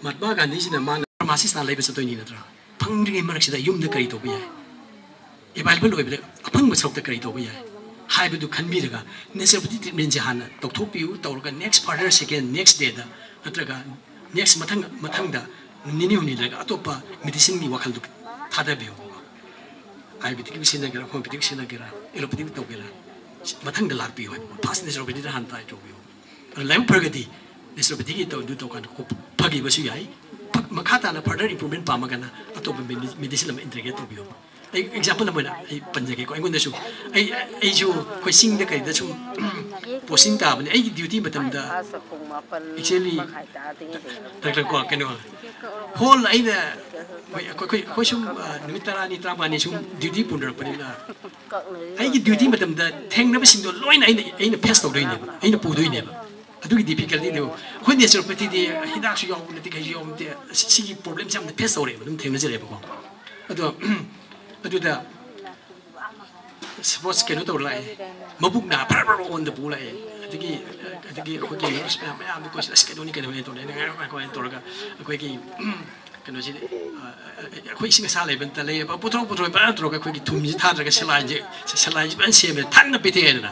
ꯃꯍꯥꯠꯃꯥ ꯒꯥꯟꯙꯤꯁꯤꯅ ꯃꯥꯅ pharmacistꯅ ꯂꯩꯕ ꯆꯠꯇꯣꯏꯅꯤ ꯅꯠꯇ꯭ꯔꯥ? ꯐꯪꯗ꯭ꯔꯤꯉꯩ ꯃꯔꯛꯁꯤꯗ ꯌꯨꯝꯗ ꯀꯔꯤ ꯇꯧꯕ ꯌꯥꯏ? Available ꯑꯣꯏꯕꯗ ꯑꯐꯪꯕ ꯁꯔꯨꯛꯇ ꯀꯔꯤ ꯇꯧꯕ ꯌꯥꯏ ꯍꯥꯏꯕꯗꯨ ꯈꯟꯕꯤꯔꯒ naturopathy treatmentꯁꯦ ꯍꯥꯟꯅ ꯇꯧꯊꯣꯛꯄꯤꯌꯨ, ꯇꯧꯔꯒ next further second, next dayꯗ ꯅꯠꯇ꯭ꯔꯒ next ꯃꯊꯪ, ꯃꯊꯪꯗ ꯅꯤꯅꯤ ꯍꯨꯝꯅꯤ ꯂꯩꯔꯒ ꯑꯇꯣꯞꯄ medicineꯒꯤ ꯋꯥꯈꯜꯗꯨ ꯊꯥꯗꯕꯤꯌꯨ꯫ Ayurvedicꯀꯤ ꯁꯤꯖꯤꯟꯅꯒꯦꯔꯥ, homeopathic ꯇꯧꯒꯦꯔꯥ, ꯑꯦꯂꯣꯄꯦꯊꯤꯛ ꯇꯧꯒꯦꯔꯥ, ꯃꯊꯪꯗ ꯂꯥꯛꯄꯤꯌꯨ ꯍꯥꯏꯕ, first naturopathyꯗ ꯍꯥꯟꯅ try ꯇꯧꯕꯤꯌꯨ꯫ ꯑꯗꯨ ꯂꯥꯏꯕꯛ ꯐꯔꯒꯗꯤ naturopathyꯒꯤ ꯇꯧ-, ꯑꯗꯨ ꯇꯧꯀꯥꯟꯗ ꯀꯣꯛ ꯐꯈꯤꯕꯁꯨ ꯌꯥꯏ꯫ ꯐ-, ꯃꯈꯥ ꯇꯥꯅ further improvement ꯄꯥꯝꯃꯒꯅ ꯑꯇꯣꯞꯄ medi-, medicine ꯑꯃ integrate ꯇꯧꯕꯤꯌꯨ꯫ ꯑꯩ ꯑꯦꯛꯖꯥꯝꯄꯜ ꯑꯃ ꯑꯣꯏꯅ ꯑꯩ ꯄꯟꯖꯒꯦꯀꯣ꯫ ꯑꯩꯉꯣꯟꯗꯁꯨ, ꯑꯩ, ꯑꯩꯁꯨ ꯑꯩꯈꯣꯏ ꯆꯤꯡꯗ ꯀꯩꯗ ꯁꯨꯝ ꯄꯣꯁꯇꯤꯡ ꯇꯥꯕꯅꯦ꯫ ꯑꯩꯒꯤ ꯗ꯭ꯌꯨꯇꯤ ꯃꯇꯝꯗ, actually, ꯗꯥꯛꯇꯔ ꯀꯣ, ꯀꯩꯅꯣ, ꯍꯣꯜ ꯑꯩꯅ, ꯑꯩꯈꯣꯏ, ꯑꯩꯈꯣꯏ, ꯑꯩꯈꯣꯏ ꯁꯨꯝ, ꯑ, ꯅꯨꯃꯤꯠ ꯇꯔꯥꯅꯤ, ꯇꯔꯥꯃꯉꯥꯅꯤ ꯁꯨꯝ ꯗ꯭ꯌꯨꯇꯤ ꯄꯨꯅꯔꯛꯄꯅꯤꯅ, ꯑꯩꯒꯤ ꯗ꯭ꯌꯨꯇꯤ ꯃꯇꯝꯗ ꯊꯦꯡꯅꯕꯁꯤꯡꯗꯣ ꯂꯣꯏꯅ ꯑꯩꯅ, ꯑꯩꯅ ꯐꯦꯁ ꯇꯧꯗꯣꯏꯅꯦꯕ, ꯑꯩꯅ ꯄꯨꯗꯣꯏꯅꯦꯕ꯫ ꯑꯗꯨꯒꯤ ꯗꯤꯐꯤꯀꯜꯇꯤꯗꯨ ꯑꯩꯈꯣꯏ ꯅꯦꯆꯨꯔꯣꯄꯦꯊꯤꯗꯤ ꯍꯤꯗꯥꯛꯁꯨ ꯌꯥꯎꯕ ꯅꯠꯇꯦ, ꯀꯩꯁꯨ ꯌꯥꯎꯕ ꯅꯠꯇꯦ꯫ ꯁꯤ-, ꯁꯤꯒꯤ ꯄ꯭ꯔꯣꯕ꯭ꯂꯦꯝꯁꯦ ꯌꯥꯝꯅ ꯐꯦꯁ ꯇꯧꯔꯛꯑꯦꯕ, ꯑꯗꯨꯝ ꯊꯦꯡꯅꯖꯔꯛꯑꯦꯕꯀꯣ꯫ ꯑꯗꯣ, ꯑꯗꯨꯗ ꯁꯄꯣꯁ ꯀꯩꯅꯣ ꯇꯧꯔ ꯂꯥꯛꯑꯦ, ꯃꯕꯨꯛ ꯅꯥ ꯐꯔ ꯐꯔ ꯑꯣꯟꯗ ꯄꯨ ꯂꯥꯛꯑꯦ꯫ ꯑꯗꯒꯤ, ꯑꯗꯒꯤ ꯑꯩꯈꯣꯏꯒꯤ ꯅꯔꯁ ꯃꯌꯥꯝ, ꯃꯌꯥꯝꯗ ꯑꯩꯈꯣꯏ, "ꯑꯁ, ꯀꯩꯗꯧꯅꯤ, ꯀꯩꯗꯧꯅꯤ?" ꯇꯧꯔꯦ꯫ ꯑꯩꯅ, "ꯉꯥꯏꯈꯣ, ꯉꯥꯏꯈꯣ" ꯍꯥꯏꯅ ꯇꯧꯔꯒ ꯑꯩꯈꯣꯏꯒꯤ, ꯎꯝ, ꯀꯩꯅꯣꯁꯤꯗꯤ, ꯑ, ꯑ, ꯑ, ꯑꯩꯈꯣꯏ ꯏꯁꯤꯡ ꯑꯁꯥ ꯂꯩꯕ ꯅꯠꯇ ꯂꯩꯌꯦꯕ, ꯄꯨꯊꯣꯔꯛ, ꯄꯨꯊꯣꯔꯛ ꯐꯖꯅ ꯇꯧꯔꯒ ꯑꯩꯈꯣꯏꯒꯤ ꯊꯨꯝꯁꯤ ꯊꯥꯗꯔꯒ saline ꯁꯦ, saline ꯁꯦ ꯐꯖꯅ ꯁꯦꯝꯃꯦ, ꯊꯟꯅ ꯄꯤꯊꯛꯑꯦꯗꯅ꯫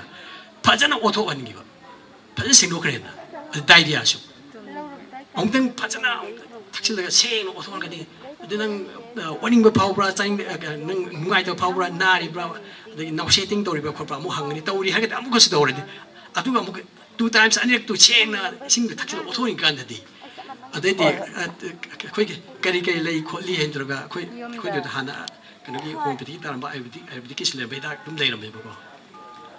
ꯐꯖꯅ ꯑꯣꯠꯊꯣꯛꯍꯟꯈꯤꯕ, ꯐꯖꯅ ꯁꯦꯡꯗꯣꯛꯈ꯭ꯔꯦꯗꯅ꯫ ꯑꯗꯨ diarrhea ꯁꯨ ꯑꯃꯨꯛꯇꯪ ꯐꯖꯅ ꯑꯃꯨꯛꯇꯪ ꯊꯛꯆꯤꯜꯂꯒ ꯁꯦꯡꯅ ꯑꯣꯠꯊꯣꯛꯍꯟꯒꯅꯤ꯫ ꯑꯗꯨ ꯅꯪ, ꯑ, ꯑꯣꯅꯤꯡꯕ ꯐꯥꯎꯕ꯭ꯔꯥ, ꯆꯥꯅꯤꯡꯕ, ꯑ, ꯅꯪ ꯅꯨꯡꯉꯥꯏꯇꯕ ꯐꯥꯎꯕ꯭ꯔꯥ, ꯅꯥꯔꯤꯕ꯭ꯔꯥ, ꯑꯗꯒꯤ nauseating ꯇꯧꯔꯤꯕ꯭ꯔꯥ ꯈꯣꯠꯄ꯭ꯔꯥ ꯑꯃꯨꯛ ꯍꯪꯒꯅꯤ꯫ ꯇꯧꯔꯤ ꯍꯥꯏꯔꯒꯗꯤ ꯑꯃꯨꯛꯀꯁꯨ ꯇꯧꯔꯗꯤ, ꯑꯗꯨꯒ ꯑꯃꯨꯛ two times, ꯑꯅꯤꯔꯛꯇꯨ ꯁꯦꯡꯅ ꯏꯁꯤꯡꯗꯣ ꯊꯛꯆꯤꯜꯂ ꯑꯣꯠꯊꯣꯛꯏ ꯀꯥꯟꯗꯗꯤ, ꯑꯗꯩꯗꯤ, ꯑ, ꯑꯩꯈꯣꯏꯒꯤ ꯀꯔꯤ ꯀꯔꯤ ꯂꯩ ꯈꯣꯠꯂꯤ ꯍꯥꯏꯅ ꯇꯧꯔꯒ ꯑꯩꯈꯣꯏ, ꯑꯩꯈꯣꯏꯗꯨꯗ ꯍꯥꯟꯅ ꯀꯩꯅꯣꯒꯤ homeopathy ꯇꯥꯔꯝꯕ, ꯑꯥꯌꯨꯔꯕꯦꯗꯤꯛ, ꯑꯥꯌꯨꯔꯕꯦꯗꯤꯛꯀꯤꯁꯨ ꯂꯩꯔꯝꯕ ꯍꯤꯗꯥꯛ ꯑꯗꯨꯝ ꯂꯩꯔꯝꯃꯦꯕꯀꯣ꯫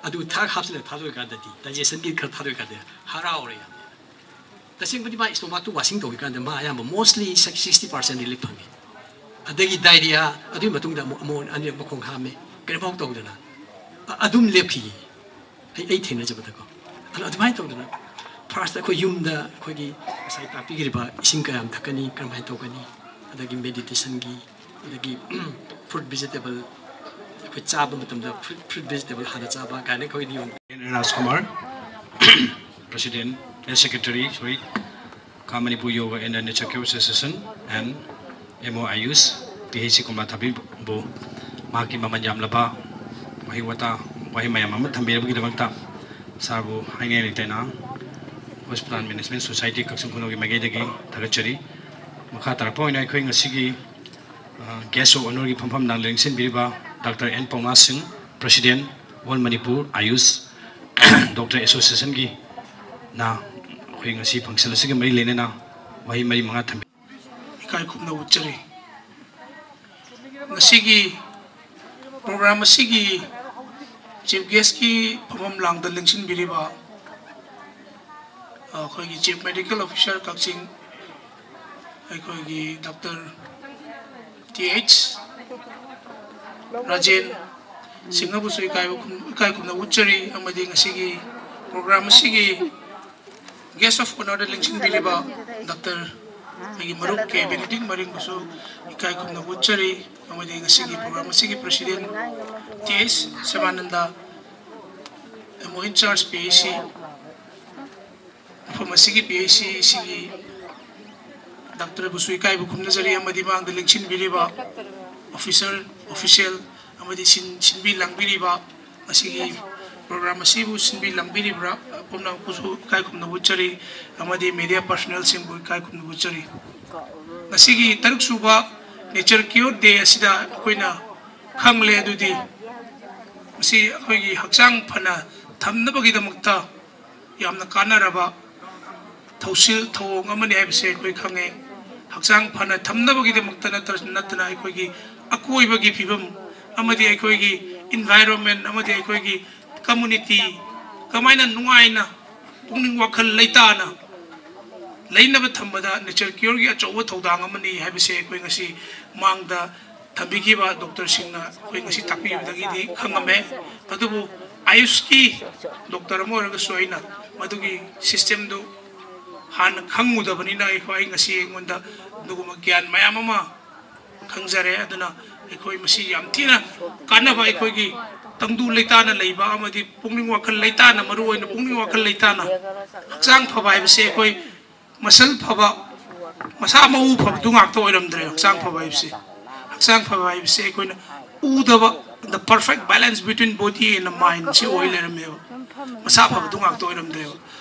ꯑꯗꯨ ꯊꯥꯛ ꯍꯥꯞꯆꯤꯜꯂꯒ ꯊꯥꯗꯣꯛꯏꯀꯥꯟꯗꯗꯤ, digestion ꯒꯤ ꯈꯔ ꯊꯥꯗꯣꯛꯏꯀꯥꯟꯗ ꯍꯔꯥꯎꯔꯦ ꯌꯥꯝꯅ꯫ ꯇꯁꯦꯡꯕꯗꯤ ꯃꯥ stomach ꯇꯨ washing ꯇꯧꯏꯀꯥꯟꯗ ꯃꯥ ꯑꯌꯥꯝꯕ mostly sixty percent relief ꯐꯪꯉꯤ꯫ ꯑꯗꯒꯤ diarrhea, ꯑꯗꯨꯒꯤ ꯃꯇꯨꯡꯗ ꯑꯃꯨꯛ, ꯑꯃꯨꯛ ꯑꯅꯤꯔꯛ ꯃꯈꯣꯡ ꯍꯥꯝꯃꯦ, ꯀꯔꯤꯝꯐꯥꯎ ꯇꯧꯗꯅ꯫ ꯑ-, ꯑꯗꯨꯝ ꯂꯦꯞꯈꯤꯌꯦ꯫ ꯑꯩ, ꯑꯩ ꯊꯦꯡꯅꯖꯕꯗꯀꯣ꯫ ꯑꯗꯣ ꯑꯗꯨꯃꯥꯏꯅ ꯇꯧꯗꯅ first ꯑꯩꯈꯣꯏ ꯌꯨꯝꯗ ꯑꯩꯈꯣꯏꯒꯤ ꯉꯁꯥꯏ ꯇꯥꯛꯄꯤꯈ꯭ꯔꯤꯕ ꯏꯁꯤꯡ ꯀꯌꯥꯝ ꯊꯛꯀꯅꯤ, ꯀꯔꯝꯍꯥꯏꯅ ꯇꯧꯒꯅꯤ, ꯑꯗꯒꯤ meditation ꯒꯤ, ꯑꯗꯒꯤ fruit vegetable, ꯑꯩꯈꯣꯏ ꯆꯥꯕ ꯃꯇꯝꯗ fruit, fruit vegetable ꯍꯥꯟꯅ ꯆꯥꯕ ꯀꯥꯏꯅ ꯑꯩꯈꯣꯏꯗꯤ ꯌꯣꯟ-, ꯔꯥꯖꯀꯨꯃꯥꯔ, President, Health Secretary, sorry, ꯈꯥ Manipur Yoga and Nature Care Association and M O Ayush, P H C ꯀꯣꯝꯂꯥꯊꯥꯕꯤꯕꯨ ꯃꯍꯥꯛꯀꯤ ꯃꯃꯜ ꯌꯥꯝꯂꯕ ꯋꯥꯍꯩ ꯋꯥꯇꯥ, ꯋꯥꯍꯩ ꯃꯌꯥꯝ ꯑꯃ ꯊꯝꯕꯤꯔꯕꯒꯤꯗꯃꯛꯇ sir ꯕꯨ ꯍꯥꯏꯅꯤꯡꯉꯥꯏ ꯂꯩꯇꯅ Hospital Management Society ꯀꯛꯆꯤꯡ ꯈꯨꯅꯧꯒꯤ ꯃꯥꯏꯀꯩꯗꯒꯤ ꯊꯥꯒꯠꯆꯔꯤ꯫ ꯃꯈꯥ ꯇꯥꯔꯛꯄ ꯑꯣꯏꯅ ꯑꯩꯈꯣꯏ ꯉꯁꯤꯒꯤ, ꯑ, Guest of Honour ꯒꯤ ꯐꯝꯐꯝ ꯂꯥꯡ ꯂꯦꯡꯁꯤꯟꯕꯤꯔꯤꯕ Doctor N ꯄꯥꯎꯅꯥ ꯁꯤꯡ, President, All Manipur Ayush Doctor Association ꯒꯤ ꯅ ꯑꯩꯈꯣꯏ ꯉꯁꯤ function ꯑꯁꯤꯒ ꯃꯔꯤ ꯂꯩꯅꯅ ꯋꯥꯍꯩ ꯃꯔꯤ ꯃꯉꯥ ꯊꯝꯕꯤ꯫ ꯏꯀꯥꯏ ꯈꯨꯝꯅꯕ ꯎꯠꯆꯔꯤ꯫ ꯉꯁꯤꯒꯤ ꯄ꯭ꯔꯣꯒ꯭ꯔꯥꯝ ꯑꯁꯤꯒꯤ ꯆꯤꯐ ꯒꯦꯁꯀꯤ ꯐꯝꯐꯝ ꯂꯥꯡꯗ ꯂꯦꯡꯁꯤꯟꯕꯤꯔꯤꯕ ꯑꯩꯈꯣꯏꯒꯤ ꯆꯤꯐ ꯃꯦꯗꯤꯀꯦꯜ ꯑꯣꯐꯤꯁꯥꯔ ꯀꯛꯆꯤꯡ, ꯑꯩꯈꯣꯏꯒꯤ ꯗꯣꯛꯇꯔ ꯇꯤ ꯑꯩꯆ ꯔꯥꯖꯦꯟ ꯁꯤꯡꯍꯕꯨꯁꯨ ꯏꯀꯥꯏꯕ ꯈꯨꯝ-, ꯏꯀꯥꯏ ꯈꯨꯝꯅꯕ ꯎꯠꯆꯔꯤ꯫ ꯑꯃꯗꯤ ꯉꯁꯤꯒꯤ ꯄ꯭ꯔꯣꯒ꯭ꯔꯥꯝ ꯑꯁꯤꯒꯤ ꯒꯦꯁ ꯑꯣꯐ ꯑꯣꯅꯔꯗ ꯂꯦꯡꯁꯤꯟꯕꯤꯔꯤꯕ ꯗꯣꯛꯇꯔ ꯑꯩꯒꯤ ꯃꯔꯨꯞ ꯀꯦ ꯕꯦꯅꯤꯗꯤꯛ ꯃꯔꯤꯡꯕꯨꯁꯨ ꯏꯀꯥꯏ ꯈꯨꯝꯅꯕ ꯎꯠꯆꯔꯤ꯫ ꯑꯃꯗꯤ ꯉꯁꯤꯒꯤ ꯄ꯭ꯔꯣꯒ꯭ꯔꯥꯝ ꯑꯁꯤꯒꯤ ꯄ꯭ꯔꯁꯤꯗꯦꯟ ꯇꯤ ꯑꯦꯁ ꯁꯦꯕꯥꯅꯟꯗ, ꯑꯦꯝ ꯑꯣ ꯏꯟ ꯆꯥꯔꯖ ꯄꯤ ꯑꯩꯆ ꯁꯤ, ꯃꯐꯝ ꯑꯁꯤꯒꯤ ꯄꯤ ꯑꯩꯆ ꯁꯤ ꯑꯁꯤꯒꯤ ꯗꯣꯛꯇꯔꯕꯨꯁꯨ ꯏꯀꯥꯏꯕ ꯈꯨꯝꯅꯖꯔꯤ꯫ ꯑꯃꯗꯤ ꯃꯥꯡꯗ ꯂꯦꯡꯁꯤꯟꯕꯤꯔꯤꯕ ꯑꯣꯐꯤꯁꯔ, ꯑꯣꯐꯤꯁꯤꯌꯦꯜ ꯑꯃꯗꯤ ꯁꯤꯟ-, ꯁꯤꯟꯕꯤ ꯂꯥꯡꯕꯤꯔꯤꯕ, ꯃꯁꯤꯒꯤ ꯄ꯭ꯔꯣꯒ꯭ꯔꯥꯝ ꯑꯁꯤꯕꯨ ꯁꯤꯟꯕꯤ ꯂꯥꯡꯕꯤꯔꯤꯕ꯭ꯔꯥ ꯄꯨꯝꯅꯃꯛꯄꯨꯁꯨ ꯏꯀꯥꯏ ꯈꯨꯝꯅꯕ ꯎꯠꯆꯔꯤ꯫ ꯑꯃꯗꯤ ꯃꯦꯗꯤꯌꯥ ꯄꯥꯔꯁꯣꯅꯦꯜꯁꯤꯡꯕꯨ ꯏꯀꯥꯏ ꯈꯨꯝꯅꯕ ꯎꯠꯆꯔꯤ꯫ ꯉꯁꯤꯒꯤ ꯇꯔꯨꯛ ꯁꯨꯕ ꯅꯦꯆꯔ ꯀ꯭ꯌꯣꯔ ꯗꯦ ꯑꯁꯤꯗ ꯑꯩꯈꯣꯏꯅ ꯈꯪꯂꯦ ꯑꯗꯨꯗꯤ ꯃꯁꯤ ꯑꯩꯈꯣꯏꯒꯤ ꯍꯛꯆꯥꯡ ꯐꯅ ꯊꯝꯅꯕꯒꯤꯗꯃꯛꯇ ꯌꯥꯝꯅ ꯀꯥꯟꯅꯔꯕ ꯊꯧꯁꯤꯜ ꯊꯧꯑꯣꯡ ꯑꯃꯅꯤ ꯍꯥꯏꯕꯁꯦ ꯑꯩꯈꯣꯏ ꯈꯪꯉꯦ꯫ ꯍꯛꯆꯥꯡ ꯐꯅ ꯊꯝꯅꯕꯒꯤꯗꯃꯛꯇ ꯅꯠꯇ-, ꯅꯠꯇꯅ ꯑꯩꯈꯣꯏꯒꯤ ꯑꯀꯣꯏꯕꯒꯤ ꯐꯤꯕꯝ ꯑꯃꯗꯤ ꯑꯩꯈꯣꯏꯒꯤ ꯏꯟꯚꯥꯏꯔꯣꯟꯃꯦꯟ ꯑꯃꯗꯤ ꯑꯩꯈꯣꯏꯒꯤ ꯀꯝꯃꯨꯅꯤꯇꯤ ꯀꯃꯥꯏꯅ ꯅꯨꯡꯉꯥꯏꯅ ꯄꯨꯛꯅꯤꯡ ꯋꯥꯈꯜ ꯂꯩꯇꯥꯅ ꯂꯩꯅꯕ ꯊꯝꯕꯗ ꯅꯦꯆꯔ ꯀ꯭ꯌꯣꯔꯒꯤ ꯑꯆꯧꯕ ꯊꯧꯗꯥꯡ ꯑꯃꯅꯤ ꯍꯥꯏꯕꯁꯦ ꯑꯩꯈꯣꯏ ꯉꯁꯤ ꯃꯥꯡꯗ ꯊꯝꯕꯤꯈꯤꯕ ꯗꯣꯛꯇꯔꯁꯤꯡꯅ ꯑꯩꯈꯣꯏ ꯉꯁꯤ ꯇꯥꯛꯄꯤꯕꯗꯒꯤꯗꯤ ꯈꯪꯉꯝꯃꯦ꯫ ꯑꯗꯨꯕꯨ ꯑꯥꯌꯨꯁꯀꯤ ꯗꯣꯛꯇꯔ ꯑꯃ ꯑꯣꯏꯔꯒꯁꯨ ꯑꯩꯅ ꯃꯗꯨꯒꯤ ꯁꯤꯁꯇꯦꯝꯗꯨ ꯍꯥꯟꯅ ꯈꯪꯉꯨꯗꯕꯅꯤꯅ ꯑꯩꯈꯣꯏ, ꯑꯩ ꯉꯁꯤ ꯑꯩꯉꯣꯟꯗ ꯑꯗꯨꯒꯨꯝꯕ ꯒ꯭ꯌꯥꯟ ꯃꯌꯥꯝ ꯑꯃ ꯈꯪꯖꯔꯦ꯫ ꯑꯗꯨꯅ ꯑꯩꯈꯣꯏ ꯃꯁꯤ ꯌꯥꯝ ꯊꯤꯅ ꯀꯥꯟꯅꯕ, ꯑꯩꯈꯣꯏꯒꯤ ꯇꯪꯗꯨ ꯂꯩꯇꯥꯅ ꯂꯩꯕ ꯑꯃꯗꯤ ꯄꯨꯛꯅꯤꯡ ꯋꯥꯈꯜ ꯂꯩꯇꯥꯅ, ꯃꯔꯨꯑꯣꯏꯅ ꯄꯨꯛꯅꯤꯡ ꯋꯥꯈꯜ ꯂꯩꯇꯥꯅ ꯍꯛꯆꯥꯡ ꯐꯕ ꯍꯥꯏꯕꯁꯦ ꯑꯩꯈꯣꯏ ꯃꯁꯜ ꯐꯕ, ꯃꯁꯥ ꯃꯎ ꯐꯕꯗꯨ ꯉꯥꯛꯇ ꯑꯣꯏꯔꯝꯗ꯭ꯔꯦ ꯍꯛꯆꯥꯡ ꯐꯕ ꯍꯥꯏꯕꯁꯦ꯫ ꯍꯛꯆꯥꯡ ꯐꯕ ꯍꯥꯏꯕꯁꯦ ꯑꯩꯈꯣꯏꯅ ꯎꯗꯕ, the perfect balance between body and mind ꯁꯤ ꯑꯣꯏ ꯂꯩꯔꯝꯃꯦꯕ꯫ ꯃꯁꯥ ꯐꯕꯗꯨ ꯉꯥꯛꯇ ꯑꯣꯏꯔꯝꯗ꯭ꯔꯦꯕ꯫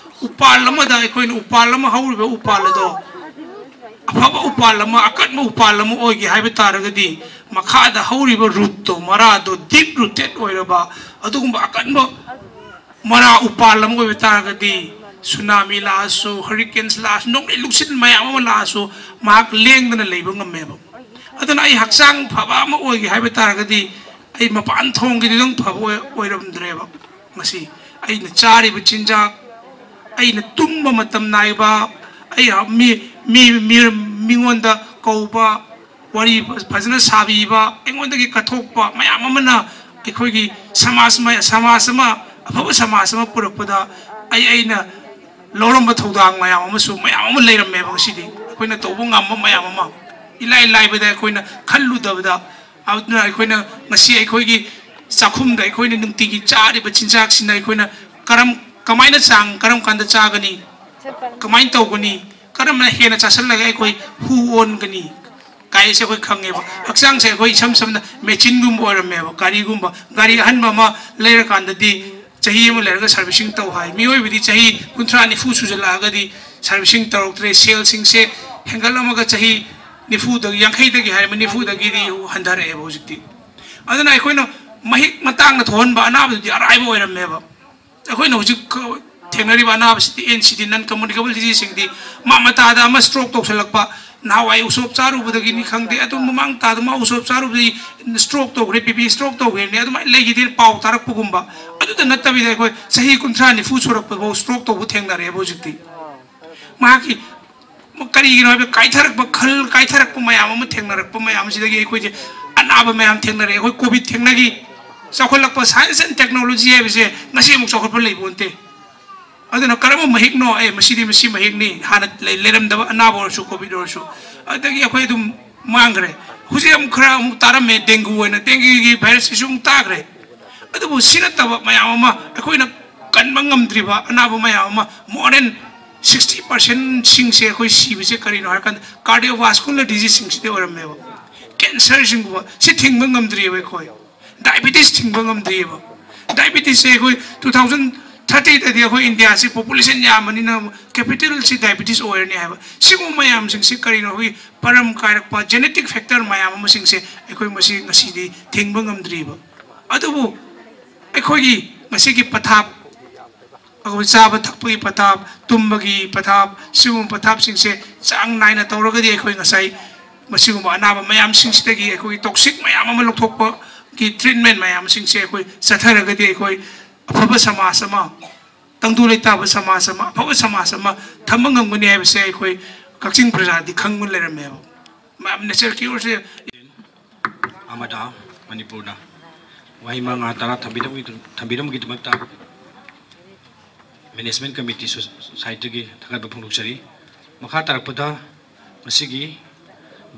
ꯎꯄꯥꯜ ꯑꯃꯗ ꯑꯩꯈꯣꯏꯅ ꯎꯄꯥꯜ ꯑꯃ ꯍꯧꯔꯤꯕ ꯎꯄꯥꯜ ꯑꯗꯣ ꯑꯐꯕ ꯎꯄꯥꯜ ꯑꯃ, ꯑꯀꯟꯕ ꯎꯄꯥꯜ ꯑꯃ ꯑꯣꯏꯒꯦ ꯍꯥꯏꯕ ꯇꯥꯔꯒꯗꯤ ꯃꯈꯥꯗ ꯍꯧꯔꯤꯕ ꯔꯨꯠꯇꯣ, ꯃꯔꯥꯗꯣ ꯗꯤꯞ ꯔꯨꯇꯦꯠ ꯑꯣꯏꯔꯕ ꯑꯗꯨꯒꯨꯝꯕ ꯑꯀꯟꯕ ꯃꯔꯥ ꯎꯄꯥꯜ ꯑꯃ ꯑꯣꯏꯕ ꯇꯥꯔꯒꯗꯤ ꯁꯨꯅꯥꯃꯤ ꯂꯥꯛꯑꯁꯨ, ꯍꯔꯤꯀꯦꯟꯁ ꯂꯥꯛꯑꯁꯨ, ꯅꯣꯡꯂꯩ ꯅꯨꯡꯁꯤꯠ ꯃꯌꯥꯝ ꯑꯃ ꯂꯥꯛꯑꯁꯨ ꯃꯍꯥꯛ ꯂꯦꯡꯗꯅ ꯂꯩꯕ ꯉꯝꯃꯦꯕ꯫ ꯑꯗꯨꯅ ꯑꯩ ꯍꯛꯆꯥꯡ ꯐꯕ ꯑꯃ ꯑꯣꯏꯒꯦ ꯍꯥꯏꯕ ꯇꯥꯔꯒꯗꯤ ꯑꯩ ꯃꯄꯥꯟ ꯊꯣꯡꯒꯤꯗꯨꯗꯪ ꯐꯕ ꯑꯣꯏ-, ꯑꯣꯏꯔꯝꯗ꯭ꯔꯦꯕ꯫ ꯉꯁꯤ ꯑꯩꯅ ꯆꯥꯔꯤꯕ ꯆꯤꯟꯖꯥꯛ, ꯑꯩꯅ ꯇꯨꯝꯕ ꯃꯇꯝ ꯅꯥꯏꯕ, ꯑꯩ ꯃꯤ, ꯃꯤ, ꯃꯤ, ꯃꯤꯉꯣꯟꯗ ꯀꯧꯕ, ꯋꯥꯔꯤ ꯐꯖꯅ ꯁꯥꯕꯤꯕ, ꯑꯩꯉꯣꯟꯗꯒꯤ ꯀꯠꯊꯣꯛꯄ ꯃꯌꯥꯝ ꯑꯃꯅ ꯑꯩꯈꯣꯏꯒꯤ ꯁꯃꯥꯖ ꯃ-, ꯁꯃꯥꯖ ꯑꯃ, ꯑꯐꯕ ꯁꯃꯥꯖ ꯑꯃ ꯄꯨꯔꯛꯄꯗ ꯑꯩ, ꯑꯩꯅ ꯂꯧꯔꯝꯕ ꯊꯧꯗꯥꯡ ꯃꯌꯥꯝ ꯑꯃꯁꯨ ꯃꯌꯥꯝ ꯑꯃ ꯂꯩꯔꯝꯃꯦꯕ꯫ ꯉꯁꯤꯗꯤ ꯑꯩꯈꯣꯏꯅ ꯇꯧꯕ ꯉꯝꯕ ꯃꯌꯥꯝ ꯑꯃ, ꯏꯂꯥꯏ ꯂꯥꯏꯕꯗ ꯑꯩꯈꯣꯏꯅ ꯈꯜꯂꯨꯗꯕꯗ, ꯑꯗꯨꯅ ꯑꯩꯈꯣꯏꯅ ꯉꯁꯤ ꯑꯩꯈꯣꯏꯒꯤ ꯆꯥꯛꯈꯨꯝꯗ ꯑꯩꯈꯣꯏꯅ ꯅꯨꯡꯇꯤꯒꯤ ꯆꯥꯔꯤꯕ ꯆꯤꯟꯖꯥꯛꯁꯤꯅ ꯑꯩꯈꯣꯏꯅ ꯀꯔꯝ, ꯀꯃꯥꯏꯅ ꯆꯥꯡ ꯀꯔꯝ ꯀꯥꯟꯗ ꯆꯥꯒꯅꯤ, ꯀꯃꯥꯏꯅ ꯇꯧꯒꯅꯤ, ꯀꯔꯝꯅ ꯍꯦꯟꯅ ꯆꯥꯁꯤꯜꯂꯒ ꯑꯩꯈꯣꯏ ꯍꯨ ꯑꯣꯟꯒꯅꯤ ꯀꯥꯏꯁꯦ ꯑꯩꯈꯣꯏ ꯈꯪꯉꯦꯕ꯫ ꯍꯛꯆꯥꯡꯁꯦ ꯑꯩꯈꯣꯏ ꯏꯁꯝ ꯁꯝꯅ ꯃꯦꯆꯤꯟꯒꯨꯝꯕ ꯑꯣꯏꯔꯝꯃꯦꯕ꯫ ꯒꯥꯔꯤꯒꯨꯝꯕ, ꯒꯥꯔꯤ ꯑꯍꯟꯕ ꯑꯃ ꯂꯩꯔꯀꯥꯟꯗꯗꯤ ꯆꯍꯤ ꯑꯃ ꯂꯩꯔꯒ ꯁꯥꯔꯚꯤꯁꯤꯡ ꯇꯧ ꯍꯥꯏ꯫ ꯃꯤꯑꯣꯏꯕꯗꯤ ꯆꯍꯤ ꯀꯨꯟꯊ꯭ꯔꯥ ꯅꯤꯐꯨ ꯁꯨꯖꯜꯂꯛꯑꯒꯗꯤ ꯁꯥꯔꯚꯤꯁꯤꯡ ꯇꯧꯔꯛꯇ꯭ꯔꯦ꯫ ꯁꯦꯜꯁꯤꯡꯁꯦ ꯍꯦꯟꯒꯠꯂꯝꯃꯒ ꯆꯍꯤ ꯅꯤꯐꯨꯗꯒꯤ, ꯌꯥꯡꯈꯩꯗꯒꯤ ꯍꯥꯏꯔꯕ ꯅꯤꯐꯨꯗꯒꯤꯗꯤ ꯍꯟꯊꯔꯛꯑꯦꯕ ꯍꯧꯖꯤꯛꯇꯤ꯫ ꯑꯗꯨꯅ ꯑꯩꯈꯣꯏꯅ ꯃꯍꯤꯛ ꯃꯇꯥꯡꯗ ꯊꯣꯛꯍꯟꯕ ꯑꯅꯥꯕꯗꯨꯗꯤ ꯑꯔꯥꯏꯕ ꯑꯣꯏꯔꯝꯃꯦꯕ꯫ ꯑꯩꯈꯣꯏꯅ ꯍꯧꯖꯤꯛ ꯊꯦꯡꯅꯔꯤꯕ ꯑꯅꯥꯕꯁꯤꯗꯤ ꯑꯦꯟ ꯁꯤ ꯗꯤ, non communicable diseaseꯁꯤꯡꯗꯤ ꯃꯥ ꯃꯇꯥꯗ ꯑꯃ ꯁ꯭ꯇ꯭ꯔꯣꯛ ꯇꯧꯁꯜꯂꯛꯄ, ꯅꯍꯥꯟꯋꯥꯏ ꯎꯁꯣꯞ ꯆꯥꯔꯨꯕꯗꯒꯤꯅꯤ ꯈꯪꯗꯦ, ꯑꯗꯨꯝ ꯃꯃꯥꯡ ꯇꯥꯗ ꯃꯥ ꯎꯁꯣꯞ ꯆꯥꯔꯨꯕꯗꯒꯤ ꯁ꯭ꯇ꯭ꯔꯣꯛ ꯇꯧꯈ꯭ꯔꯦ, ꯕꯤ ꯄꯤ ꯁ꯭ꯇ꯭ꯔꯣꯛ ꯇꯧꯈ꯭ꯔꯦꯅꯦ, ꯑꯗꯨꯃꯥꯏꯅ ꯂꯩꯈꯤꯗꯦ ꯄꯥꯎ ꯇꯥꯔꯛꯄꯒꯨꯝꯕ꯫ ꯑꯗꯨꯗ ꯅꯠꯇꯕꯤꯗ ꯑꯩꯈꯣꯏ ꯆꯍꯤ ꯀꯨꯟꯊ꯭ꯔꯥ ꯅꯤꯐꯨ ꯁꯨꯔꯛꯄꯐꯥꯎ ꯁ꯭ꯇ꯭ꯔꯣꯛ ꯇꯧꯕ ꯊꯦꯡꯅꯔꯦꯕ ꯍꯧꯖꯤꯛꯇꯤ꯫ ꯃꯍꯥꯛꯀꯤ ꯀꯔꯤꯒꯤꯅꯣ ꯍꯥꯏꯕ ꯀꯥꯏꯊꯔꯛꯄ, ꯈꯜ ꯀꯥꯏꯊꯔꯛꯄ ꯃꯌꯥꯝ ꯑꯃ ꯊꯦꯡꯅꯔꯛꯄ ꯃꯌꯥꯝꯁꯤꯗꯒꯤ ꯑꯩꯈꯣꯏꯁꯦ ꯑꯅꯥꯕ ꯃꯌꯥꯝ ꯊꯦꯡꯅꯔꯦ꯫ ꯑꯩꯈꯣꯏ ꯀꯣꯚꯤꯗ ꯊꯦꯡꯅꯈꯤ꯫ ꯆꯥꯎꯈꯠꯂꯛꯄ, science and technology ꯍꯥꯏꯕꯁꯦ ꯉꯁꯤ ꯑꯃꯨꯛ ꯆꯥꯎꯈꯠꯄ ꯂꯩꯕ ꯅꯠꯇꯦ꯫ ꯑꯗꯨꯅ ꯀꯔꯝꯕ ꯃꯍꯤꯛꯅꯣ? ꯑꯦ, ꯃꯁꯤꯗꯤ ꯃꯁꯤ ꯃꯍꯤꯛꯅꯤ, ꯍꯥꯟꯅ ꯂꯩ-, ꯂꯩꯔꯝꯗꯕ ꯑꯅꯥꯕ ꯑꯣꯏꯔꯁꯨ, ꯀꯣꯚꯤꯗ ꯑꯣꯏꯔꯁꯨ꯫ ꯑꯗꯒꯤ ꯑꯩꯈꯣꯏ ꯑꯗꯨꯝ ꯃꯥꯡꯈ꯭ꯔꯦ꯫ ꯍꯧꯖꯤꯛ ꯑꯃꯨꯛ ꯈꯔ ꯑꯃꯨꯛ ꯇꯥꯔꯝꯃꯦ, dengueꯒꯤ virusꯁꯤꯁꯨ ꯑꯃꯨꯛ ꯇꯥꯈ꯭ꯔꯦ꯫ ꯑꯗꯨꯕꯨ ꯁꯤ ꯅꯠꯇꯕ ꯃꯌꯥꯝ ꯑꯃ, ꯑꯩꯈꯣꯏꯅ ꯀꯟꯕ ꯉꯝꯗ꯭ꯔꯤꯕ ꯑꯅꯥꯕ ꯃꯌꯥꯝ ꯑꯃ, more than sixty percentꯁꯤꯡꯁꯦ ꯑꯩꯈꯣꯏ ꯁꯤꯕꯁꯦ ꯀꯔꯤꯅꯣ ꯍꯥꯏꯔꯀꯥꯟꯗ cardiovascular diseaseꯁꯤꯡꯁꯤꯗ ꯑꯣꯏꯔꯝꯃꯦꯕ꯫ Cancerꯁꯤꯡꯒꯨꯝꯕ ꯁꯤ ꯊꯤꯡꯕ ꯉꯝꯗ꯭ꯔꯤꯑꯕ ꯑꯩꯈꯣꯏ꯫ Diabetes ꯊꯤꯡꯕ ꯉꯝꯗ꯭ꯔꯤꯑꯕ꯫ Diabetesꯁꯦ ꯑꯩꯈꯣꯏ two thousand thirtyꯗꯗꯤ ꯑꯩꯈꯣꯏ ꯏꯟꯗꯤꯌꯥꯁꯤ population ꯌꯥꯝꯕꯅꯤꯅ capitalꯁꯤ diabetes ꯑꯣꯏꯔꯅꯤ ꯍꯥꯏꯕ꯫ ꯁꯤꯒꯨꯝꯕ ꯃꯌꯥꯝꯁꯤꯡꯁꯤ ꯀꯔꯤꯅꯣ? ꯑꯩꯈꯣꯏꯒꯤ ꯄꯔꯝ ꯀꯥꯏꯔꯛꯄ genetic factor ꯃꯌꯥꯝ ꯑꯃꯁꯤꯡꯁꯦ ꯑꯩꯈꯣꯏ ꯃꯁꯤ ꯉꯁꯤꯗꯤ ꯊꯤꯡꯕ ꯉꯝꯗ꯭ꯔꯤꯕ꯫ ꯑꯗꯨꯕꯨ ꯑꯩꯈꯣꯏꯒꯤ ꯉꯁꯤꯒꯤ ꯄꯊꯥꯞ, ꯑꯩꯈꯣꯏ ꯆꯥꯕ ꯊꯛꯄꯒꯤ ꯄꯊꯥꯞ, ꯇꯨꯝꯕꯒꯤ ꯄꯊꯥꯞ, ꯁꯤꯒꯨꯝꯕ ꯄꯊꯥꯞꯁꯤꯡꯁꯦ ꯆꯥꯡ ꯅꯥꯏꯅ ꯇꯧꯔꯒꯗꯤ ꯑꯩꯈꯣꯏ ꯉꯁꯥꯏ ꯃꯁꯤꯒꯨꯝꯕ ꯑꯅꯥꯕ ꯃꯌꯥꯝꯁꯤꯡꯁꯤꯗꯒꯤ ꯑꯩꯈꯣꯏꯒꯤ toxic ꯃꯌꯥꯝ ꯑꯃ ꯂꯧꯊꯣꯛꯄ ꯀꯤ ꯇ꯭ꯔꯤꯠꯃꯦꯟ ꯃꯌꯥꯝꯁꯤꯡꯁꯦ ꯑꯩꯈꯣꯏ ꯆꯠꯊꯔꯒꯗꯤ ꯑꯩꯈꯣꯏ ꯑꯐꯕ ꯁꯃꯥꯖ ꯑꯃ, ꯇꯪꯗꯨ ꯂꯩꯇꯥꯕ ꯁꯃꯥꯖ ꯑꯃ, ꯑꯐꯕ ꯁꯃꯥꯖ ꯑꯃ ꯊꯝꯕ ꯉꯝꯒꯅꯤ ꯍꯥꯏꯕꯁꯦ ꯑꯩꯈꯣꯏ ꯀꯛꯆꯤꯡ ꯄ꯭ꯔꯖꯥꯗꯤ ꯈꯪꯕ ꯂꯩꯔꯝꯃꯦꯕ꯫ ꯃꯌꯥꯝ ꯅꯦꯆꯔ ꯀ꯭ꯌꯣꯔꯁꯦ ꯑꯃꯗ ꯃꯅꯤꯄꯨꯔꯗ ꯋꯥꯍꯩ ꯃꯉꯥ ꯇꯔꯥ ꯊꯝꯕꯤꯔꯝꯕꯒꯤ-, ꯊꯝꯕꯤꯔꯝꯕꯒꯤꯗꯃꯛꯇ ꯃꯦꯅꯦꯖꯃꯦꯟ ꯀꯃꯤꯇꯤ ꯁꯣ-, ꯁꯥꯏꯠꯇꯒꯤ ꯊꯥꯒꯠꯄ ꯐꯣꯡꯗꯣꯛꯆꯔꯤ꯫ ꯃꯈꯥ ꯇꯥꯔꯛꯄꯗ ꯉꯁꯤꯒꯤ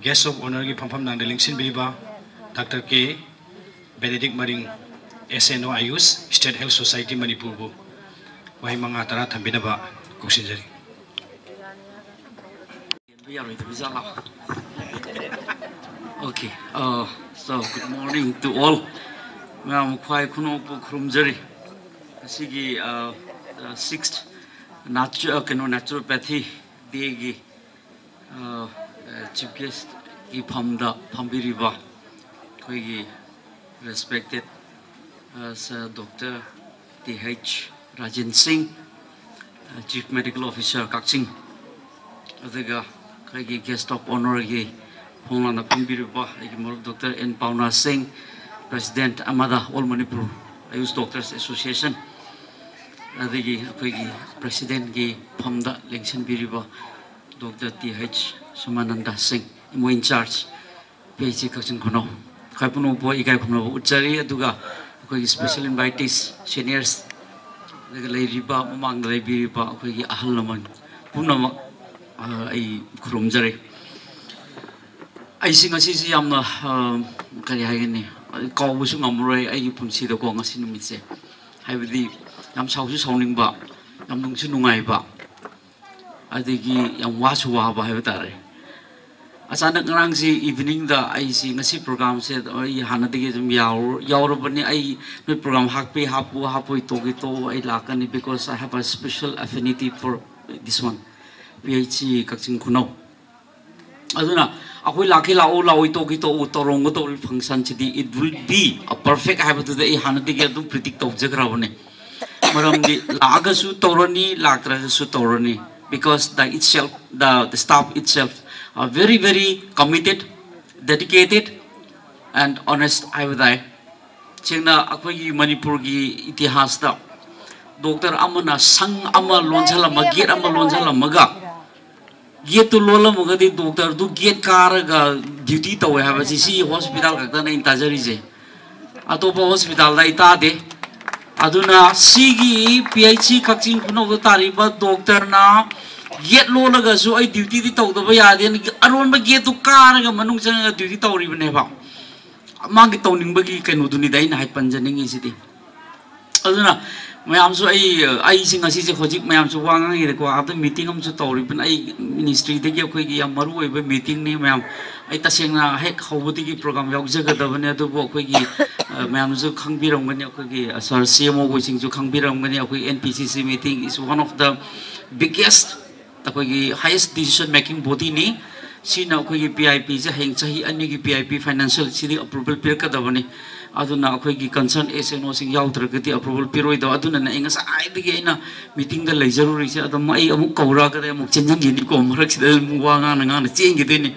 ꯒꯦꯁ ꯑꯣꯐ ꯑꯣꯅꯔꯒꯤ ꯐꯝꯐꯝ ꯅꯥꯏꯅ ꯂꯦꯡꯁꯤꯟꯕꯤꯔꯤꯕ ꯗꯥꯛꯇꯔ ꯀꯦ ꯕꯦꯅꯦꯗꯤꯛ ꯃꯔꯤꯡ, ꯑꯦꯁ N O ꯑꯥꯌꯨꯁ, state health society ꯃꯅꯤꯄꯨꯔꯕꯨ ꯋꯥꯍꯩ ꯃꯉꯥ ꯇꯔꯥ ꯊꯝꯕꯤꯅꯕ ꯀꯧꯁꯤꯟꯖꯔꯤ꯫ ꯌꯥꯔꯣꯏꯗꯕꯖꯥꯠꯂꯣ? Okay, uh, so good morning to all. ꯃꯌꯥꯝ ꯈ꯭ꯋꯥꯏ ꯈꯨꯅꯣꯛꯄꯨ ꯈꯨꯔꯨꯝꯖꯔꯤ꯫ ꯉꯁꯤꯒꯤ, uh, uh, sixth natu-, uh, ꯀꯩꯅꯣ, naturopathy day ꯒꯤ, uh, uh, chief guest ꯀꯤ ꯐꯝꯗ ꯐꯝꯕꯤꯔꯤꯕ ꯑꯩꯈꯣꯏꯒꯤ respected, uh, sir, Doctor T H Rajen ꯁꯤꯡ, uh, Chief Medical Officer ꯀꯛꯆꯤꯡ, ꯑꯗꯨꯒ ꯑꯩꯈꯣꯏꯒꯤ guest of honour ꯒꯤ ꯐꯝꯂꯥꯡꯗ ꯐꯝꯕꯤꯔꯤꯕ ꯑꯩꯒꯤ ꯃꯔꯨꯞ ꯗꯣꯛꯇꯔ ꯑꯦꯟ ꯄꯥꯎꯅꯥ ꯁꯤꯡ, President ꯑꯃꯗ All Manipur Ayush Doctors Association, ꯑꯗꯒꯤ ꯑꯩꯈꯣꯏꯒꯤ President ꯀꯤ ꯐꯝꯗ ꯂꯦꯡꯁꯤꯟꯕꯤꯔꯤꯕ doctor T H Somananda Singh, Imo in charge, P H C Kakching ꯈꯨꯅꯧ꯫ ꯈ꯭ꯋꯥꯏ ꯄꯨꯅꯧꯕ ꯏꯀꯥꯏ ꯈꯨꯝꯅꯕ ꯎꯠꯆꯔꯤ, ꯑꯗꯨꯒ ꯑꯩꯈꯣꯏꯒꯤ special invitees, seniors, ꯑꯗꯨꯒ ꯂꯩꯔꯤꯕ, ꯃꯃꯥꯡꯗ ꯂꯩꯕꯤꯔꯤꯕ ꯑꯩꯈꯣꯏꯒꯤ ꯑꯍꯜ ꯂꯃꯟ ꯄꯨꯝꯅꯃꯛ, ꯑ, ꯑꯩ ꯈꯨꯔꯨꯝꯖꯔꯤ꯫ ꯑꯩꯁꯤ ꯉꯁꯤꯁꯤ ꯌꯥꯝꯅ, ꯑ, ꯀꯔꯤ ꯍꯥꯏꯒꯅꯤ, ꯀꯥꯎꯕꯁꯨ ꯉꯝꯃꯔꯣꯏ ꯑꯩꯒꯤ ꯄꯨꯟꯁꯤꯗꯀꯣ, ꯉꯁꯤ ꯅꯨꯃꯤꯠꯁꯦ꯫ ꯍꯥꯏꯕꯗꯤ ꯌꯥꯝ ꯁꯥꯎꯁꯨ ꯁꯥꯎꯅꯤꯡꯕ, ꯌꯥꯝ ꯅꯨꯡꯁꯨ ꯅꯨꯡꯉꯥꯏꯕ, ꯑꯗꯒꯤ ꯌꯥꯝ ꯋꯥꯁꯨ ꯋꯥꯕ ꯍꯥꯏꯕ ꯇꯥꯔꯦ꯫ ꯑꯆꯥꯅꯛ ꯉꯔꯥꯡꯁꯤ evening ꯗ ꯑꯩꯁꯤ ꯉꯁꯤ program ꯁꯦ ꯑꯩ ꯍꯥꯟꯅꯗꯒꯤ ꯑꯗꯨꯝ ꯌꯥꯎꯔ-, ꯌꯥꯎꯔꯕꯅꯤ꯫ ꯑꯩ ꯅꯣꯏ program ꯍꯥꯞꯄꯤ ꯍꯥꯞꯄꯨ, ꯍꯥꯞꯄꯣꯏ ꯇꯣꯛꯀꯦ ꯇꯣꯛꯑꯣ, ꯑꯩ ꯂꯥꯛꯀꯅꯤ, because I have a special affinity for this one, P H C Kakching ꯈꯨꯅꯧ꯫ ꯑꯗꯨꯅ ꯑꯩꯈꯣꯏ ꯂꯥꯛꯀꯦ ꯂꯥꯛꯑꯣ, ꯂꯥꯛꯑꯣꯏ ꯇꯣꯛꯀꯦ ꯇꯣꯛꯑꯣ, ꯇꯧꯔꯝꯒꯗꯧꯔꯤ function CD, it will be a perfect ꯍꯥꯏꯕꯗꯨꯗ ꯑꯩ ꯍꯥꯟꯅꯗꯒꯤ ꯑꯗꯨꯝ predict ꯇꯧꯖꯈ꯭ꯔꯕꯅꯦ꯫ ꯃꯔꯝꯗꯤ ꯂꯥꯛꯑꯒꯁꯨ ꯇꯧꯔꯅꯤ, ꯂꯥꯛꯇ꯭ꯔꯒꯁꯨ ꯇꯧꯔꯅꯤ, because the itself, the, the staff itself are very, very committed, dedicated and honest ꯍꯥꯏꯕ ꯇꯥꯏ꯫ ꯁꯦꯡꯅ ꯑꯩꯈꯣꯏꯒꯤ ꯃꯅꯤꯄꯨꯔꯒꯤ ꯏꯇꯤꯍꯥꯁꯇ ꯗꯣꯛꯇꯔ ꯑꯃꯅ ꯁꯪ ꯑꯃ ꯂꯣꯟꯁꯤꯜꯂꯝꯃ, ꯒꯦꯠ ꯑꯃ ꯂꯣꯟꯁꯤꯜꯂꯝꯃꯒ, ꯒꯦꯠꯇꯨ ꯂꯣꯜꯂꯝꯃꯒꯗꯤ ꯗꯣꯛꯇꯔꯗꯨ ꯒꯦꯠ ꯀꯥꯔꯒ ꯗ꯭ꯌꯨꯇꯤ ꯇꯧꯋꯦ ꯍꯥꯏꯕꯁꯤ ꯁꯤ ꯍꯣꯁꯄꯤꯇꯥꯜ ꯈꯛꯇꯅ ꯑꯩꯅ ꯇꯥꯖꯔꯤꯁꯦ꯫ ꯑꯇꯣꯞꯄ ꯍꯣꯁꯄꯤꯇꯥꯜꯗ ꯑꯩ ꯇꯥꯗꯦ꯫ ꯑꯗꯨꯅ ꯁꯤꯒꯤ ꯄꯤ ꯑꯩꯆ ꯁꯤ ꯀꯛꯆꯤꯡ ꯈꯨꯅꯧꯗ ꯇꯥꯔꯤꯕ ꯗꯣꯛꯇꯔꯅ ꯒꯦꯠ ꯂꯣꯜꯂꯒꯁꯨ ꯑꯩ ꯗ꯭ꯌꯨꯇꯤꯗꯤ ꯇꯧꯗꯕ ꯌꯥꯗꯦꯅ ꯑꯔꯣꯟꯕ ꯒꯦꯠꯇꯨ ꯀꯥꯔꯒ ꯃꯅꯨꯡ ꯆꯪꯉꯒ ꯗ꯭ꯌꯨꯇꯤ ꯇꯧꯔꯤꯕꯅꯦꯕ꯫ ꯃꯥꯒꯤ ꯇꯧꯅꯤꯡꯕꯒꯤ ꯀꯩꯅꯣꯗꯨꯅꯤꯗ ꯑꯩꯅ ꯍꯥꯏ ꯄꯟꯖꯅꯤꯡꯉꯤꯁꯤꯗꯤ꯫ ꯑꯗꯨꯅ ꯃꯌꯥꯝꯁꯨ ꯑꯩ, ꯑꯩꯁꯦ ꯉꯁꯤꯁꯦ ꯍꯧꯖꯤꯛ ꯃꯌꯥꯝꯁꯨ ꯋꯥ ꯉꯥꯡꯉꯤꯗꯀꯣ, ꯑꯥꯗ ꯃꯤꯇꯤꯡ ꯑꯃꯁꯨ ꯇꯧꯔꯤꯕꯅꯤ꯫ ꯑꯩ ꯃꯤꯅꯤꯁꯇ꯭ꯔꯤꯗꯒꯤ ꯑꯩꯈꯣꯏꯒꯤ ꯌꯥꯝ ꯃꯔꯨ ꯑꯣꯏꯕ ꯃꯤꯇꯤꯡꯅꯤ ꯃꯌꯥꯝ꯫ ꯑꯩ ꯇꯁꯦꯡꯅ ꯍꯦꯛ ꯍꯧꯕꯗꯒꯤ ꯄ꯭ꯔꯣꯒ꯭ꯔꯥꯝ ꯌꯥꯎꯖꯒꯗꯕꯅꯤ, ꯑꯗꯨꯕꯨ ꯑꯩꯈꯣꯏꯒꯤ, ꯑ, ꯃꯌꯥꯝꯁꯨ ꯈꯪꯕꯤꯔꯝꯒꯅꯤ, ꯑꯩꯈꯣꯏꯒꯤ, ꯑ, ꯁꯥꯔ ꯁꯤ ꯑꯦꯝ ꯑꯣ ꯍꯣꯏꯁꯤꯡꯁꯨ ꯈꯪꯕꯤꯔꯝꯒꯅꯤ, ꯑꯩꯈꯣꯏ N P C C meeting is one of the biggest, ꯑꯩꯈꯣꯏꯒꯤ highest decision making bodyꯅꯤ꯫ ꯁꯤꯅ ꯑꯩꯈꯣꯏꯒꯤ P I Pꯁꯦ ꯍꯌꯦꯡ ꯆꯍꯤ ꯑꯅꯤꯒꯤ P I P financial ꯁꯤꯗꯤ ꯑꯦꯄ꯭ꯔꯨꯕꯦꯜ ꯄꯤꯔꯛꯀꯗꯕꯅꯤ꯫ ꯑꯗꯨꯅ ꯑꯩꯈꯣꯏꯒꯤ concern S N Oꯁꯤꯡ ꯌꯥꯎꯗ꯭ꯔꯒꯗꯤ ꯑꯦꯄ꯭ꯔꯨꯕꯦꯜ ꯄꯤꯔꯣꯏꯗꯕ꯫ ꯑꯗꯨꯅꯅꯦ ꯑꯩ ꯉꯁꯥꯏꯗꯒꯤ ꯑꯩꯅ ꯃꯤꯇꯤꯡꯗ ꯂꯩꯖꯔꯨꯔꯤꯁꯦ꯫ ꯑꯗꯨꯝ ꯑꯩ ꯑꯃꯨꯛ ꯀꯧꯔꯛꯑꯒꯗꯤ ꯑꯃꯨꯛ ꯆꯦꯟꯁꯤꯟꯈꯤꯅꯤꯀꯣ, ꯃꯔꯛꯁꯤꯗ ꯑꯗꯨꯝ ꯋꯥ ꯉꯥꯡꯅ ꯉꯥꯡꯅ ꯆꯦꯟꯈꯤꯗꯣꯏꯅꯤ꯫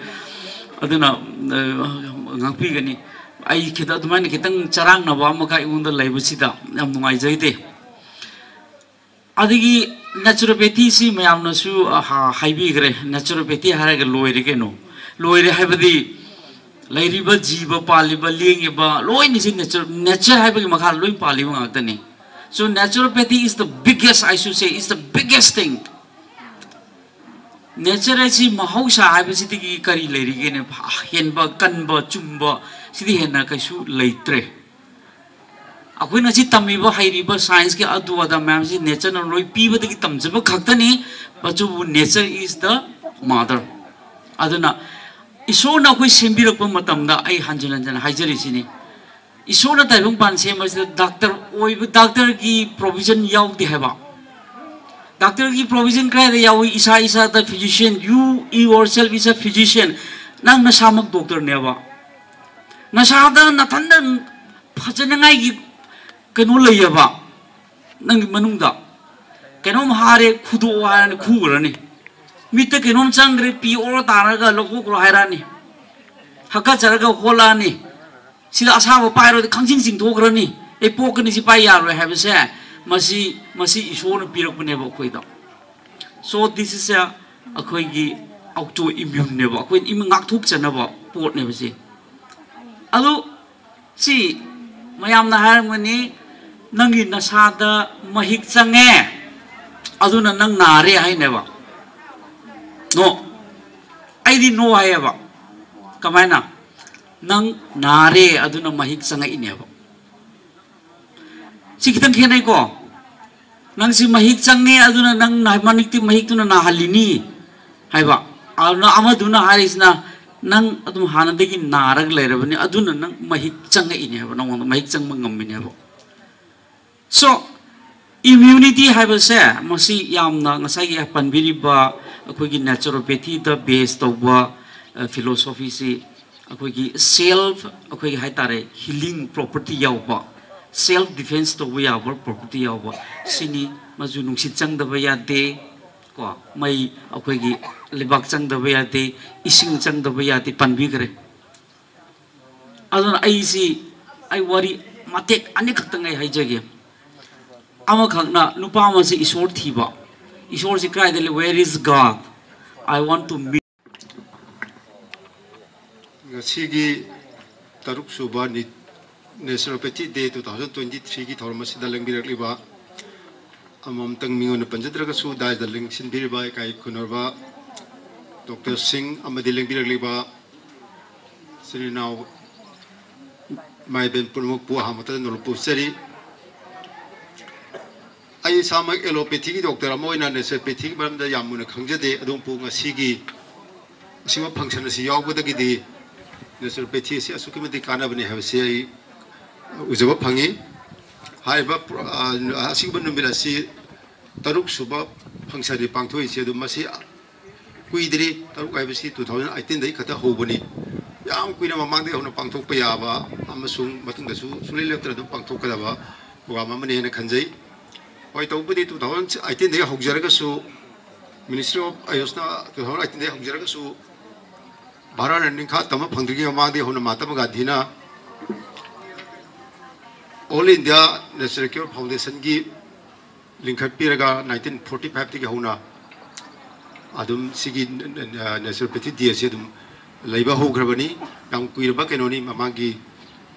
ꯑꯗꯨꯅ, ꯑ, ꯉꯥꯛꯄꯤꯒꯅꯤ꯫ ꯑꯩ ꯈꯤꯇ ꯑꯗꯨꯃꯥꯏꯅ ꯈꯤꯇꯪ ꯆꯔꯥꯡꯅꯕ ꯑꯃꯒ ꯑꯩꯉꯣꯟꯗ ꯂꯩꯕꯁꯤꯗ ꯌꯥꯝ ꯅꯨꯡꯉꯥꯏꯖꯩꯗꯦ꯫ ꯑꯗꯒꯤ naturopathyꯁꯤ ꯃꯌꯥꯝꯅꯁꯨ, ꯑꯍꯥ, ꯍꯥꯏꯕꯤꯈ꯭ꯔꯦ꯫ Naturopathy ꯍꯥꯏꯔꯒ ꯂꯣꯏꯔꯦ ꯀꯩꯅꯣ꯫ ꯂꯣꯏꯔꯦ ꯍꯥꯏꯕꯗꯤ ꯂꯩꯔꯤꯕ ꯖꯤꯕ, ꯄꯥꯜꯂꯤꯕ, ꯂꯦꯡꯉꯤꯕ ꯂꯣꯏꯅꯁꯤ nature, nature ꯍꯥꯏꯕꯒꯤ ꯃꯈꯥꯗ ꯂꯣꯏ ꯄꯥꯜꯂꯤꯕ ꯉꯥꯛꯇꯅꯤ꯫ So naturopathy is the biggest, I should say, is the biggest thing. Nature ꯍꯥꯏꯁꯤ ꯃꯍꯧꯁꯥ ꯍꯥꯏꯕꯁꯤꯗꯒꯤ ꯀꯔꯤ ꯂꯩꯔꯤꯒꯦꯅꯦ? ꯍꯦꯟꯕ, ꯀꯟꯕ, ꯆꯨꯝꯕ, ꯁꯤꯗꯤ ꯍꯦꯟꯅ ꯀꯩꯁꯨ ꯂꯩꯇ꯭ꯔꯦ꯫ ꯑꯩꯈꯣꯏꯅ ꯁꯤ ꯇꯝꯃꯤꯕ, ꯍꯩꯔꯤꯕ scienceꯀꯤ ꯑꯗꯨ ꯑꯗꯥ ꯃꯌꯥꯝꯁꯤ natureꯅ ꯂꯣꯏ ꯄꯤꯕꯗꯒꯤ ꯇꯝꯖꯕ ꯈꯛꯇꯅꯤ꯫ ꯃꯆꯨꯕꯨ nature is the mother꯫ ꯑꯗꯨꯅ ꯏꯁꯣꯔꯅ ꯑꯩꯈꯣꯏ ꯁꯦꯝꯕꯤꯔꯛꯄ ꯃꯇꯝꯗ ꯑꯩ ꯍꯟꯖꯤꯟ ꯍꯟꯖꯤꯟ ꯍꯥꯏꯖꯔꯤꯁꯤꯅꯤ, ꯏꯁꯣꯔꯅ ꯇꯥꯏꯕꯪꯄꯥꯟ ꯁꯦꯝꯕꯁꯤꯗ ꯗꯥꯛꯇꯔ ꯑꯣꯏꯕ, ꯗꯥꯛꯇꯔꯒꯤ provision ꯌꯥꯎꯗꯦ ꯍꯥꯏꯕ꯫ ꯗꯥꯛꯇꯔꯒꯤ provision ꯀꯗꯥꯏꯗ ꯌꯥꯎꯏ? ꯏꯁꯥ ꯏꯁꯥꯗ physician, you, you yourself is a physician꯫ ꯅꯪ ꯅꯁꯥꯃꯛ ꯗꯣꯛꯇꯔꯅꯦꯕ꯫ ꯅꯁꯥꯗ ꯅꯊꯟꯗ ꯐꯖꯅꯉꯥꯏꯒꯤ ꯀꯩꯅꯣ ꯂꯩꯌꯦꯕ꯫ ꯅꯪꯒꯤ ꯃꯅꯨꯡꯗ ꯀꯩꯅꯣꯝ ꯍꯥꯔꯦ, ꯈꯨꯗꯣꯛꯑꯣ ꯍꯥꯏꯔꯅꯤ, ꯈꯨꯈ꯭ꯔꯅꯤ꯫ ꯃꯤꯠꯇ ꯀꯩꯅꯣꯝ ꯆꯪꯈ꯭ꯔꯦ, ꯄꯤ ꯑꯣꯔ ꯇꯥꯔꯒ ꯂꯧꯊꯣꯛꯈ꯭ꯔꯣ ꯍꯥꯏꯔꯛꯑꯅꯤ꯫ ꯍꯥꯀꯠꯆꯔꯒ ꯍꯣꯜꯂꯛꯑꯅꯤ꯫ ꯁꯤꯗ ꯑꯁꯥꯕ ꯄꯥꯏꯔꯨꯔꯗꯤ ꯈꯪꯆꯤꯡ ꯆꯤꯡꯊꯣꯛꯈ꯭ꯔꯅꯤ꯫ ꯑꯩ ꯄꯣꯛꯀꯅꯤ, ꯁꯤ ꯄꯥꯏ ꯌꯥꯔꯣꯏ ꯍꯥꯏꯕꯁꯦ ꯃꯁꯤ, ꯃꯁꯤ ꯏꯁꯣꯔꯅ ꯄꯤꯔꯛꯄꯅꯦꯕ ꯑꯩꯈꯣꯏꯗ꯫ So this is a, ꯑꯩꯈꯣꯏꯒꯤ autoimmuneꯅꯦꯕ, ꯑꯩꯈꯣꯏ ꯏꯃ꯭ꯌꯨꯟ ꯉꯥꯛꯊꯣꯛꯆꯅꯕ ꯄꯣꯠꯅꯦꯕ ꯁꯤ꯫ ꯑꯗꯨ ꯁꯤ ꯃꯌꯥꯝꯅ ꯍꯥꯏꯔꯝꯒꯅꯤ, "ꯅꯪꯒꯤ ꯅꯁꯥꯗ ꯃꯍꯤꯛ ꯆꯪꯉꯦ, ꯑꯗꯨꯅ ꯅꯪ ꯅꯥꯔꯦ" ꯍꯥꯏꯅꯦꯕ꯫ No, ꯑꯩꯗꯤ no ꯍꯥꯏꯌꯦꯕ꯫ ꯀꯃꯥꯏꯅ? "ꯅꯪ ꯅꯥꯔꯦ, ꯑꯗꯨꯅ ꯃꯍꯤꯛ ꯆꯪꯉꯛꯏꯅꯦꯕ"꯫ ꯁꯤ ꯈꯤꯇꯪ ꯈꯦꯠꯅꯩꯀꯣ꯫ "ꯅꯪꯁꯤ ꯃꯍꯤꯛ ꯆꯪꯉꯦ, ꯑꯗꯨꯅ ꯅꯪ ꯅꯥ-, ꯃꯅꯤꯛꯇꯤ ꯃꯍꯤꯛꯇꯨꯅ ꯅꯥꯍꯜꯂꯤꯅꯤ" ꯍꯥꯏꯕ꯫ ꯑꯗꯨꯅ ꯑꯃꯗꯨꯅ ꯍꯥꯏꯔꯤꯁꯤꯅ, "ꯅꯪ ꯑꯗꯨꯝ ꯍꯥꯟꯅꯗꯒꯤ ꯅꯥꯔꯒ ꯂꯩꯔꯕꯅꯤ, ꯑꯗꯨꯅ ꯅꯪ ꯃꯍꯤꯛ ꯆꯪꯉꯛꯏꯅꯦ" ꯍꯥꯏꯕ, ꯅꯉꯣꯟꯗ ꯃꯍꯤꯛ ꯆꯪꯕ ꯉꯝꯃꯤꯅꯦ ꯍꯥꯏꯕ꯫ So, immunity ꯍꯥꯏꯕꯁꯦ ꯃꯁꯤ ꯌꯥꯝꯅ ꯉꯁꯥꯏꯒꯤ ꯄꯟꯕꯤꯔꯤꯕ ꯑꯩꯈꯣꯏꯒꯤ naturopathyꯗ base ꯇꯧꯕ, ꯑ, philosophyꯁꯤ ꯑꯩꯈꯣꯏꯒꯤ self, ꯑꯩꯈꯣꯏꯒꯤ ꯍꯥꯏꯇꯥꯔꯦ, healing property ꯌꯥꯎꯕ, self defense ꯇꯧꯕ ꯌꯥꯕ property ꯌꯥꯎꯕ ꯁꯤꯅꯤ꯫ ꯃꯆꯨ ꯅꯨꯡꯁꯤꯠ ꯆꯪꯗꯕ ꯌꯥꯗꯦ, ꯀꯣ, ꯃꯩ ꯑꯩꯈꯣꯏꯒꯤ ꯂꯩꯕꯥꯛ ꯆꯪꯗꯕ ꯌꯥꯗꯦ, ꯏꯁꯤꯡ ꯆꯪꯗꯕ ꯌꯥꯗꯦ ꯄꯟꯕꯤꯈ꯭ꯔꯦ꯫ ꯑꯗꯨꯅ ꯑꯩꯁꯤ, ꯑꯩ ꯋꯥꯔꯤ ꯃꯇꯦꯛ ꯑꯅꯤꯈꯛꯇꯪ ꯑꯩ ꯍꯥꯏꯖꯒꯦ꯫ ꯑꯃꯈꯛꯅ ꯅꯨꯄꯥ ꯑꯃꯁꯤ ꯏꯁꯣꯔ ꯊꯤꯕ, "ꯏꯁꯣꯔꯁꯤ ꯀꯗꯥꯏꯗ ꯂꯩ? Where is God? I want to meet." ꯉꯁꯤꯒꯤ ꯇꯔꯨꯛ ꯁꯨꯕ ꯅꯤ-, Naturopathy Day two thousand twenty threeꯒꯤ ꯊꯧꯔꯝ ꯑꯁꯤꯗ ꯂꯦꯡꯕꯤꯔꯛꯂꯤꯕ ꯑꯃꯃꯝꯇꯪ ꯃꯤꯡ ꯑꯣꯏꯅ ꯄꯟꯖꯗ꯭ꯔꯒꯁꯨ, ꯗꯥꯏꯗ ꯂꯦꯡꯁꯤꯟꯕꯤꯔꯤꯕ ꯏꯀꯥꯏ ꯈꯨꯝꯅꯔꯕ ꯗꯣꯛꯇꯔꯁꯤꯡ ꯑꯃꯗꯤ ꯂꯦꯡꯕꯤꯔꯛꯂꯤꯕ ꯏꯆꯤꯟ ꯏꯅꯥꯎ ꯏꯃꯥ ꯏꯕꯦꯟ ꯄꯨꯝꯅꯃꯛꯄꯨ ꯑꯍꯥꯟꯕꯗ ꯅꯣꯂꯨꯛꯄ ꯎꯠꯆꯔꯤ꯫ ꯑꯩ ꯏꯁꯥꯃꯛ allopathyꯒꯤ ꯗꯣꯛꯇꯔ ꯑꯃ ꯑꯣꯏꯅ naturopathyꯒꯤ ꯃꯔꯝꯗ ꯌꯥꯝ ꯃꯨꯟꯅ ꯈꯪꯖꯗꯦ, ꯑꯗꯨꯕꯨ ꯉꯁꯤꯒꯤ ꯑꯁꯤꯒꯨꯝꯕ function ꯑꯁꯤ ꯌꯥꯎꯕꯗꯒꯤꯗꯤ naturopathy ꯑꯁꯤ ꯑꯁꯨꯛꯀꯤ ꯃꯇꯤꯛ ꯀꯥꯟꯅꯕꯅꯤ ꯍꯥꯏꯕꯁꯤ ꯑꯩ ꯎꯖꯕ ꯐꯪꯉꯤ꯫ ꯍꯥꯏꯔꯤꯕ ꯄ꯭ꯔꯣ-, ꯑ, ꯑꯁꯤꯒꯨꯝꯕ ꯅꯨꯃꯤꯠ ꯑꯁꯤ ꯇꯔꯨꯛ ꯁꯨꯕ functionꯅꯤ ꯄꯥꯡꯊꯣꯛꯏꯁꯤ, ꯑꯗꯨ ꯃꯁꯤ ꯀꯨꯏꯗ꯭ꯔꯤ, ꯇꯔꯨꯛ ꯍꯥꯏꯕꯁꯤ two thousand eighteenꯗꯒꯤ ꯈꯛꯇ ꯍꯧꯕꯅꯤ꯫ ꯌꯥꯝ ꯀꯨꯏꯅ ꯃꯃꯥꯡꯗꯒꯤ ꯍꯧꯅ ꯄꯥꯡꯊꯣꯛꯄ ꯌꯥꯕ ꯑꯃꯁꯨꯡ ꯃꯇꯨꯡꯗꯁꯨ ꯁꯨꯡꯂꯦꯞ ꯂꯦꯞꯇꯅ ꯑꯗꯨꯝ ꯄꯥꯡꯊꯣꯛꯀꯗꯕ program ꯑꯃꯅꯤ ꯍꯥꯏꯅ ꯈꯟꯖꯩ꯫ ꯍꯣꯏ, ꯇꯧꯕꯕꯨꯗꯤ two thousand eighteenꯗꯒꯤ ꯍꯧꯖꯔꯒꯁꯨ, Ministry of Ayushꯅ two thousand eighteenꯗꯒꯤ ꯍꯧꯖꯔꯒꯁꯨ, ꯚꯥꯔꯠꯅ ꯅꯤꯡꯈꯥ ꯇꯝꯕ ꯐꯪꯗ꯭ꯔꯤꯉꯩ ꯃꯃꯥꯡꯗꯒꯤ ꯍꯧꯅ ꯃꯍꯥꯇꯃꯥ ꯒꯥꯟꯙꯤꯅ All India Natural Cure Foundationꯒꯤ ꯂꯤꯡꯈꯠꯄꯤꯔꯒ nineteen forty fiveꯇꯒꯤ ꯍꯧꯅ ꯑꯗꯨꯝ ꯁꯤꯒꯤ naturopathy day ꯑꯁꯤ ꯑꯗꯨꯝ ꯂꯩꯕ ꯍꯧꯈ꯭ꯔꯕꯅꯤ꯫ ꯌꯥꯝ ꯀꯨꯏꯔꯕ ꯀꯩꯅꯣꯅꯤ, ꯃꯃꯥꯡꯒꯤ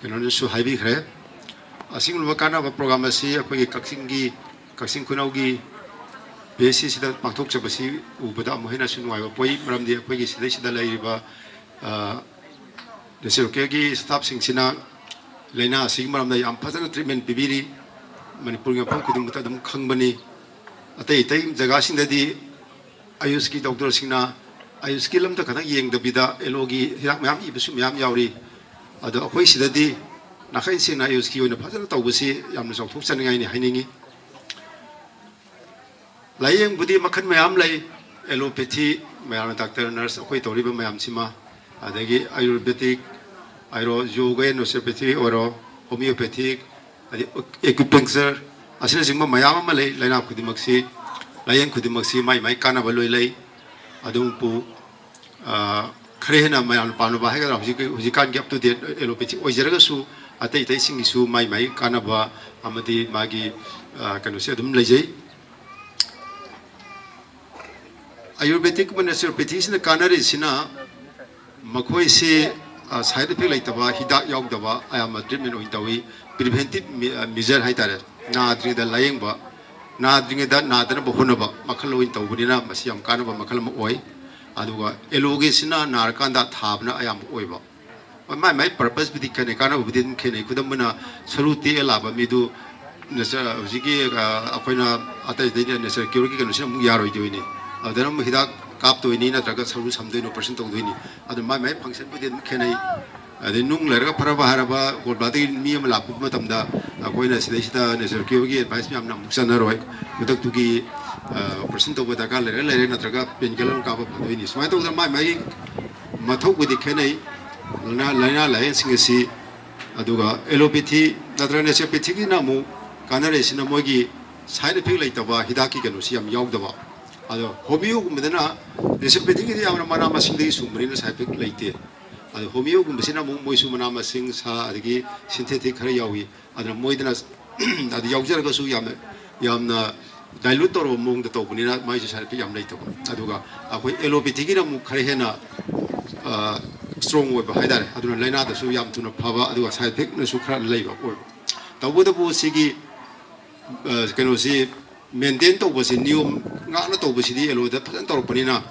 ꯀꯩꯅꯣꯅꯁꯨ ꯍꯥꯏꯕꯤꯈ꯭ꯔꯦ꯫ ꯑꯁꯤꯒꯨꯝꯂꯕ ꯀꯥꯟꯅꯕ program ꯑꯁꯤ ꯑꯩꯈꯣꯏꯒꯤ ꯀꯛꯆꯤꯡꯒꯤ, ꯀꯛꯆꯤꯡ ꯈꯨꯅꯧꯒꯤ P H Cꯁꯤꯗ ꯄꯥꯡꯊꯣꯛꯆꯕꯁꯤ ꯎꯕꯗ ꯑꯃꯨꯛ ꯍꯦꯟꯅꯁꯨ ꯅꯨꯡꯉꯥꯏꯕ ꯄꯣꯛꯏ꯫ ꯃꯔꯝꯗꯤ ꯑꯩꯈꯣꯏꯒꯤ ꯁꯤꯗꯩꯁꯤꯗ ꯂꯩꯔꯤꯕ, ꯑ, natural careꯒꯤ staffꯁꯤꯡꯁꯤꯅ ꯂꯥꯏꯅꯥ ꯑꯁꯤꯒꯤ ꯃꯔꯝꯗ ꯌꯥꯝ ꯐꯖꯅ treatment ꯄꯤꯕꯤꯔꯤ꯫ ꯃꯅꯤꯄꯨꯔꯒꯤ ꯃꯐꯝ ꯈꯨꯗꯤꯡꯃꯛꯇ ꯑꯗꯨꯝ ꯈꯪꯕꯅꯤ꯫ ꯑꯇꯩ ꯑꯇꯩ ꯖꯒꯥꯁꯤꯡꯗꯗꯤ ꯑꯌꯨꯁꯀꯤ doctorꯁꯤꯡꯅ ꯑꯌꯨꯁꯀꯤ ꯂꯝꯗ ꯈꯛꯇꯪ ꯌꯦꯡꯗꯕꯤꯗ allopathyꯒꯤ ꯍꯤꯗꯥꯛ ꯃꯌꯥꯝ ꯏꯕꯁꯨ ꯃꯌꯥꯝ ꯌꯥꯎꯔꯤ꯫ ꯑꯗꯣ ꯑꯩꯈꯣꯏ ꯁꯤꯗꯗꯤ ꯅꯥꯈꯩ ꯁꯦꯡꯅ ꯑꯌꯨꯁꯀꯤ ꯑꯣꯏꯅ ꯐꯖꯅ ꯇꯧꯕꯁꯤ ꯌꯥꯝꯅ ꯆꯥꯎꯊꯣꯛꯆꯅꯤꯡꯉꯥꯏꯅꯤ ꯍꯥꯏꯅꯤꯡꯉꯤ꯫ ꯂꯥꯏꯌꯦꯡꯕꯨꯗꯤ ꯃꯈꯜ ꯃꯌꯥꯝ ꯂꯩ꯫ Allopathy, ꯃꯌꯥꯝꯅ doctor, nurse ꯑꯩꯈꯣꯏ ꯇꯧꯔꯤꯕ ꯃꯌꯥꯝꯁꯤꯃ, ꯑꯗꯒꯤ Ayurvedic, ꯑꯥꯏꯔꯣ, yoga and naturopathy ꯑꯣꯏꯔꯣ, homeopathic, ꯑꯗꯩ acupuncture, ꯑꯁꯤꯅꯆꯤꯡꯕ ꯃꯌꯥꯝ ꯑꯃ ꯂꯩ꯫ ꯂꯥꯏꯅꯥ ꯈꯨꯗꯤꯡꯃꯛꯁꯤ, ꯂꯥꯏꯌꯦꯡ ꯈꯨꯗꯤꯡꯃꯛꯁꯤ ꯃꯥꯏ ꯃꯥꯏ ꯀꯥꯟꯅꯕ ꯂꯣꯏ ꯂꯩ꯫ ꯑꯗꯨꯕꯨ, ꯑ, ꯈꯔ ꯍꯦꯟꯅ ꯃꯌꯥꯝꯅ ꯄꯥꯝꯅꯕ ꯍꯥꯏꯒꯗ꯭ꯔꯥ, ꯍꯧꯖꯤꯛ, ꯍꯧꯖꯤꯛꯀꯥꯟꯒꯤ up to date allopathy ꯑꯣꯏꯖꯔꯒꯁꯨ ꯑꯇꯩ ꯑꯇꯩꯁꯤꯡꯒꯤꯁꯨ ꯃꯥꯏ ꯃꯥꯏ ꯀꯥꯟꯅꯕ ꯑꯃꯗꯤ ꯃꯥꯒꯤ, ꯑ, ꯀꯩꯅꯣꯁꯦ ꯑꯗꯨꯝ ꯂꯩꯖꯩ꯫ Ayurvedic ꯑꯃ naturopathyꯁꯤꯅ ꯀꯥꯟꯅꯔꯤꯁꯤꯅ ꯃꯈꯣꯏꯁꯤ, ꯑ, side effect ꯂꯩꯇꯕ, ꯍꯤꯗꯥꯛ ꯌꯥꯎꯗꯕ ꯑꯌꯥꯝꯕ treatment ꯑꯣꯏꯅ ꯇꯧꯏ꯫ Preventive me-, ꯑ, measure ꯍꯥꯏꯇꯥꯔꯦ, ꯅꯥꯗ꯭ꯔꯤꯉꯩꯗ ꯂꯥꯏꯌꯦꯡꯕ, ꯅꯥꯗ꯭ꯔꯤꯉꯩꯗ ꯅꯥꯗꯅꯕ ꯍꯣꯠꯅꯕ ꯃꯈꯜ ꯑꯣꯏꯅ ꯇꯧꯕꯅꯤꯅ ꯃꯁꯤ ꯌꯥꯝ ꯀꯥꯟꯅꯕ ꯃꯈꯜ ꯑꯃ ꯑꯣꯏ꯫ ꯑꯗꯨꯒ allopathyꯁꯤꯅ ꯅꯥꯔꯀꯥꯟꯗ ꯊꯥꯕꯅ ꯑꯌꯥꯝꯕ ꯑꯣꯏꯕ꯫ ꯍꯣꯏ, ꯃꯥꯏ ꯃꯥꯏ purposeꯕꯨꯗꯤ ꯈꯦꯠꯅꯩ, ꯀꯥꯟꯅꯕꯕꯨꯗꯤ ꯑꯗꯨꯝ ꯈꯦꯠꯅꯩ꯫ ꯈꯨꯗꯝ ꯑꯣꯏꯅ ꯁꯔꯨ ꯇꯦꯛꯑ ꯂꯥꯛꯄ ꯃꯤꯗꯨ natural, ꯍꯧꯖꯤꯛꯀꯤ, ꯑ, ꯑꯩꯈꯣꯏꯅ ꯑꯇꯩ ꯑꯇꯩ natural cureꯒꯤ ꯀꯩꯅꯣꯁꯤꯅ ꯑꯃꯨꯛ ꯌꯥꯔꯣꯏꯗꯣꯏꯅꯤ꯫ ꯑꯗꯨꯗꯅ ꯑꯃꯨꯛ ꯍꯤꯗꯥꯛ ꯀꯥꯞꯇꯣꯏꯅꯤ, ꯅꯠꯇ꯭ꯔꯒ ꯁꯔꯨ ꯁꯝꯗꯣꯏꯅꯤ, operation ꯇꯧꯗꯣꯏꯅꯤ꯫ ꯑꯗꯨ ꯃꯥꯏ ꯃꯥꯏ functionꯕꯨꯗꯤ ꯑꯗꯨꯝ ꯈꯦꯠꯅꯩ꯫ ꯑꯗꯩ ꯅꯨꯡ ꯂꯩꯔꯒ ꯐꯔꯕ ꯍꯥꯏꯔꯕ gallbladderꯗꯒꯤ ꯃꯤ ꯑꯃ ꯂꯥꯛꯄ ꯃꯇꯝꯗ ꯑꯩꯈꯣꯏꯅ ꯁꯤꯗꯩꯁꯤꯗ natural cureꯒꯤ advice ꯃꯌꯥꯝꯅ ꯑꯃꯨꯛ ꯆꯠꯅꯔꯣꯏ꯫ ꯈꯨꯗꯛꯇꯨꯒꯤ, ꯑ, operation ꯇꯧꯕ ꯗꯔꯀꯥꯔ ꯂꯩꯔꯦ, ꯂꯩꯔꯦ, ꯅꯠꯇ꯭ꯔꯒ painkiller ꯑꯃ ꯀꯥꯞꯄ ꯐꯗꯣꯏꯅꯤ꯫ ꯁꯨꯃꯥꯏꯅ ꯇꯧꯗꯅ ꯃꯥꯏ ꯃꯥꯏꯒꯤ ꯃꯊꯧꯕꯨꯗꯤ ꯈꯦꯠꯅꯩ꯫ ꯂꯥꯏꯅꯥ, ꯂꯥꯏꯅꯥ ꯂꯥꯏꯌꯦꯡꯁꯤꯡ ꯑꯁꯤ, ꯑꯗꯨꯒ allopathy ꯅꯠꯇ꯭ꯔꯒ naturopathyꯒꯤꯅ ꯑꯃꯨꯛ ꯀꯥꯟꯅꯔꯤꯁꯤꯅ ꯃꯣꯏꯒꯤ side effect ꯂꯩꯇꯕ ꯍꯤꯗꯥꯛꯀꯤ ꯀꯩꯅꯣꯁꯤ ꯌꯥꯝ ꯌꯥꯎꯗꯕ꯫ ꯑꯗꯣ homeoꯒꯨꯝꯕꯗꯅ naturopathyꯒꯤꯗꯤ ꯌꯥꯝꯅ ꯃꯅꯥ ꯃꯁꯤꯡꯗꯒꯤ ꯁꯨꯡꯕꯅꯤꯅ side effect ꯂꯩꯇꯦ꯫ ꯑꯗꯣ ꯍꯣꯃꯤꯌꯣꯒꯨꯝꯕꯁꯤꯅ ꯑꯃꯨꯛ ꯃꯣꯏꯁꯨ ꯃꯅꯥ ꯃꯁꯤꯡ, ꯁꯥ, ꯑꯗꯒꯤ ꯁꯤꯟꯊꯦꯊꯤꯛ ꯈꯔ ꯌꯥꯎꯏ꯫ ꯑꯗꯨꯅ ꯃꯣꯏꯗꯅ ꯑꯗꯨ ꯌꯥꯎꯖꯔꯒꯁꯨ ꯌꯥꯝꯅ, ꯌꯥꯝꯅ ꯗꯥꯏꯂꯨꯠ ꯇꯧꯔꯕ ꯃꯑꯣꯡꯗ ꯇꯧꯕꯅꯤꯅ ꯃꯥꯏꯁꯨ ꯁꯥꯏꯠ ꯏꯐꯦꯛ ꯌꯥꯝ ꯂꯩꯇꯕ꯫ ꯑꯗꯨꯒ ꯑꯩꯈꯣꯏ ꯑꯦꯂꯣꯄꯦꯊꯤꯒꯤꯅ ꯑꯃꯨꯛ ꯈꯔ ꯍꯦꯟꯅ ꯏꯁꯇ꯭ꯔꯣꯡ ꯑꯣꯏꯕ ꯍꯥꯏꯇꯥꯔꯦ꯫ ꯑꯗꯨꯅ ꯂꯥꯏꯅꯥꯗꯁꯨ ꯌꯥꯝ ꯊꯨꯅ ꯐꯕ, ꯑꯗꯨꯒ ꯁꯥꯏꯠ ꯏꯐꯦꯛꯅꯁꯨ ꯈꯔ ꯂꯩꯕ ꯑꯣꯏꯕ꯫ ꯇꯧꯕꯇꯕꯨ ꯁꯤꯒꯤ ꯀꯩꯅꯣꯁꯤ ꯃꯦꯟꯇꯦꯟ ꯇꯧꯕꯁꯤ, ꯅꯤꯌꯣꯝ ꯉꯥꯛꯅ ꯇꯧꯕꯁꯤꯗꯤ ꯑꯦꯂꯣꯗ ꯐꯖꯅ ꯇꯧꯔꯛꯄꯅꯤꯅ,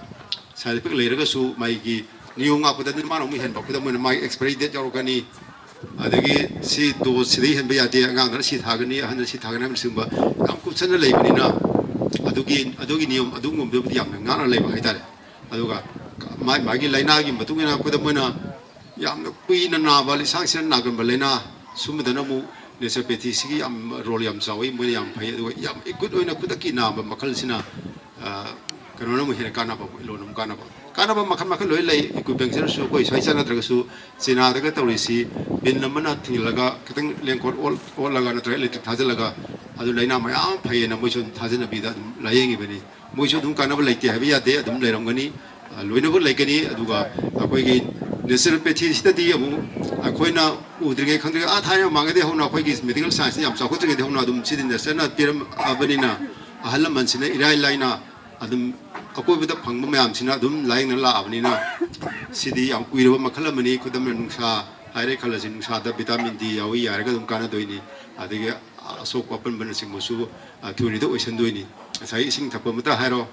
ꯁꯥꯏꯠ ꯏꯐꯦꯛ ꯂꯩꯔꯒꯁꯨ ꯃꯥꯒꯤ ꯅꯤꯌꯣꯝ ꯉꯥꯛꯄꯗꯗꯤ ꯃꯥꯅ ꯑꯃꯨꯛ ꯍꯦꯟꯕ꯫ ꯈꯨꯗꯝ ꯑꯣꯏꯅ, ꯃꯥꯒꯤ ꯑꯦꯛꯁꯄꯥꯏꯔꯤ ꯗꯦꯠ ꯌꯥꯎꯔꯛꯀꯅꯤ, ꯑꯗꯒꯤ ꯁꯤ ꯗꯣꯁ ꯁꯤꯗꯩ ꯍꯦꯟꯕ ꯌꯥꯗꯦ, ꯑꯉꯥꯡꯗꯅ ꯁꯤ ꯊꯥꯒꯅꯤ, ꯑꯍꯟꯗꯅ ꯁꯤ ꯊꯥꯒꯅꯤ ꯍꯥꯏꯕꯅꯆꯤꯡꯕ ꯌꯥꯝ ꯀꯨꯞꯁꯟꯅ ꯂꯩꯕꯅꯤꯅ, ꯑꯗꯨꯒꯤ, ꯑꯗꯨꯒꯤ ꯅꯤꯌꯣꯝ ꯑꯗꯨꯒꯨꯝꯕꯗꯨꯕꯨꯗꯤ ꯌꯥꯝꯅ ꯉꯥꯛꯅ ꯂꯩꯕ ꯍꯥꯏꯇꯥꯔꯦ꯫ ꯑꯗꯨꯒ ꯃꯥꯒꯤ, ꯃꯥꯒꯤ ꯂꯥꯏꯅꯥꯒꯤ ꯃꯇꯨꯡ ꯏꯟꯅ, ꯈꯨꯗꯝ ꯑꯣꯏꯅ, ꯌꯥꯝꯅ ꯀꯨꯏꯅ ꯅꯥꯕ, ꯂꯤꯁꯥꯡ ꯁꯤꯠꯅ ꯅꯥꯒꯟꯕ ꯂꯥꯏꯅꯥ ꯁꯨꯝꯕꯗꯅ ꯑꯃꯨꯛ ꯅꯦꯆꯔꯣꯄꯦꯊꯤꯁꯤꯒꯤ ꯌꯥꯝ ꯔꯣꯜ ꯌꯥꯝ ꯆꯥꯎꯏ, ꯃꯣꯏꯅ ꯌꯥꯝ ꯐꯩ꯫ ꯑꯗꯨꯒ ꯌꯥꯝ ꯑꯦꯀ꯭ꯌꯨꯠ ꯑꯣꯏꯅ ꯈꯨꯗꯛꯀꯤ ꯅꯥꯕ ꯃꯈꯜꯁꯤꯅ, ꯑ, ꯀꯩꯅꯣꯅ ꯑꯃꯨꯛ ꯍꯦꯟꯅ ꯀꯥꯟꯅꯕ, ꯑꯃꯨꯛ ꯑꯦꯂꯣꯅ ꯑꯃꯨꯛ ꯀꯥꯟꯅꯕ꯫ ꯀꯥꯟꯅꯕ ꯃꯈꯜ ꯃꯈꯜ ꯂꯣꯏ ꯂꯩ꯫ ꯑꯦꯀ꯭ꯌꯨꯄꯪꯆꯔꯁꯨ ꯑꯩꯈꯣꯏ ꯁ꯭ꯋꯥꯏ ꯆꯠꯅꯗ꯭ꯔꯒꯁꯨ ꯆꯤꯅꯥꯗꯒ ꯇꯧꯔꯤꯁꯤ, ꯄꯤꯟ ꯑꯃꯅ ꯊꯤꯡꯖꯤꯜꯂꯒ ꯈꯤꯇꯪ ꯂꯦꯡꯈꯣꯠ ꯑꯣꯜ-, ꯑꯣꯠꯂꯒ ꯅꯠꯇ꯭ꯔꯒ ꯏꯂꯦꯛꯇ꯭ꯔꯤꯛ ꯊꯥꯖꯤꯜꯂꯒ, ꯑꯗꯨ ꯂꯥꯏꯅꯥ ꯃꯌꯥꯝ ꯐꯩꯌꯦꯅ ꯃꯣꯏꯁꯨ ꯑꯗꯨꯝ ꯊꯥꯖꯅꯕꯤꯗ ꯑꯗꯨꯝ ꯂꯥꯏꯌꯦꯡꯉꯤꯕꯅꯤ꯫ ꯃꯣꯏꯁꯨ ꯑꯗꯨꯝ ꯀꯥꯟꯅꯕ ꯂꯩꯇꯦ ꯍꯥꯏꯕ ꯌꯥꯗꯦ, ꯑꯗꯨꯝ ꯂꯩꯔꯝꯒꯅꯤ, ꯑ, ꯂꯣꯏꯅꯃꯛ ꯂꯩꯒꯅꯤ꯫ ꯑꯗꯨꯒ ꯑꯩꯈꯣꯏꯒꯤ ꯅꯦꯆꯔꯣꯄꯦꯊꯤꯁꯤꯗꯗꯤ ꯑꯃꯨꯛ ꯑꯩꯈꯣꯏꯅ ꯎꯗ꯭ꯔꯤꯉꯩ ꯈꯪꯗ꯭ꯔꯤꯉꯩ, ꯑꯥ, ꯊꯥꯏꯅ ꯃꯃꯥꯡꯉꯩꯗꯒꯤ ꯍꯧꯅ ꯑꯩꯈꯣꯏꯒꯤ ꯃꯦꯗꯤꯀꯦꯜ ꯁꯥꯏꯟꯁꯅ ꯌꯥꯝ ꯆꯥꯎꯈꯠꯇ꯭ꯔꯤꯉꯩꯗꯒꯤ ꯍꯧꯅ ꯑꯗꯨꯝ ꯁꯤꯗꯤ ꯅꯦꯆꯔꯅ ꯄꯤꯔꯝꯃꯕꯅꯤꯅ, ꯑꯍꯜ ꯂꯃꯟꯁꯤꯅ ꯏꯔꯥꯏ ꯂꯥꯏꯅ ꯑꯗꯨꯝ ꯑꯀꯣꯏꯕꯗ ꯐꯪꯕ ꯃꯌꯥꯝꯁꯤꯅ ꯑꯗꯨꯝ ꯂꯥꯏꯌꯦꯡꯅ ꯂꯥꯛꯑꯕꯅꯤꯅ, ꯁꯤꯗꯤ ꯌꯥꯝ ꯀꯨꯏꯔꯕ ꯃꯈꯜ ꯑꯃꯅꯤ꯫ ꯈꯨꯗꯝ ꯑꯣꯏꯅ, ꯅꯨꯡꯁꯥ ꯍꯥꯏꯔꯦ ꯈꯜꯂꯁꯤ, ꯅꯨꯡꯁꯥꯗ ꯚꯤꯇꯥꯃꯤꯟ ꯗꯤ ꯌꯥꯎꯏ, ꯌꯥꯔꯒ ꯑꯗꯨꯝ ꯀꯥꯟꯅꯗꯣꯏꯅꯤ꯫ ꯑꯗꯒꯤ ꯑꯁꯣꯛꯄ ꯑꯄꯟꯕꯅꯆꯤꯡꯕꯁꯨ, ꯑ, ꯊꯨꯅꯤꯗ ꯑꯣꯏꯁꯟꯗꯣꯏꯅꯤ꯫ ꯉꯁꯥꯏ ꯏꯁꯤꯡ ꯊꯛꯄ ꯑꯃꯇ ꯍꯥꯏꯔꯣ,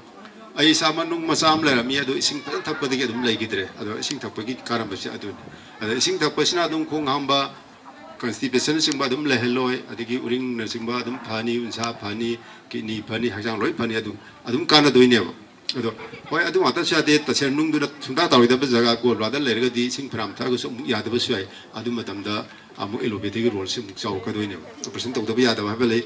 ꯑꯩ ꯏꯁꯥꯃꯛ ꯅꯨꯡ ꯃꯆꯥ ꯑꯃ ꯂꯩꯔꯝꯃꯤ, ꯑꯗꯣ ꯏꯁꯤꯡ ꯐꯖꯅ ꯊꯛꯄꯗꯒꯤ ꯑꯗꯨꯝ ꯂꯩꯈꯤꯗ꯭ꯔꯦ꯫ ꯑꯗꯣ ꯏꯁꯤꯡ ꯊꯛꯄꯒꯤ ꯀꯥꯟꯅꯕꯁꯦ ꯑꯗꯨꯅꯤ꯫ ꯑꯗꯣ ꯏꯁꯤꯡ ꯊꯛꯄꯁꯤꯅ ꯑꯗꯨꯝ ꯈꯣꯡ ꯍꯥꯝꯕ, ꯀꯟꯁꯇꯤꯄꯦꯁꯟꯅꯆꯤꯡꯕ ꯑꯗꯨꯝ ꯂꯩꯍꯜꯂꯣꯏ, ꯑꯗꯒꯤ ꯎꯔꯤꯡꯅꯆꯤꯡꯕ ꯑꯗꯨꯝ ꯐꯅꯤ, ꯎꯟꯁꯥ ꯐꯅꯤ, ꯀꯤꯠꯅꯤ ꯐꯅꯤ, ꯍꯛꯆꯥꯡ ꯂꯣꯏ ꯐꯅꯤ, ꯑꯗꯨꯝ, ꯑꯗꯨꯝ ꯀꯥꯟꯅꯗꯣꯏꯅꯦꯕ꯫ ꯑꯗꯣ ꯍꯣꯏ, ꯑꯗꯨ ꯉꯥꯛꯇꯁꯨ ꯌꯥꯗꯦ, ꯇꯁꯦꯡꯅ ꯅꯨꯡꯗꯨꯅ ꯁꯨꯡꯇꯥ ꯇꯥꯔꯣꯏꯗꯕ ꯖꯒꯥ, ꯒꯣꯜ ꯕ꯭ꯂꯥꯗꯔ ꯂꯩꯔꯒꯗꯤ ꯏꯁꯤꯡ ꯐꯅꯌꯥꯝ ꯊꯛꯑꯒꯁꯨ ꯑꯃꯨꯛ ꯌꯥꯗꯕꯁꯨ ꯌꯥꯏ꯫ ꯑꯗꯨ ꯃꯇꯝꯗ ꯑꯃꯨꯛ ꯑꯦꯂꯣꯄꯦꯊꯤꯒꯤ ꯔꯣꯜꯁꯤ ꯑꯃꯨꯛ ꯆꯥꯎꯔꯛꯀꯗꯣꯏꯅꯦꯕ꯫ ꯑꯣꯄꯔꯦꯁꯟ ꯇꯧꯗꯕ ꯌꯥꯗꯕ ꯍꯥꯏꯕ ꯂꯩ꯫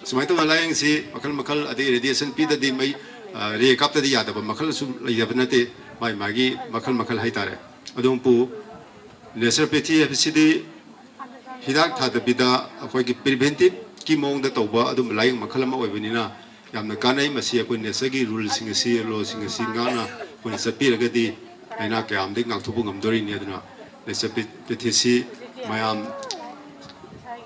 ꯁꯨꯃꯥꯏꯅ ꯇꯧꯅ ꯂꯥꯏꯌꯦꯡꯁꯤ ꯃꯈꯜ ꯃꯈꯜ, ꯑꯗꯩ ꯔꯦꯗꯤꯌꯦꯁꯟ ꯄꯤꯗꯗꯤ ꯃꯩ, ꯑ, ꯔꯦ ꯀꯥꯞꯇꯗꯤ ꯌꯥꯗꯕ ꯃꯈꯜꯁꯨ ꯂꯩꯇꯕ ꯅꯠꯇꯦ, ꯃꯥꯒꯤ ꯃꯥꯒꯤ ꯃꯈꯜ ꯃꯈꯜ ꯍꯥꯏꯇꯥꯔꯦ꯫ ꯑꯗꯨꯕꯨ ꯅꯦꯆꯔꯣꯄꯦꯊꯤ ꯍꯥꯏꯕꯁꯤꯗꯤ ꯍꯤꯗꯥꯛ ꯊꯥꯗꯕꯤꯗ ꯑꯩꯈꯣꯏꯒꯤ ꯄ꯭ꯔꯤꯚꯦꯟꯇꯤꯞꯀꯤ ꯃꯑꯣꯡꯗ ꯇꯧꯕ ꯑꯗꯨꯝꯕ ꯂꯥꯏꯌꯦꯡ ꯃꯈꯜ ꯑꯃ ꯑꯣꯏꯕꯅꯤꯅ ꯌꯥꯝꯅ ꯀꯥꯟꯅꯩ꯫ ꯃꯁꯤ ꯑꯩꯈꯣꯏ ꯅꯦꯆꯔꯒꯤ ꯔꯨꯜꯁꯤꯡ ꯑꯁꯤ, ꯂꯣꯁꯤꯡ ꯑꯁꯤ ꯉꯥꯛꯅ ꯑꯩꯈꯣꯏꯅ ꯆꯠꯄꯤꯔꯒꯗꯤ ꯂꯥꯏꯅꯥ ꯀꯌꯥ ꯑꯃꯗꯒꯤ ꯉꯥꯛꯊꯣꯛꯄ ꯉꯝꯗꯣꯔꯤꯅꯤ꯫ ꯑꯗꯨꯅ ꯅꯦꯆꯔꯣꯄꯦꯊꯤꯁꯤ ꯃꯌꯥꯝ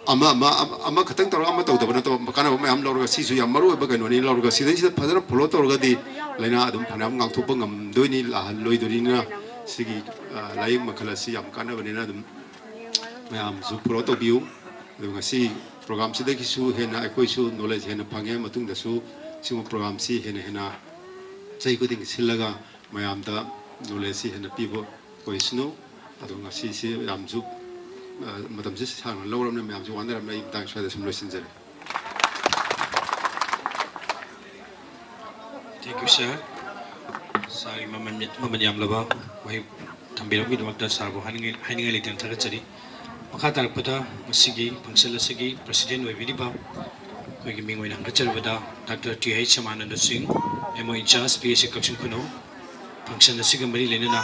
ꯑꯃ ꯑꯃ ꯑꯃ ꯑꯃꯈꯛꯇꯪ ꯇꯧꯔꯒ ꯑꯃ ꯇꯧꯗꯕ ꯅꯠꯇꯕ, ꯀꯥꯟꯅꯕ ꯃꯌꯥꯝ ꯂꯧꯔꯒ, ꯁꯤꯁꯨ ꯌꯥꯝ ꯃꯔꯨ ꯑꯣꯏꯕ ꯀꯩꯅꯣꯅꯤ ꯂꯧꯔꯒ, ꯁꯤꯗꯩꯁꯤꯗ ꯐꯖꯅ ꯐꯣꯂꯣ ꯇꯧꯔꯒꯗꯤ ꯂꯥꯏꯅꯥ ꯑꯗꯨꯝ ꯐꯅꯌꯥꯝ ꯉꯥꯛꯊꯣꯛꯄ ꯉꯝꯗꯣꯏꯅꯤ, ꯂꯥꯛꯍꯜꯂꯣꯏꯗꯣꯏꯅꯤꯅ꯫ ꯁꯤꯒꯤ ꯑ, ꯂꯥꯏꯌꯦꯡ ꯃꯈꯜ ꯑꯁꯤ ꯌꯥꯝ ꯀꯥꯟꯅꯕꯅꯤꯅ ꯑꯗꯨꯝ ꯃꯌꯥꯝꯁꯨ ꯐꯣꯂꯣ ꯇꯧꯕꯤꯌꯨ꯫ ꯑꯗꯨ ꯉꯁꯤ ꯄ꯭ꯔꯣꯒꯥꯝꯁꯤꯗꯒꯤꯁꯨ ꯍꯦꯟꯅ ꯑꯩꯈꯣꯏꯁꯨ ꯅꯣꯂꯦꯖ ꯍꯦꯟꯅ ꯐꯪꯉꯦ꯫ ꯃꯇꯨꯡꯗꯁꯨ ꯁꯤꯒꯨꯝꯕ ꯄ꯭ꯔꯣꯒꯥꯝꯁꯤ ꯍꯦꯟꯅ ꯍꯦꯟꯅ ꯆꯍꯤ ꯈꯨꯗꯤꯡꯒꯤ ꯁꯤꯜꯂꯒ ꯃꯌꯥꯝꯗ ꯅꯣꯂꯦꯖꯁꯤ ꯍꯦꯟꯅ ꯄꯤꯕ ꯑꯣꯏꯁꯅꯨ꯫ ꯑꯗꯣ ꯉꯁꯤꯁꯤ ꯌꯥꯝꯁꯨ, ꯑ, ꯃꯇꯝꯁꯤ ꯁꯥꯡꯅ ꯂꯧꯔꯕꯅꯤꯅ ꯃꯌꯥꯝꯁꯨ ꯋꯥꯅꯔꯕꯅꯤꯅ ꯑꯩ ꯃꯇꯥꯡ ꯁ꯭ꯋꯥꯏꯗ ꯁꯨꯝ ꯂꯣꯏꯁꯤꯟꯖꯔꯦ꯫ Thank you, sir. Sirꯒꯤ ꯃꯃꯜ, ꯃꯃꯜ ꯌꯥꯝꯂꯕ ꯋꯥꯍꯩ ꯊꯝꯕꯤꯔꯝꯕꯒꯤꯗꯃꯛꯇ sirꯕꯨ ꯍꯥꯏꯅꯤꯡꯉꯥꯏ, ꯍꯥꯏꯅꯤꯡꯉꯥꯏ ꯂꯩꯇꯅ ꯊꯥꯒꯠꯆꯔꯤ꯫ ꯃꯈꯥ ꯇꯥꯔꯛꯄꯗ ꯃꯁꯤꯒꯤ function ꯑꯁꯤꯒꯤ president ꯑꯣꯏꯕꯤꯔꯤꯕ ꯑꯩꯈꯣꯏꯒꯤ ꯃꯤꯡ ꯑꯣꯏꯅ ꯍꯪꯒꯠꯆꯔꯕꯗ Doctor T H ꯁꯃꯥꯅꯟꯗ ꯁꯤꯡ, M O in charge, P H C Kakching ꯈꯨꯅꯧ, function ꯑꯁꯤꯒ ꯃꯔꯤ ꯂꯩꯅꯅ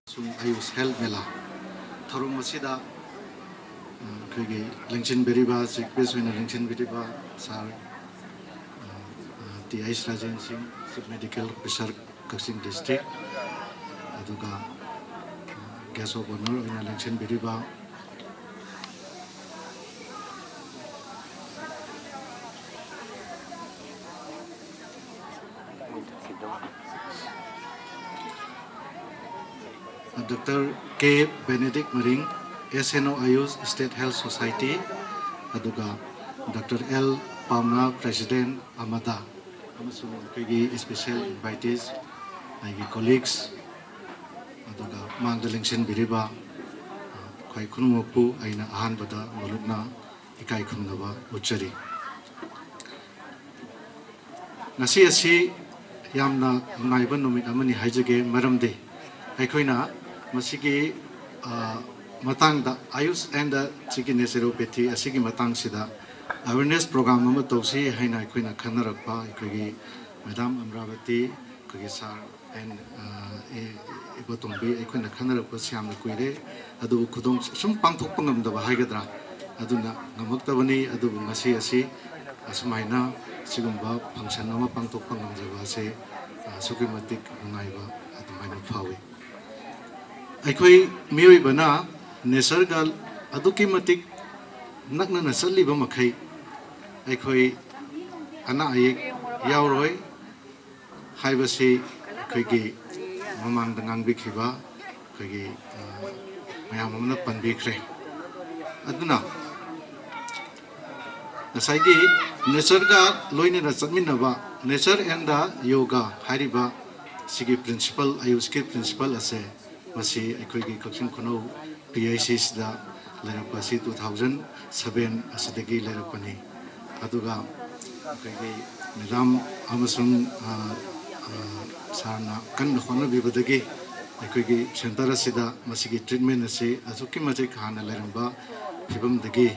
ꯑꯃꯁꯨꯡ ꯑꯌꯨꯁ ꯍꯦꯜꯊ ꯃꯦꯂꯥ ꯊꯧꯔꯝ ꯑꯁꯤꯗ, ꯎꯝ, ꯑꯩꯈꯣꯏꯒꯤ ꯂꯦꯡꯁꯤꯟꯕꯤꯔꯤꯕ, chief guest ꯑꯣꯏꯅ ꯂꯦꯡꯁꯤꯟꯕꯤꯔꯤꯕ sir, ꯎꯝ, ꯎꯝ, T H ꯔꯥꯖꯦꯟ ꯁꯤꯡ, Chief Medical Officer, ꯀꯛꯆꯤꯡ district, ꯑꯗꯨꯒ, ꯎꯝ, guest of honour ꯑꯣꯏꯅ ꯂꯦꯡꯁꯤꯟꯕꯤꯔꯤꯕ Doctor K Benedict ꯃꯔꯤꯡ, S N O Ayush State Health Society, ꯑꯗꯨꯒ Doctor L ꯄꯥꯎꯅꯥ, President, ꯑꯃꯗ, ꯑꯃꯁꯨꯡ ꯑꯩꯈꯣꯏꯒꯤ special invitees, ꯑꯩꯒꯤ colleagues, ꯑꯗꯨꯒ ꯃꯥꯡꯗ ꯂꯦꯡꯁꯤꯟꯕꯤꯔꯤꯕ, ꯑ, ꯈ꯭ꯋꯥꯏ ꯈꯨꯗꯤꯡꯃꯛꯄꯨ ꯑꯩꯅ ꯑꯍꯥꯟꯕꯗ ꯃꯂꯨꯛꯅ ꯏꯀꯥꯏ ꯈꯨꯝꯅꯕ ꯎꯠꯆꯔꯤ꯫ ꯉꯁꯤ ꯑꯁꯤ ꯌꯥꯝꯅ ꯅꯨꯡꯉꯥꯏꯕ ꯅꯨꯃꯤꯠ ꯑꯃꯅꯤ ꯍꯥꯏꯖꯒꯦ, ꯃꯔꯝꯗꯤ ꯑꯩꯈꯣꯏꯅ ꯃꯁꯤꯒꯤ, ꯑ, ꯃꯇꯥꯡꯗ, Ayush and the ꯁꯤꯒꯤ naturopathy ꯑꯁꯤꯒꯤ ꯃꯇꯥꯡꯁꯤꯗ awareness program ꯑꯃ ꯇꯧꯁꯤ ꯍꯥꯏꯅ ꯑꯩꯈꯣꯏꯅ ꯈꯟꯅꯔꯛꯄ ꯑꯩꯈꯣꯏꯒꯤ Madam ꯑꯃꯔꯥꯕꯇꯤ ꯑꯩꯈꯣꯏꯒꯤ ꯁꯥꯔ ꯑꯦꯟ, ꯑ, ꯏ-, ꯏꯕꯣꯇꯣꯝꯕꯤ ꯑꯩꯈꯣꯏꯅ ꯈꯟꯅꯔꯛꯄꯁꯤ ꯌꯥꯝꯅ ꯀꯨꯏꯔꯦ, ꯑꯗꯨꯕꯨ ꯈꯨꯗꯣꯡ ꯁꯨꯝ ꯄꯥꯡꯊꯣꯛꯄ ꯉꯝꯗꯕ ꯍꯥꯏꯒꯗ꯭ꯔꯥ, ꯑꯗꯨꯅ ꯉꯝꯃꯛꯇꯕꯅꯤ꯫ ꯑꯗꯨꯕꯨ ꯉꯁꯤ ꯑꯁꯤ ꯑꯁꯨꯃꯥꯏꯅ ꯁꯤꯒꯨꯝꯕ ꯐꯪꯁꯟ ꯑꯃ ꯄꯥꯡꯊꯣꯛꯄ ꯉꯝꯖꯕ ꯑꯁꯤ ꯑꯁꯨꯛꯀꯤ ꯃꯇꯤꯛ ꯅꯨꯡꯉꯥꯏꯕ ꯑꯗꯨꯃꯥꯏꯅ ꯐꯥꯎꯏ꯫ ꯑꯩꯈꯣꯏ ꯃꯤꯑꯣꯏꯕꯅ ꯅꯦꯆꯔꯒ ꯑꯗꯨꯛꯀꯤ ꯃꯇꯤꯛ ꯅꯛꯅꯅ ꯆꯠꯂꯤꯕ ꯃꯈꯩ ꯑꯩꯈꯣꯏ ꯑꯅꯥ ꯑꯌꯦꯛ ꯌꯥꯎꯔꯣꯏ ꯍꯥꯏꯕꯁꯤ ꯑꯩꯈꯣꯏꯒꯤ ꯃꯃꯥꯡꯗ ꯉꯥꯡꯕꯤꯈꯤꯕ ꯑꯩꯈꯣꯏꯒꯤ, ꯑ, ꯃꯌꯥꯝ ꯑꯃꯅ ꯄꯟꯕꯤꯈ꯭ꯔꯦ꯫ ꯑꯗꯨꯅ ꯉꯁꯥꯏꯒꯤ ꯅꯦꯆꯔꯒ ꯂꯣꯏꯅꯅ ꯆꯠꯃꯤꯟꯅꯕ, Nature and the Yoga ꯍꯥꯏꯔꯤꯕ ꯁꯤꯒꯤ ꯄ꯭ꯔꯤꯟꯁꯤꯄꯜ, ꯑꯌꯨꯁꯀꯤ ꯄ꯭ꯔꯤꯟꯁꯤꯄꯜ ꯑꯁꯦ ꯃꯁꯤ ꯑꯩꯈꯣꯏꯒꯤ ꯀꯛꯆꯤꯡ ꯈꯨꯅꯧ ꯄꯤ ꯑꯩꯆ ꯁꯤꯁꯤꯗ ꯂꯩꯔꯛꯄ ꯑꯁꯤ two thousand seven ꯑꯁꯤꯗꯒꯤ ꯂꯩꯔꯛꯄꯅꯤ꯫ ꯑꯗꯨꯒ ꯑꯩꯈꯣꯏꯒꯤ ꯃꯦꯗꯥꯝ ꯑꯃꯁꯨꯡ, ꯑ, ꯑ, ꯁꯥꯔꯅ ꯀꯟꯅ ꯍꯣꯠꯅꯕꯤꯕꯗꯒꯤ ꯑꯩꯈꯣꯏꯒꯤ ꯁꯦꯟꯇꯔ ꯑꯁꯤꯗ ꯃꯁꯤꯒꯤ ꯇ꯭ꯔꯤꯠꯃꯦꯟ ꯑꯁꯤ ꯑꯁꯨꯛꯀꯤ ꯃꯇꯤꯛ ꯍꯥꯟꯅ ꯂꯩꯔꯝꯕ ꯐꯤꯕꯝꯗꯒꯤ,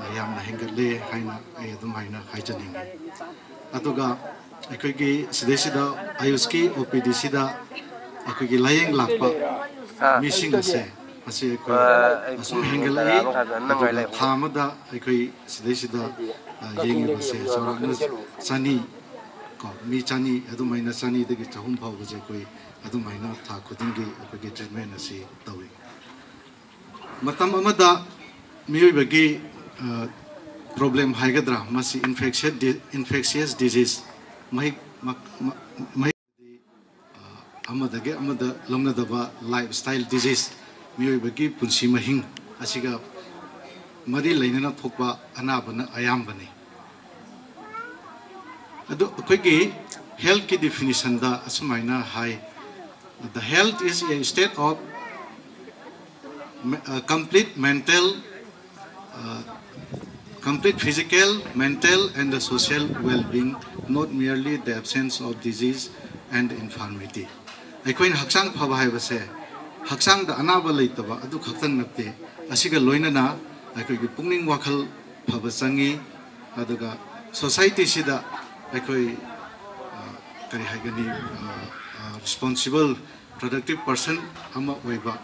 ꯑ, ꯌꯥꯝꯅ ꯍꯦꯟꯒꯠꯂꯦ ꯍꯥꯏꯅ ꯑꯩ ꯑꯗꯨꯝ ꯍꯥꯏꯅ ꯍꯥꯏꯖꯅꯤꯡꯉꯤ꯫ ꯑꯗꯨꯒ ꯑꯩꯈꯣꯏꯒꯤ ꯁꯤꯗꯩꯁꯤꯗ ꯑꯌꯨꯁꯀꯤ ꯑꯣ ꯄꯤ ꯗꯤꯁꯤꯗ ꯑꯩꯈꯣꯏꯒꯤ ꯂꯥꯌꯦꯡ ꯂꯥꯛꯄ ꯃꯤꯁꯤꯡ ꯑꯁꯦ, ꯃꯁꯤ ꯑꯩꯈꯣꯏ ꯑꯁꯨꯝ ꯍꯦꯟꯒꯠꯂꯛꯏ꯫ ꯑꯗꯨꯒ ꯊꯥ ꯑꯃꯗ ꯑꯩꯈꯣꯏ ꯁꯤꯗꯩꯁꯤꯗ, ꯑ, ꯌꯦꯡꯉꯤꯕꯁꯦ ꯆꯥꯎꯔꯥꯛꯅ ꯆꯅꯤ, ꯀꯣ, ꯃꯤ ꯆꯅꯤ, ꯑꯗꯨꯃꯥꯏꯅ ꯆꯅꯤꯗꯒꯤ ꯆꯍꯨꯝ ꯐꯥꯎꯕꯁꯦ ꯑꯩꯈꯣꯏ ꯑꯗꯨꯃꯥꯏꯅ ꯊꯥ ꯈꯨꯗꯤꯡꯒꯤ ꯑꯩꯈꯣꯏꯒꯤ ꯇ꯭ꯔꯤꯠꯃꯦꯟ ꯑꯁꯤ ꯇꯧꯏ꯫ ꯃꯇꯝ ꯑꯃꯗ ꯃꯤꯑꯣꯏꯕꯒꯤ, ꯑ, ꯄ꯭ꯔꯣꯕ꯭ꯂꯦꯝ ꯍꯥꯏꯒꯗ꯭ꯔꯥ, ꯃꯁꯤ ꯏꯟꯐꯦꯛꯁꯟ ꯗꯤ-, ꯏꯟꯐꯦꯛꯁꯤꯌꯁ ꯗꯤꯖꯤꯁ, ꯃꯍꯤꯛ ꯃꯛ-, ꯃ-, ꯃꯍꯤꯛ, ꯑ, ꯑꯃꯗꯒꯤ ꯑꯃꯗ ꯂꯧꯅꯗꯕ ꯂꯥꯏꯐ ꯁ꯭ꯇꯥꯏꯜ ꯗꯤꯖꯤꯁ, ꯃꯤꯑꯣꯏꯕꯒꯤ ꯄꯨꯟꯁꯤ ꯃꯍꯤꯡ ꯑꯁꯤꯒ ꯃꯔꯤ ꯂꯩꯅꯅ ꯊꯣꯛꯄ ꯑꯅꯥꯕꯅ ꯑꯌꯥꯝꯕꯅꯤ꯫ ꯑꯗꯨ ꯑꯩꯈꯣꯏꯒꯤ ꯍꯦꯜꯊꯀꯤ ꯗꯤꯐꯤꯅꯤꯁꯟꯗ ꯑꯁꯨꯃꯥꯏꯅ ꯍꯥꯏ, "The health is a state of me-, uh, complete mental, uh, complete physical, mental and the social well-being, not merely the absence of disease and infirmity." ꯑꯩꯈꯣꯏꯅ ꯍꯛꯆꯥꯡ ꯐꯕ ꯍꯥꯏꯕꯁꯦ ꯍꯛꯆꯥꯡꯗ ꯑꯅꯥꯕ ꯂꯩꯇꯕ ꯑꯗꯨ ꯈꯛꯇꯪ ꯅꯠꯇꯦ, ꯑꯁꯤꯒ ꯂꯣꯏꯅꯅ ꯑꯩꯈꯣꯏꯒꯤ ꯄꯨꯛꯅꯤꯡ ꯋꯥꯈꯜ ꯐꯕ ꯆꯪꯉꯤ꯫ ꯑꯗꯨꯒ ꯁꯣꯁꯥꯏꯇꯤꯁꯤꯗ ꯑꯩꯈꯣꯏ, ꯑ, ꯀꯔꯤ ꯍꯥꯏꯒꯅꯤ, ꯔꯤꯁꯄꯣꯟꯁꯤꯕꯜ ꯄ꯭ꯔꯗꯛꯇꯤꯞ ꯄꯔꯁꯟ ꯑꯃ ꯑꯣꯏꯕ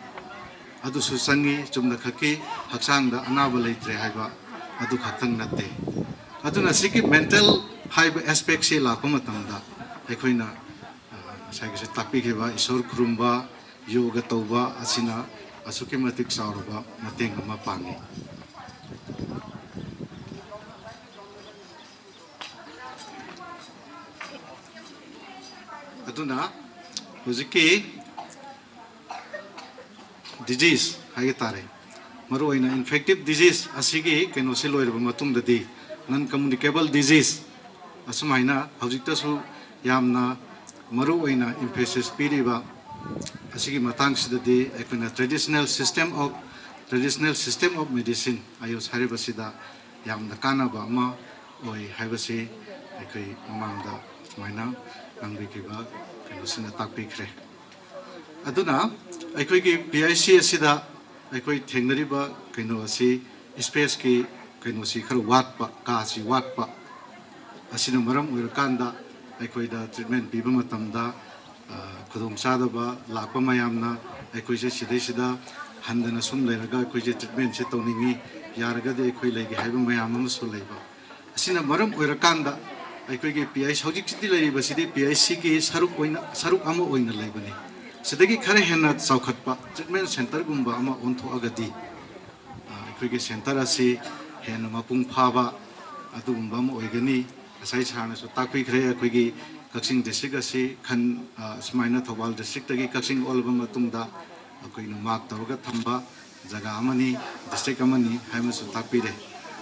ꯑꯗꯨꯁꯨ ꯆꯪꯉꯤ꯫ ꯆꯨꯝꯅ ꯈꯛꯀꯤ ꯍꯛꯆꯥꯡꯗ ꯑꯅꯥꯕ ꯂꯩꯇ꯭ꯔꯦ ꯍꯥꯏꯕ ꯑꯗꯨ ꯈꯛꯇꯪ ꯅꯠꯇꯦ꯫ ꯑꯗꯨꯅ ꯁꯤꯒꯤ ꯃꯦꯟꯇꯦꯜ ꯍꯥꯏꯕ ꯑꯦꯁꯄꯦꯛꯁꯤ ꯂꯥꯛꯄ ꯃꯇꯝꯗ ꯑꯩꯈꯣꯏꯅ ꯉꯁꯥꯏꯒꯤꯁꯨ ꯇꯥꯛꯄꯤꯈꯤꯕ ꯏꯁꯣꯔ ꯈꯨꯔꯨꯝꯕ, ꯌꯣꯒ ꯇꯧꯕ ꯑꯁꯤꯅ ꯑꯁꯨꯛꯀꯤ ꯃꯇꯤꯛ ꯆꯥꯎꯔꯕ ꯃꯇꯦꯡ ꯑꯃ ꯄꯥꯡꯉꯤ꯫ ꯑꯗꯨꯅ ꯍꯧꯖꯤꯛꯀꯤ ꯗꯤꯖꯤꯁ ꯍꯥꯏꯕ ꯇꯥꯔꯦ, ꯃꯔꯨꯑꯣꯏꯅ ꯏꯟꯐꯦꯛꯇꯤꯞ ꯗꯤꯖꯤꯁ ꯑꯁꯤꯒꯤ ꯀꯩꯅꯣꯁꯤ ꯂꯣꯏꯔꯕ ꯃꯇꯨꯡꯗꯗꯤ ꯅꯟ ꯀꯝꯃꯨꯅꯤꯀꯦꯕꯜ ꯗꯤꯖꯤꯁ ꯑꯁꯨꯃꯥꯏꯅ ꯍꯧꯖꯤꯛꯇꯁꯨ ꯌꯥꯝꯅ ꯃꯔꯨꯑꯣꯏꯅ ꯏꯝꯐꯦꯁꯤꯁ ꯄꯤꯔꯤꯕ ꯑꯁꯤꯒꯤ ꯃꯇꯥꯡꯁꯤꯗꯗꯤ ꯑꯩꯈꯣꯏꯅ traditional system of traditional system of medicine, ꯑꯌꯨꯁ ꯍꯥꯏꯔꯤꯕꯁꯤꯗ ꯌꯥꯝꯅ ꯀꯥꯟꯅꯕ ꯑꯃ ꯑꯣꯏ ꯍꯥꯏꯕꯁꯤ ꯑꯩꯈꯣꯏ ꯃꯃꯥꯡꯗ ꯁꯨꯃꯥꯏꯅ ꯉꯥꯡꯕꯤꯈꯤꯕ ꯀꯩꯅꯣꯁꯤꯅ ꯇꯥꯛꯄꯤꯈ꯭ꯔꯦ꯫ ꯑꯗꯨꯅ ꯑꯩꯈꯣꯏꯒꯤ ꯄꯤ ꯑꯩꯆ ꯁꯤ ꯑꯁꯤꯗ ꯑꯩꯈꯣꯏ ꯊꯦꯡꯅꯔꯤꯕ ꯀꯩꯅꯣ ꯑꯁꯤ, ꯏꯁꯄꯦꯁꯀꯤ ꯀꯩꯅꯣꯁꯤ ꯈꯔ ꯋꯥꯠꯄ, ꯀꯥꯁꯤ ꯋꯥꯠꯄ ꯑꯁꯤꯅ ꯃꯔꯝ ꯑꯣꯏꯔꯀꯥꯟꯗ ꯑꯩꯈꯣꯏꯗ ꯇ꯭ꯔꯤꯠꯃꯦꯟ ꯄꯤꯕ ꯃꯇꯝꯗ ꯈꯨꯗꯣꯡꯆꯥꯗꯕ ꯂꯥꯛꯄ ꯃꯌꯥꯝꯅ ꯑꯩꯈꯣꯏꯁꯦ ꯁꯤꯗꯩꯁꯤꯗ ꯍꯟꯗꯅ ꯁꯨꯝ ꯂꯩꯔꯒ ꯑꯩꯈꯣꯏꯁꯦ ꯇ꯭ꯔꯤꯠꯃꯦꯟꯁꯦ ꯇꯧꯅꯤꯡꯉꯤ, ꯌꯥꯔꯒꯗꯤ ꯑꯩꯈꯣꯏ ꯂꯩꯒꯦ ꯍꯥꯏꯕ ꯃꯌꯥꯝ ꯑꯃꯁꯨ ꯂꯩꯕ꯫ ꯑꯁꯤꯅ ꯃꯔꯝ ꯑꯣꯏꯔꯀꯥꯟꯗ ꯑꯩꯈꯣꯏꯒꯤ ꯄꯤ ꯑꯩꯆ ꯍꯧꯖꯤꯛꯁꯤꯗꯤ ꯂꯩꯔꯤꯕꯁꯤꯗꯤ ꯄꯤ ꯑꯩꯆ ꯁꯤꯒꯤ ꯁꯔꯨꯛ ꯑꯣꯏꯅ, ꯁꯔꯨꯛ ꯑꯃ ꯑꯣꯏꯅ ꯂꯩꯕꯅꯤ꯫ ꯁꯤꯗꯒꯤ ꯈꯔ ꯍꯦꯟꯅ ꯆꯥꯎꯈꯠꯄ ꯇ꯭ꯔꯤꯠꯃꯦꯟ ꯁꯦꯟꯇꯔꯒꯨꯝꯕ ꯑꯃ ꯑꯣꯟꯊꯣꯛꯑꯒꯗꯤ ꯑꯩꯈꯣꯏꯒꯤ ꯁꯦꯟꯇꯔ ꯑꯁꯤ ꯍꯦꯟꯅ ꯃꯄꯨꯡ ꯐꯥꯕ ꯑꯗꯨꯒꯨꯝꯕ ꯑꯃ ꯑꯣꯏꯒꯅꯤ꯫ ꯉꯁꯥꯏ ꯁꯥꯔꯅꯁꯨ ꯇꯥꯛꯄꯤꯈ꯭ꯔꯦ, ꯑꯩꯈꯣꯏꯒꯤ ꯀꯛꯆꯤꯡ ꯗꯤꯁꯇ꯭ꯔꯤꯛ ꯑꯁꯤ ꯈꯟ ꯁꯨꯃꯥꯏꯅ ꯊꯧꯕꯥꯜ ꯗꯤꯁꯇ꯭ꯔꯤꯛꯇꯒꯤ ꯀꯛꯆꯤꯡ ꯑꯣꯜꯂꯕ ꯃꯇꯨꯡꯗ ꯑꯩꯈꯣꯏꯅ ꯃꯥꯔꯛ ꯇꯧꯔꯒ ꯊꯝꯕ ꯖꯒꯥ ꯑꯃꯅꯤ, ꯗꯤꯁꯇ꯭ꯔꯤꯛ ꯑꯃꯅꯤ ꯍꯥꯏꯕꯁꯨ ꯇꯥꯛꯄꯤꯔꯦ꯫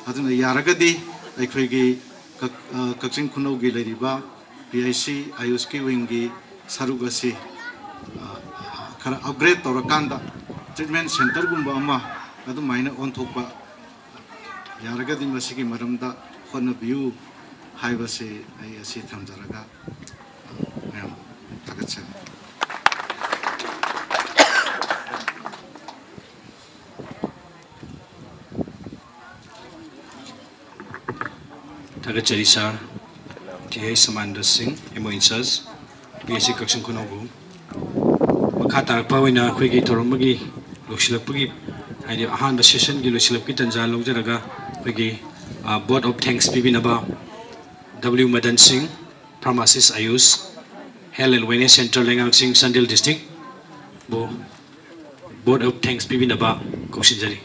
ꯑꯗꯨꯅ ꯌꯥꯔꯒꯗꯤ ꯑꯩꯈꯣꯏꯒꯤ ꯀꯛꯆꯤꯡ ꯈꯨꯅꯧꯒꯤ ꯂꯩꯔꯤꯕ ꯄꯤ ꯑꯩꯆ ꯁꯤ ꯑꯌꯨꯁꯀꯤ ꯋꯤꯡꯒꯤ ꯁꯔꯨꯛ ꯑꯁꯤ ꯈꯔ ꯑꯞꯒ꯭ꯔꯦꯗ ꯇꯧꯔꯀꯥꯟꯗ ꯇ꯭ꯔꯤꯠꯃꯦꯟ ꯁꯦꯟꯇꯔꯒꯨꯝꯕ ꯑꯃ ꯑꯗꯨꯃꯥꯏꯅ ꯑꯣꯟꯊꯣꯛꯄ ꯌꯥꯔꯒꯗꯤ ꯃꯁꯤꯒꯤ ꯃꯔꯝꯗ ꯍꯣꯠꯅꯕꯤꯌꯨ ꯍꯥꯏꯕꯁꯤ ꯑꯩ ꯑꯁꯤ ꯊꯝꯖꯔꯒ ꯃꯌꯥꯝ ꯊꯥꯒꯠꯆꯔꯤ꯫ ꯊꯥꯒꯠꯆꯔꯤ ꯁꯥꯔ꯫ ꯁꯤ ꯑꯩ ꯁꯃꯥꯟꯗ ꯁꯤꯡ, ꯑꯦꯝ ꯑꯣ ꯏꯟꯆꯥꯔꯖ, ꯄꯤ ꯑꯩꯆ ꯁꯤ ꯀꯛꯆꯤꯡ ꯈꯨꯅꯧꯒꯨꯝ꯫ ꯃꯈꯥ ꯇꯥꯔꯛꯄ ꯑꯣꯏꯅ ꯑꯩꯈꯣꯏꯒꯤ ꯊꯧꯔꯝ ꯑꯃꯒꯤ ꯂꯣꯏꯁꯤꯜꯂꯛꯄꯒꯤ, ꯍꯥꯏꯗꯤ ꯑꯍꯥꯟꯕ ꯁꯦꯁꯟꯒꯤ ꯂꯣꯏꯁꯤꯜꯂꯛꯄꯒꯤ ꯇꯥꯟꯖꯥ ꯂꯧꯖꯔꯒ ꯑꯩꯈꯣꯏꯒꯤ, ꯑ, vote of thanks ꯄꯤꯕꯤꯅꯕ ꯗꯕ꯭ꯂꯤꯎ ꯃꯗꯟ ꯁꯤꯡ, pharmacist ꯑꯌꯨꯁ, Health and Wellness Center ꯂꯩꯉꯥꯡꯁꯤꯡ, Chandel district ꯕꯨ vote of thanks ꯄꯤꯕꯤꯅꯕ ꯀꯧꯁꯤꯟꯖꯔꯤ꯫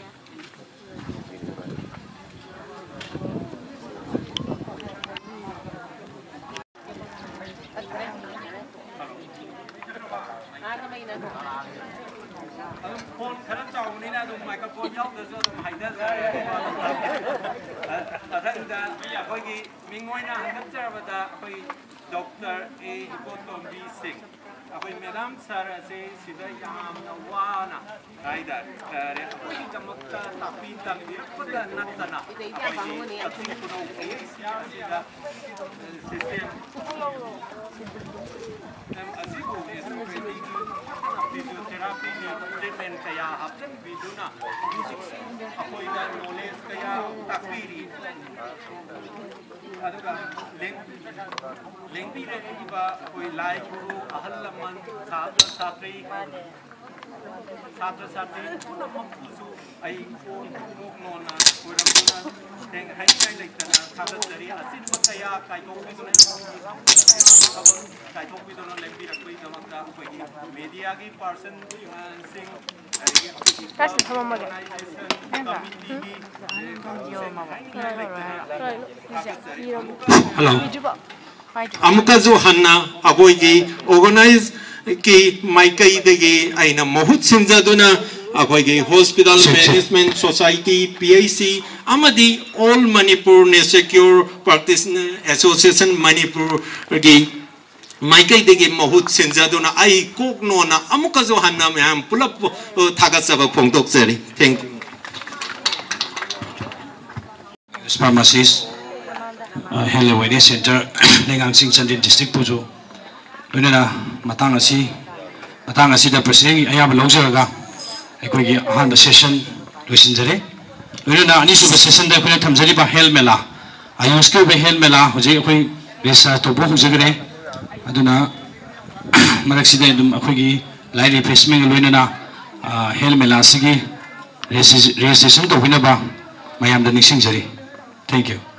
ꯑꯗꯨꯝ ꯐꯣꯟ ꯈꯔ ꯆꯥꯎꯕꯅꯤꯅ ꯑꯗꯨꯝ ꯃꯥꯏꯀ꯭ꯔꯣꯐꯣꯟ ꯌꯥꯎꯗ꯭ꯔꯁꯨ ꯑꯗꯨꯝ ꯍꯥꯏꯊꯖꯔꯦ꯫ ꯃꯊꯪꯗ ꯑꯩꯈꯣꯏꯒꯤ ꯃꯤꯡ ꯑꯣꯏꯅ ꯍꯟꯒꯠꯆꯔꯕꯗ ꯑꯩꯈꯣꯏ ꯗꯣꯛꯇꯔ ꯑꯦ ꯏꯕꯣꯇꯣꯝꯕꯤ ꯁꯤꯡ, ꯑꯩꯈꯣꯏ ꯃꯦꯗꯥꯝ ꯁꯥꯔ ꯑꯁꯤ ꯁꯤꯗ ꯌꯥꯝꯅ ꯋꯥꯅ ꯍꯥꯏꯇꯥꯔꯦ, ꯑꯩꯈꯣꯏꯒꯤꯗꯃꯛꯇ ꯇꯥꯛꯄꯤ ꯇꯝꯕꯤꯔꯛꯄꯗ ꯅꯠꯇꯅ ꯑꯩꯈꯣꯏꯒꯤ ꯀꯛꯆꯤꯡ ꯈꯨꯅꯧ ꯄꯤ ꯑꯩꯆ ꯁꯤ ꯑꯁꯤꯗ ꯁꯤꯁꯇꯦꯝ ꯑꯁꯤꯕꯨ ꯐꯤꯖꯤꯑꯣꯊꯦꯔꯥꯄꯤꯒꯤ ꯇ꯭ꯔꯤꯠꯃꯦꯟ ꯀꯌꯥ ꯍꯥꯞꯆꯤꯟꯕꯤꯗꯨꯅ ꯍꯧꯖꯤꯛꯁꯨ ꯑꯩꯈꯣꯏꯗ ꯅꯣꯂꯦꯖ ꯀꯌꯥ ꯇꯥꯛꯄꯤꯔꯤ꯫ ꯑꯗꯨꯒ ꯂꯦꯡ-, ꯂꯦꯡꯕꯤꯔꯛꯏꯕ ꯑꯩꯈꯣꯏ ꯂꯥꯏ ꯒꯨꯔꯨ, ꯑꯍꯜ ꯂꯃꯟ, ꯁꯥꯇ꯭ꯔ ꯁꯥꯇ꯭ꯔꯤ, ꯁꯥꯇ꯭ꯔ ꯁꯥꯇ꯭ꯔꯤ ꯄꯨꯝꯅꯃꯛꯄꯨꯁꯨ ꯑꯩ ꯀꯣꯛ ꯅꯣꯟꯅ ꯈꯣꯏꯔꯝꯗꯨꯅ ꯍꯥꯏꯅꯤꯡꯉꯥꯏ ꯂꯩꯇꯅ ꯊꯥꯒꯠꯆꯔꯤ꯫ ꯑꯆꯤꯟꯕ ꯀꯌꯥ ꯀꯥꯏꯊꯣꯛꯄꯤꯗꯨꯅ, ꯊꯕꯛ ꯀꯥꯏꯊꯣꯛꯄꯤꯗꯨꯅ ꯂꯦꯡꯕꯤꯔꯛꯄꯒꯤꯗꯃꯛꯇ ꯑꯩꯈꯣꯏꯒꯤ ꯃꯦꯗꯤꯌꯥꯒꯤ ꯄꯥꯔꯁꯟꯁꯤꯡ, ꯑꯗꯒꯤ ꯑꯩꯈꯣꯏꯒꯤ ꯀꯥꯏꯁꯤꯗ ꯊꯝꯃꯝꯃꯒꯦ? ꯑꯣꯔꯒꯅꯥꯏꯖꯦꯁꯟ ꯀꯃꯤꯇꯤꯒꯤ ꯍꯥꯏꯅꯤꯡꯉꯥꯏ ꯂꯩꯇꯅ ꯊꯥꯒꯠꯆꯔꯤ꯫ ꯍꯜꯂꯣ꯫ ꯑꯃꯨꯛꯀꯁꯨ ꯍꯟꯅ ꯑꯩꯈꯣꯏꯒꯤ ꯑꯣꯔꯒꯅꯥꯏꯖꯀꯤ ꯃꯥꯏꯀꯩꯗꯒꯤ ꯑꯩꯅ ꯃꯍꯨꯠ ꯁꯤꯟꯖꯗꯨꯅ ꯑꯩꯈꯣꯏꯒꯤ ꯍꯣꯁꯄꯤꯇꯥꯜ ꯁꯦ, ꯁꯦ꯫ Management society, P H C, ꯑꯃꯗꯤ all Manipur nature cure practitioner association ꯃꯅꯤꯄꯨꯔꯒꯤ ꯃꯥꯏꯀꯩꯗꯒꯤ ꯃꯍꯨꯠ ꯁꯤꯟꯖꯗꯨꯅ ꯑꯩ ꯀꯣꯛ ꯅꯣꯟꯅ ꯑꯃꯨꯛꯀꯁꯨ ꯍꯟꯅ ꯃꯌꯥꯝ ꯄꯨꯂꯞ, ꯑ, ꯊꯥꯒꯠꯆꯕ ꯐꯣꯡꯗꯣꯛꯆꯔꯤ꯫ Thank you꯫ ꯐꯥꯔꯃꯥꯁꯤꯁ, ꯑ, ꯍꯦꯜꯊ ꯑꯦꯋꯦꯔꯅꯦꯁ ꯁꯦꯟꯇꯔ, ꯂꯩꯉꯥꯡꯁꯤꯡ ꯆꯥꯟꯗꯦꯜ ꯗꯤꯁꯇ꯭ꯔꯤꯛꯄꯨꯁꯨ ꯂꯣꯏꯅꯅ ꯃꯇꯥꯡ ꯑꯁꯤ, ꯃꯇꯥꯡ ꯑꯁꯤꯗ ꯄ꯭ꯔꯁꯤꯗꯦꯟꯒꯤ ꯑꯌꯥꯕ ꯂꯧꯖꯔꯒ ꯑꯩꯈꯣꯏꯒꯤ ꯑꯍꯥꯟꯕ ꯁꯦꯁꯟ ꯂꯣꯏꯁꯤꯟꯖꯔꯦ꯫ ꯂꯣꯏꯅꯅ ꯑꯅꯤꯁꯨꯕ ꯁꯦꯁꯟꯗ ꯑꯩꯈꯣꯏꯅ ꯊꯝꯖꯔꯤꯕ ꯍꯦꯜꯊ ꯃꯦꯂꯥ, ꯑꯌꯨꯁꯀꯤ ꯑꯣꯏꯕ ꯍꯦꯜꯊ ꯃꯦꯂꯥ ꯍꯧꯖꯤꯛ ꯑꯩꯈꯣꯏ ꯔꯦꯖꯤꯁꯇꯥꯔ ꯇꯧꯕ ꯍꯧꯖꯈ꯭ꯔꯦ꯫ ꯑꯗꯨꯅ ꯃꯔꯛꯁꯤꯗ ꯑꯗꯨꯝ ꯑꯩꯈꯣꯏꯒꯤ ꯂꯥꯏꯠ ꯔꯤꯐ꯭ꯔꯦꯁꯃꯦꯟꯒ ꯂꯣꯏꯅꯅ ꯍꯦꯜ ꯃꯦꯂꯥꯁꯤꯒꯤ ꯔꯦꯖꯤꯁꯇ꯭ꯔꯦꯁꯟ ꯇꯧꯕꯤꯅꯕ ꯃꯌꯥꯝꯗ ꯅꯤꯡꯁꯤꯡꯖꯔꯤ꯫ Thank you.